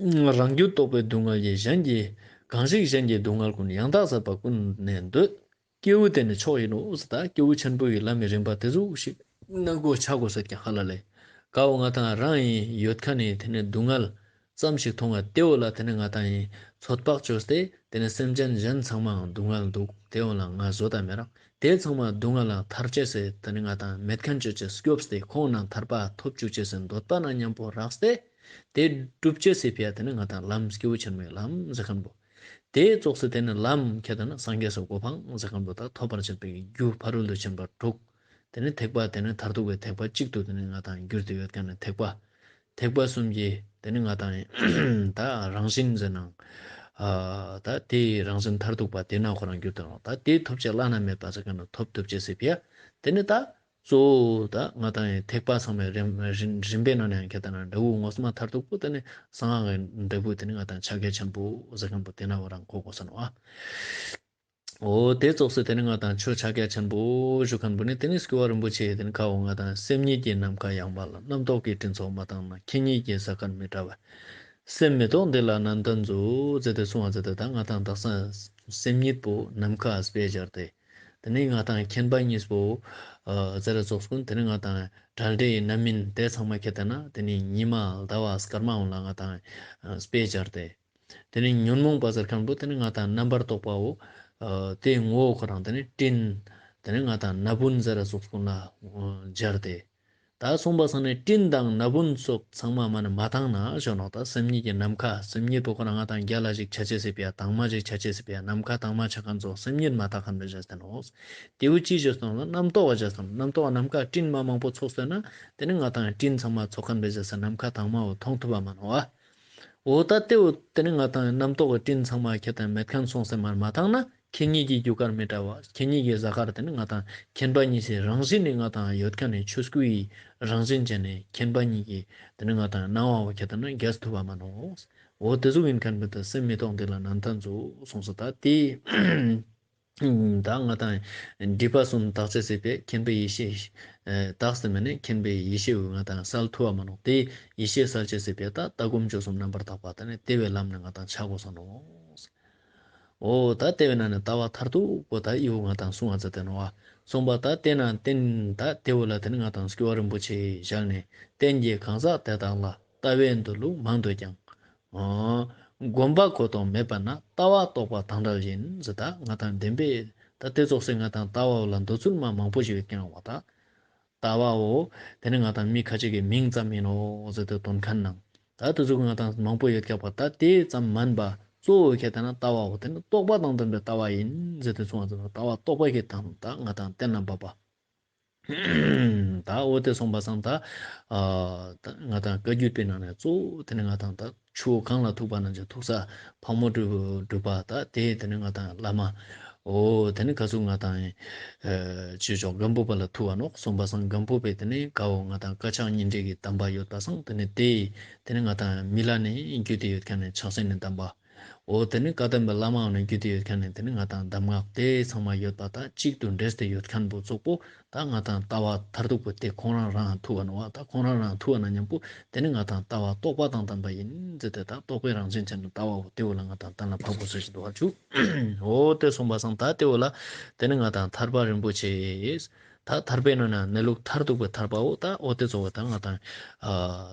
ང་། རང་རྒྱུད་རྟོག་པའི་སྡུག་བསྔལ་གྱིས། གཞན་གྱི་གང་ཞིག་གཞན་གྱི་སྡུག་བསྔལ་ཀུན། ཡང་དག་ཟད་པ་ཀུན་ནས་འདོད། སྐྱེས་བུ་དེ་ནི་མཆོག་ཡིན་ནོ་ཟེར་ད་སྐྱེས་བུ་ཆེན་པོ་ཡི་ལམ་མི་རིམ་པ་དེ་ཟུག་ཞིག་ནང་གོ་ཆ་དགོས་ས་ཀྱང་ཧ་ལ་ལས། ཀ་བོ་ང་དང་རང་ཡིན་ཡོད་མཁན་ནི་དེ་ནི་སྡུག་བསྔལ་ཙམ་ཞིག་མཐོང་བ་དེ་བོ་ལ་དེ་ནི་ང་དང་ཡིན་ཚོད་དཔག་བཅོས་ཏེ་དེ་ནི་སེམས་ཅན་གཞན་ཚང་མའང་སྡུག་བསྔལ་འདུག་དེ་བོ་ལ་ང་བཟོ་ད་མེད་རང་དེ་ཚང་མ་སྡུག་བསྔལ་ལ་ཐར་ཅེས་སི་དེ་ནི་ང་དང་མེད་མཁན་བཅོ་ཅེས་སྐྱོབས་ཏེ་ཁོང་ན་ཐར་པ་ཐོབ་བཅུག་ཅེས་སི་འདོད་པ་ན་མཉམ་པོ་རགས་ཏེ། དེ་སྒྲུབ་ཅེས་སི་ཕི་ཡ་དེ་ནི་ང་དང་ལམ་སྐྱེས་བུ་ཆེན་མོའི་ལམ་ཟེར་མཁན་པོ། དེ་ཙོགས་སེ་དེ་ནི་ལམ་ཁྱེད་དེ་ན་སངས་རྒྱས་སི་གོ་འཕང་ཟེར་མཁན་པོ་ད་ཐོབ་པར་བྱེད་པའི་རྒྱུ་ཕ་རོལ་ཏུ་ཕྱིན་པ་དྲུག་དེ་ནི་ཐེག་པ་དེ་ནི་མཐར་ཐུག་པའི་ཐེག་པ་གཅིག་ཏུ་དེ་ནི་ང་དང་གྱུར་ཏེ་ཡོད་མཁན་ནི་ཐེག་པ། ཐེག་པ་གསུམ་གྱི་དེ་ནི་ང་དང་ད་རང་བཞིན་ཟེར་ནའང་། ད་དེའི་རང་བཞིན་མཐར་ཐུག་པ་དེ་ན་ཁོ་རང་གྱུར་ཏེ་ཡོད་ད་དེ་ཐོབ་ཅེས་བླ་ན་མེད་པ་ཟེར་མཁན་ནི་ཐོབ་ཐུབ་ཅེས་སི་ཕི་ཡ་དེ་ནི་ད། གཙོ་བོ་ད་ང་དང་ཡང་ཐེག་པ་ཚང་མའི་རིམ་རིམ་རིམ་པའི་ནང་ནས་ཡང་ཁྱེད་དང་འབྲས་བུ་ངོ་མ་མཐར་ཐུག་པོ་དེ་ནི་གསང་སྔགས་ཀྱི་འབྲས་བུ་དེ་ནི་ང་དང་ཕྱག་རྒྱ་ཆེན་པོ་ཟེར་མཁན་པོ་དེ་ན་བོ་རང་གོ་དགོས་ས་ནོག་ཨ། འོ་དེ་ཙོགས་སེ་དེ་ནི་ང་དང་ཆོས་ཕྱག་རྒྱ་ཆེན་པོ་ཞུ་མཁན་པོ་ནི་དེ་ནི་སྐྱོབ་པ་རིན་པོ་ཆེ་དེ་ནི་ཁ་འོ་ང་དང་སེམས་ཉིད་ཀྱི་ནམ་མཁའ་ཡངས་པ་ལ། རྣམ་རྟོག་གི་སྤྲིན་ཚོགས་མ་བཏང་ན། ཁྱེད་ཉིད་ཀྱི་གཟའ་སྐར་མི་འདྲ་བ། སེམས་མི་རྟོག་འདི་ལ་ནན་ཏན་མཛོད། ཟེར་ཏེ་གསུངས་པ་ཟེར་ཏེ་ད་ང་དང་དག་ས་སེམས་ཉིད་པོ་ནམ་མཁའ་དཔེ་སྦྱར་ཏེ། དེ་ནས་ང་དང་མཁྱེན་པ་གཉིས་པོ་ཨ་ཟེར་ར་ཙོགས་ཀུན་དེ་ནས་ང་དང་བྲལ་འབྲས་ཡི་རྣམ་སྨིན་དེ་ཚང་མ་ཁྱེད་དེ་ན་དེ་ནས་ཉི་མ་ཟླ་བ་སྐར་མ་འོང་ལ་ང་དང་ཨ་དཔེ་སྦྱར་ཏེ། དེ་ནས་ཉོན་མོངས་པ་ཟེར་མཁན་པོ་དེ་ནས་ང་དང་རྣམ་པར་རྟོག་པའོ། ཨ་དེའི་ངོ་བོ་ཁོ་རང་དེ་ནས་སྤྲིན། དེ་ནས་ང་དང་ན་བུན་ཟེར་ར་ཙོགས་ཀུན་ལ་ཨ་སྦྱར་ཏེ། ད་གསུངས་པ་སང་ནི་སྤྲིན་དང་ན་བུན་སོགས་ཚང་མ་མ་ནི་མ་བཏང་ན་ཞོ་ནོག་ད་སེམས་ཉིད་ཀྱི་ནམ་མཁའ་སེམས་ཉིད་པོ་ཁོ་ན་ང་དང་རྒྱལ་ལ་ཞིག་ཆ་ཅེས་སི་ཕི་ཡ་དྭངས་མ་ཞིག་ཆ་ཅེས་སི་ཕི་ཡ་ནམ་མཁའ་དྭངས་མ་ཆ་མཁན་ཚོ་སེམས་ཉིད་མ་བཏང་མཁན་པའི་ཞེས་ཏེ་ནོག་དེ་བོ་ཅི་ཞེས་ཏེ་ནོག་རྣམ་རྟོག་པ་ཞེས་ཏེ་ནོག་རྣམ་རྟོག་པ་ནམ་མཁའ་སྤྲིན་མ་མང་པོ་ཚོགས་ཏེ་ན་དེ་ནི་ང་དང་སྤྲིན་ཚང་མ་ཚོགས་མཁན་པའི་ཞེས་ནམ་མཁའ་དྭངས་མ་བོ་མཐོང་ཐུབ་པ་མ་ནོག་བ། འོ་ད་དེ་བོ་དེ་ནི་ང་དང་རྣམ་རྟོག་གི་སྤྲིན་ཚང་མ་ཁྱེད་དང་མེད་མཁན་སོང་སེ་མར་མ་བཏང་ན་ཁྱེད་གཉིས་ཀྱི་རྒྱུ་སྐར་མི་འདྲ་བ་ཁྱེད་གཉིས་ཀྱི་གཟའ་སྐར་དེ་ནི་ང་དང་མཁྱེན་པ་གཉིས་སི་རང་བཞིན་ནི་ང་དང་ཡོད་མཁན་ནི་ཆོས་སྐུ་ཡི་རང་བཞིན་ཅན་ནི་མཁྱེན་པ་གཉིས་ཀྱི་དེ་ནི་ང་དང་སྣང་བ་བོ་ཁྱེད་དང་ན་རྒྱས་ཐུབ་པ་མ་ནོག་འོ་དེ་ཟུག་ཡིན་མཁན་བོ་ད་སེམས་མི་རྟོག་འདི་ལ་ནན་ཏན་ཟུག་སོང་སེ་ད་དེ། ད་ང་དང་སྒྲིབ་པ་གསུམ་དག་ཅེས་སི་ཕི་ཡ་མཁྱེན་པའི་ཡེ་ཤེས་ཨེ་དག་སྟེ་མ་ནི་མཁྱེན་པའི་ཡེ་ཤེས་བོ་ང་དང་སལ་ཐུབ་བ་མ་ནོག་དེ་ཡེ་ཤེས་སལ་ཅེས་སི་ཕི་ཡ་ད་ལྟ་སྒོམ་སྤྱོད་གསུམ་རྣམ་པར་དག་པ་དེ་ནི་དེ་བོའི་ལམ་ནི་ང་དང་ཆ་དགོས་ས་ནོག་འོ་ད་དེ་བོའི་ནང་ནས་ལྟ་བ་མཐར་ཐུག་པོ་ད་ཨི་བོ་ང་དང་གསུང་བ་ཙ་དེ་ནོག་བ། གསུངས་པ་ད་དེ་ན་བརྟེན་ད་དེ་བོ་ལ་དེ་ནི་ང་དང་སྐྱོབ་པ་རིན་པོ་ཆེ་ཞལ་ནས་རྟེན་གྱི་གང་ཟག་དེ་དག་ལ་ལྟ་བའི་འདོད་ལུགས་མང་འདོད་ཀྱང་། ཨ་སྒོམ་པ་གོ་རྟོགས་མེད་པ་ན་ལྟ་བ་རྟོག་པ་དང་འདྲ་ཡིན་ཟེར། ད་ང་དང་བདེན་པའི་ད་དེ་ཙོགས་སེ་ང་དང་ལྟ་བ་བོ་ལ་འདོད་ཚུལ་མ་མང་པོ་ཞིག་ཡོད་ཀྱང་བ་ད། ལྟ་བ་བོ་དེ་ནི་ང་དང་མི་ཁ་ཅིག་གི་མིང་ཙམ་ཡིན་ནོག་ཟེར་ཏེ་དོན་མཁན་ནང་ད་དེ་ཟུག་ང་དང་མང་པོ་ཡོད་ཀྱང་བ་ད་དེ་ཙམ་མན་པ་གཙོ་བོ་ཁྱེད་ལྟ་ན་ལྟ་བ་བོ་དེ་ནི་རྟོག་པ་དང་ལྡན་པའི་ལྟ་བ་ཡིན་ཟེར་ཏེ་གསུངས་པ་ཟེར་ན་ལྟ་བ་རྟོག་པ་ཁྱེད་དང་ད་ང་དང་གཏན་ལ་འབབ་པ། ད་འོ་དེ་སོང་པ་སང་ད་ཨ་ད་ང་དང་བཀའ་བརྒྱུད་པའི་ནང་ནས་གཙོ་བོ་དེ་ནི་ང་དང་ད་ཆུ་བོ་གངས་ལ་ཐུག་པ་ནང་བཞིན་ཐུག་ས་ཕག་མོ་གྲུ་གྲུ་པ་ད་དེ་དེ་ནི་ང་དང་བླ་མ་འོ་དེ་ནི་ག་ཟུག་ང་དང་ཨ་ཆོས་ཕྱོགས་སྒམ་པོ་པ་ལ་ཐུག་པ་ནོག་གསུངས་པ་སང་སྒམ་པོ་པའི་དེ་ནི་ག་བོ་ང་དང་བཀའ་ཕྱག་སྙིང་བྲིས་ཀྱི་གདམས་པ་ཡོད་པ་སང་དེ་ནི་དེ་དེ་ནི་ང་དང་མི་ལ་ནི་བརྒྱུད་དེ་ཡོད་མཁན་ནི་ཕྱག་སེན་ནི་གདམས་པ། འོ་དེ་ནི་བཀའ་གདམས་པའི་བླ་མའང་ནི་རྒྱུད་དེ་ཡོད་མཁན་ནི་དེ་ནི་ང་དང་གདམས་ངག་དེ་ཚང་མ་ཡོད་པ་དང་གཅིག་ཏུ་འདྲེས་ཏེ་ཡོད་མཁན་པོ་ཙོགས་པོ་ད་ང་དང་ལྟ་བ་མཐར་ཐུག་པོ་དེ་ཁོང་རང་རང་ཐུག་པ་ནོག་བ། ད་ཁོང་རང་རང་ཐུག་པ་ན་མཉམ་པོ་དེ་ནི་ང་དང་ལྟ་བ་རྟོག་པ་དང་ལྡན་པ་ཡིན་ཟེར་ཏེ་ད་རྟོག་པའི་རང་བཞིན་ཅན་ནི་ལྟ་བ་བོ་དེ་བོ་ལ་ང་དང་གཏན་ལ་ཕབ་དགོས་ཟེར་ཞིག་འདུག་བ་ཆུ། འོ་དེ་སོང་པ་སང་ད་དེ་བོ་ལ་དེ་ནི་ང་དང་ཐར་པ་རིན་པོ་ཆེ་ད་ཐར་པའི་ནང་ན་གནས་ལུགས་མཐར་ཐུག་པའི་ཐར་པ་བོ་ད་འོ་དེ་ཙོགས་པོ་ད་ང་དང་ཨ་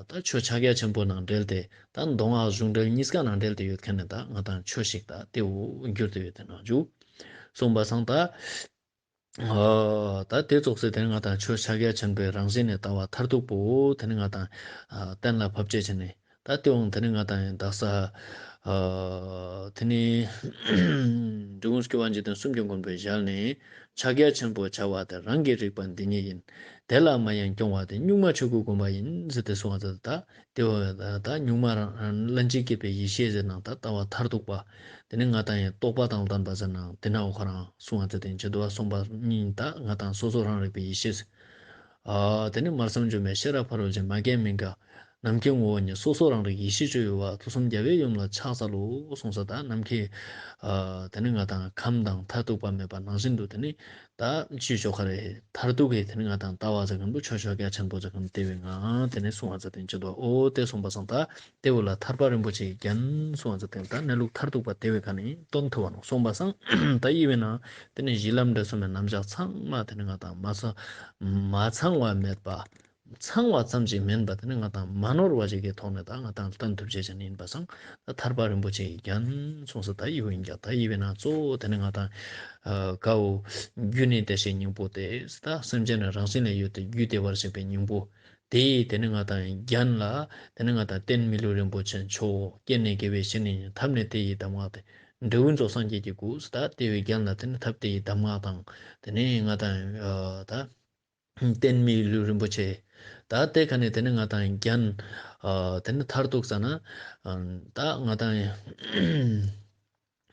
ད་ཆོས་ཕྱག་རྒྱ་ཆེན་པོ་ནང་འབྲེལ་ཏེ། ད་མདོ་སྔགས་གཞུང་འགྲེལ་གཉིས་ཀ་ནང་འབྲེལ་ཏེ་ཡོད་མཁན་ནི་ད་ང་དང་ཆོས་ཤིག་ད་དེ་བོ་འགྱུར་ཏེ་ཡོད་དེ་ནང་བཞུགས། གསུངས་པ་སང་ད་ཨ་ད་དེ་ཙོགས་སེ་དེ་ང་དང་ཆོས་ཕྱག་རྒྱ་ཆེན་པོའི་རང་བཞིན་ནི་ལྟ་བ་མཐར་ཐུག་པོ་དེ་ནི་ང་དང་ཨ་གཏན་ལ་ཕབ་བྱེད་ཆེན་ནི་ད་དེ་འོང་དེ་ནི་ང་དང་ཡང་དག་ས་ཨ་དེ་ནི་འབྲི་གུང་སྐྱོབ་པ་འཇིག་རྟེན་གསུམ་གྱི་མགོན་པོའི་ཞལ་ནས། ཕྱག་རྒྱ་ཆེན་པོ་བྱ་བ་དེ་རང་གི་རིག་པ་འདི་ཉིད་ཡིན། དེ་ལ་མ་ཡེངས་སྐྱོང་བ་དེ་གཉུག་མ་ཆོས་སྐུ་བསྒོམ་པ་ཡིན་ཟེར་ཏེ་གསུངས་པ་ད། དེ་བོ་ད་གཉུག་མ་རང་ལྷན་ཅིག་སྐྱེས་པའི་ཡེ་ཤེས་ཟེར་ནང་ད་ལྟ་བ་མཐར་ཐུག་པ། དེ་ནི་ང་དང་ཡང་རྟོག་པ་དང་ལྡན་པ་ཟེར་ནང་དེ་ན་འོ་ཁོ་རང་གསུངས་པ་དེ་དེ་འཆི་དུ་བ་གསུངས་པ་ཉིད་ད་ང་དང་སོ་སོ་རང་རིག་པའི་ཡེ་ཤེས། ཨ་དེ་ནི་མར་གསུམ་འབྱུང་བའི་ཤེས་རབ་ཕ་རོལ་ཕྱིན་མ་སྐྱེས་མི་འགག་ནམ་མཁའི་ངོ་བོ་ཉིད་སོ་སོ་རང་རིག་ཡེ་ཤེས་སྤྱོད་ཡུལ་བ་ཐུགས་གསུམ་རྒྱལ་བའི་ཡུམ་ལ་ཕྱག་འཚལ་ལོ་གསུངས་ས་ད་ནམ་མཁའི་ཨ་དེ་ནི་ང་དང་ཁམས་དང་མཐར་ཐུག་པ་མེད་པ་ནང་བཞིན་དུ་དེ་ནི། ད་ཅི་ཞོག་ཁ་རེ་མཐར་ཐུག་གི་དེ་ནི་ང་དང་ལྟ་བ་ཟེར་མཁན་པོ་ཆོས་ཕྱག་རྒྱ་ཆེན་པོ་ཟེར་མཁན་དེ་བས་ང་དེ་ནི་གསུང་བ་ཟེར་དེ་འཆི་དུ་བ་འོ་དེ་གསུངས་པ་སང་ད་དེ་བོ་ལ་ཐར་པ་རིན་པོ་ཆེའི་རྒྱན་གསུང་བ་ཟེར་དེ་ད་གནས་ལུགས་མཐར་ཐུག་པ་དེ་བས་ཁ་ནི་སྟོན་ཐུབ་བ་ནོ་གསུངས་པ་སང་ད་ཡི་བས་ན་དེ་ནི་གཞི་ལམ་འབྲས་གསུམ་མའི་རྣམ་གཞག་ཚང་མ་དེ་ནི་ང་དང་མ་ཚ་མ་ཚང་བ་མེད་པ། ཚང་བ་ཙམ་ཞིག་མིན་པ་དེ་ནི་ང་དང་མ་ནོར་བ་ཞིག་གི་ཐོག་ནས་ད་ང་དང་སྟོན་ཐུབ་བྱེད་ཅན་ཡིན་པ་སང་ད་ཐར་པ་རིན་པོ་ཆེའི་རྒྱན་གསུངས་ས་ད་ཡི་བོ་ཡིན་ཀྱང་ད་ཡི་བས་ན་གཙོ་བོ་དེ་ནི་ང་དང་ཨ་ཀའོ་རྒྱུ་ནི་བདེ་གཤེགས་སྙིང་པོ་སྟེ་ད་སེམས་ཅན་ནི་རང་བཞིན་ལས་ཡོད་དེ་རྒྱུ་བདེ་བར་གཤེགས་པའི་སྙིང་པོ་དེ་ཡི་དེ་ནི་ང་དང་རྒྱན་ལ་དེ་ནི་ང་དང་རྟེན་མི་ལུས་རིན་པོ་ཆེ་མཆོག་རྐྱེན་ནི་དགེ་བའི་བཤེས་གཉེན་ཉིད་ཐབས་ནི་དེ་ཡི་གདམས་ངག་སྟེ་འབྲས་བུ་རྫོགས་སངས་རྒྱས་ཀྱི་སྐུ་ད་དེ་བོའི་རྒྱན་ལ་དེ་ནི་ཐབས་དེ་ཡི་གདམས་ངག་དང་དེ་ནི་ང་དང་ཨ་ད། རྟེན་མི་ལུས་རིན་པོ་ཆེ། ད་དེ་ཁ་ནས་དེ་ནི་ང་དང་རྒྱན། ཨ་དེ་ནི་མཐར་ཐུག་ས་ན། ཨ་ད་ང་དང་།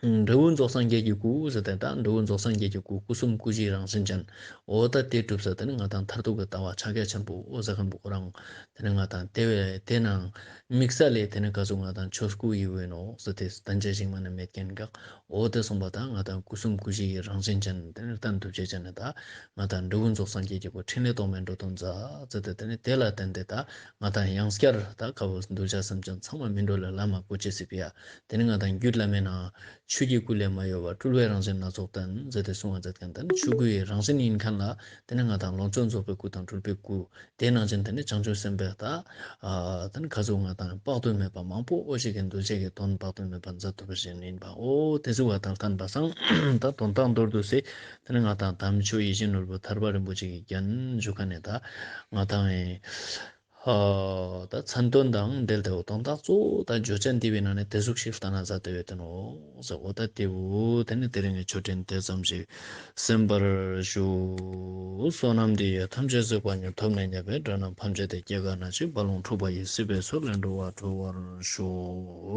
འབྲས་བུ་རྫོགས་སངས་རྒྱས་ཀྱི་སྐུ་ཟེར་ཏེ་ད་འབྲས་བུ་རྫོགས་སངས་རྒྱས་ཀྱི་སྐུ་སྐུ་གསུམ་སྐུ་བཞིའི་རང་བཞིན་ཅན། འོ་ད་དེ་གྲུབ་ས་དེ་ནི་ང་དང་མཐར་ཐུག་གི་ལྟ་བ་ཕྱག་རྒྱ་ཆེན་པོ་འོ་ཟེར་མཁན་པོ་ཁོ་རང་། དེ་ནི་ང་དང་དེ་བས་དེ་ནང་དམིགས་བསལ་ལས་དེ་ནི་ག་ཟུག་ང་དང་ཆོས་སྐུ་ཡི་བོ་ཡིན་ནོ་ཟེར་ཏེ་བསྟན་བྱ་ཞིག་མ་ནི་མེད་མཁན་ག་འོ་དེ་གསུངས་པ་དང་ང་དང་སྐུ་གསུམ་སྐུ་བཞི་ཡི་རང་བཞིན་ཅན་དེ་ནི་བསྟན་ཐུབ་བྱེད་ཅན་ནི་ད་ང་དང་འབྲས་བུ་རྫོགས་སངས་རྒྱས་ཀྱི་སྐུ་ཕྲིན་ལས་རྟོག་མེད་འགྲོ་དོན་མཛད་ཟེར་ཏེ་དེ་ནི་དེ་ལ་བརྟེན་ཏེ་ད་ང་དང་ཡང་སྐྱར་ད་ཁ་བོ་གདུལ་བྱ་སེམས་ཅན་ཚང་མ་སྨིན་གྲོལ་ལ་ལམ་མ་བཀོད་ཅེས་སི་ཕི་ཡ་དེ་ནི་ང་དང་རྒྱུད་བླ་མའི་ནང་ ཆོས་ཀྱི་སྐུ་ལས་མ་གཡོས་པ། སྤྲུལ་པའི་རང་བཞིན་སྣ་ཚོགས་བསྟན་ཟེར་ཏེ་གསུང་བ་མཛད་མཁན་ད་ནི་ཆོས་སྐུའི་རང་བཞིན་ཡིན་མཁན་ལ་དེ་ནི་ང་དང་ལོངས་སྤྱོད་རྫོགས་པའི་སྐུ་དང་སྤྲུལ་པའི་སྐུ་དེ་ནང་བཞིན་དེ་ནི་བྱང་ཆུབ་སེམས་དཔའི་ད་ཨ་དེ་ནི་ག་ཟུག་ང་དང་དཔག་ཏུ་མེད་པ་མང་པོ་འོ་ཞིག་གི་འདུ་བྱེད་ཀྱི་དོན་དཔག་ཏུ་མེད་པ་མཛད་ཐུབ་པ་ཞིག་ཡིན་པ་འོ་དེ་ཟུག་བ་དང་ལྡན་པ་སང་ད་དོན་དག་མདོར་བསྡུས་སེ་དེ་ནི་ང་དང་དམ་ཆོས་ཡིད་བཞིན་ནོར་བུ་ཐར་པ་རིན་པོ་ཆེ་གི་རྒྱན་ཞུ་མཁན་ནི་ད་ང་དང་ཨེ། ཧ། ད་མཚན་དོན་དང་འབྲེལ་ཏེ་འོ་དོན་དག་གཙོ་བོ་ད་བརྗོད་བྱ་འདི་བའི་ནང་ནས་དེ་ཟུག་ཞིག་ལྟ་ན་ཟ་དེ་བས་དེ་ནོ་ཟེར་འོ་ད་དེ་བོ་དེ་ནི་དེ་རིང་གི་ཆོས་འབྲེལ་དེ་ཙམ་ཞིག་གསན་པར་ཞུ། བསོད་ནམས་འདི་ཡིས་ཐམས་ཅད་གཟིགས་པ་ཉིད། ཐོབ་ནས་ཉེས་པའི་དགྲ་རྣམས་ཕམ་བྱས་ཏེ། སྐྱེ་རྒ་ན་འཆིའི་རྦ་ཀློང་འཁྲུགས་པ་ཡི། སྲིད་པའི་མཚོ་ལས་འགྲོ་བ་སྒྲོལ་བར་ཤོག།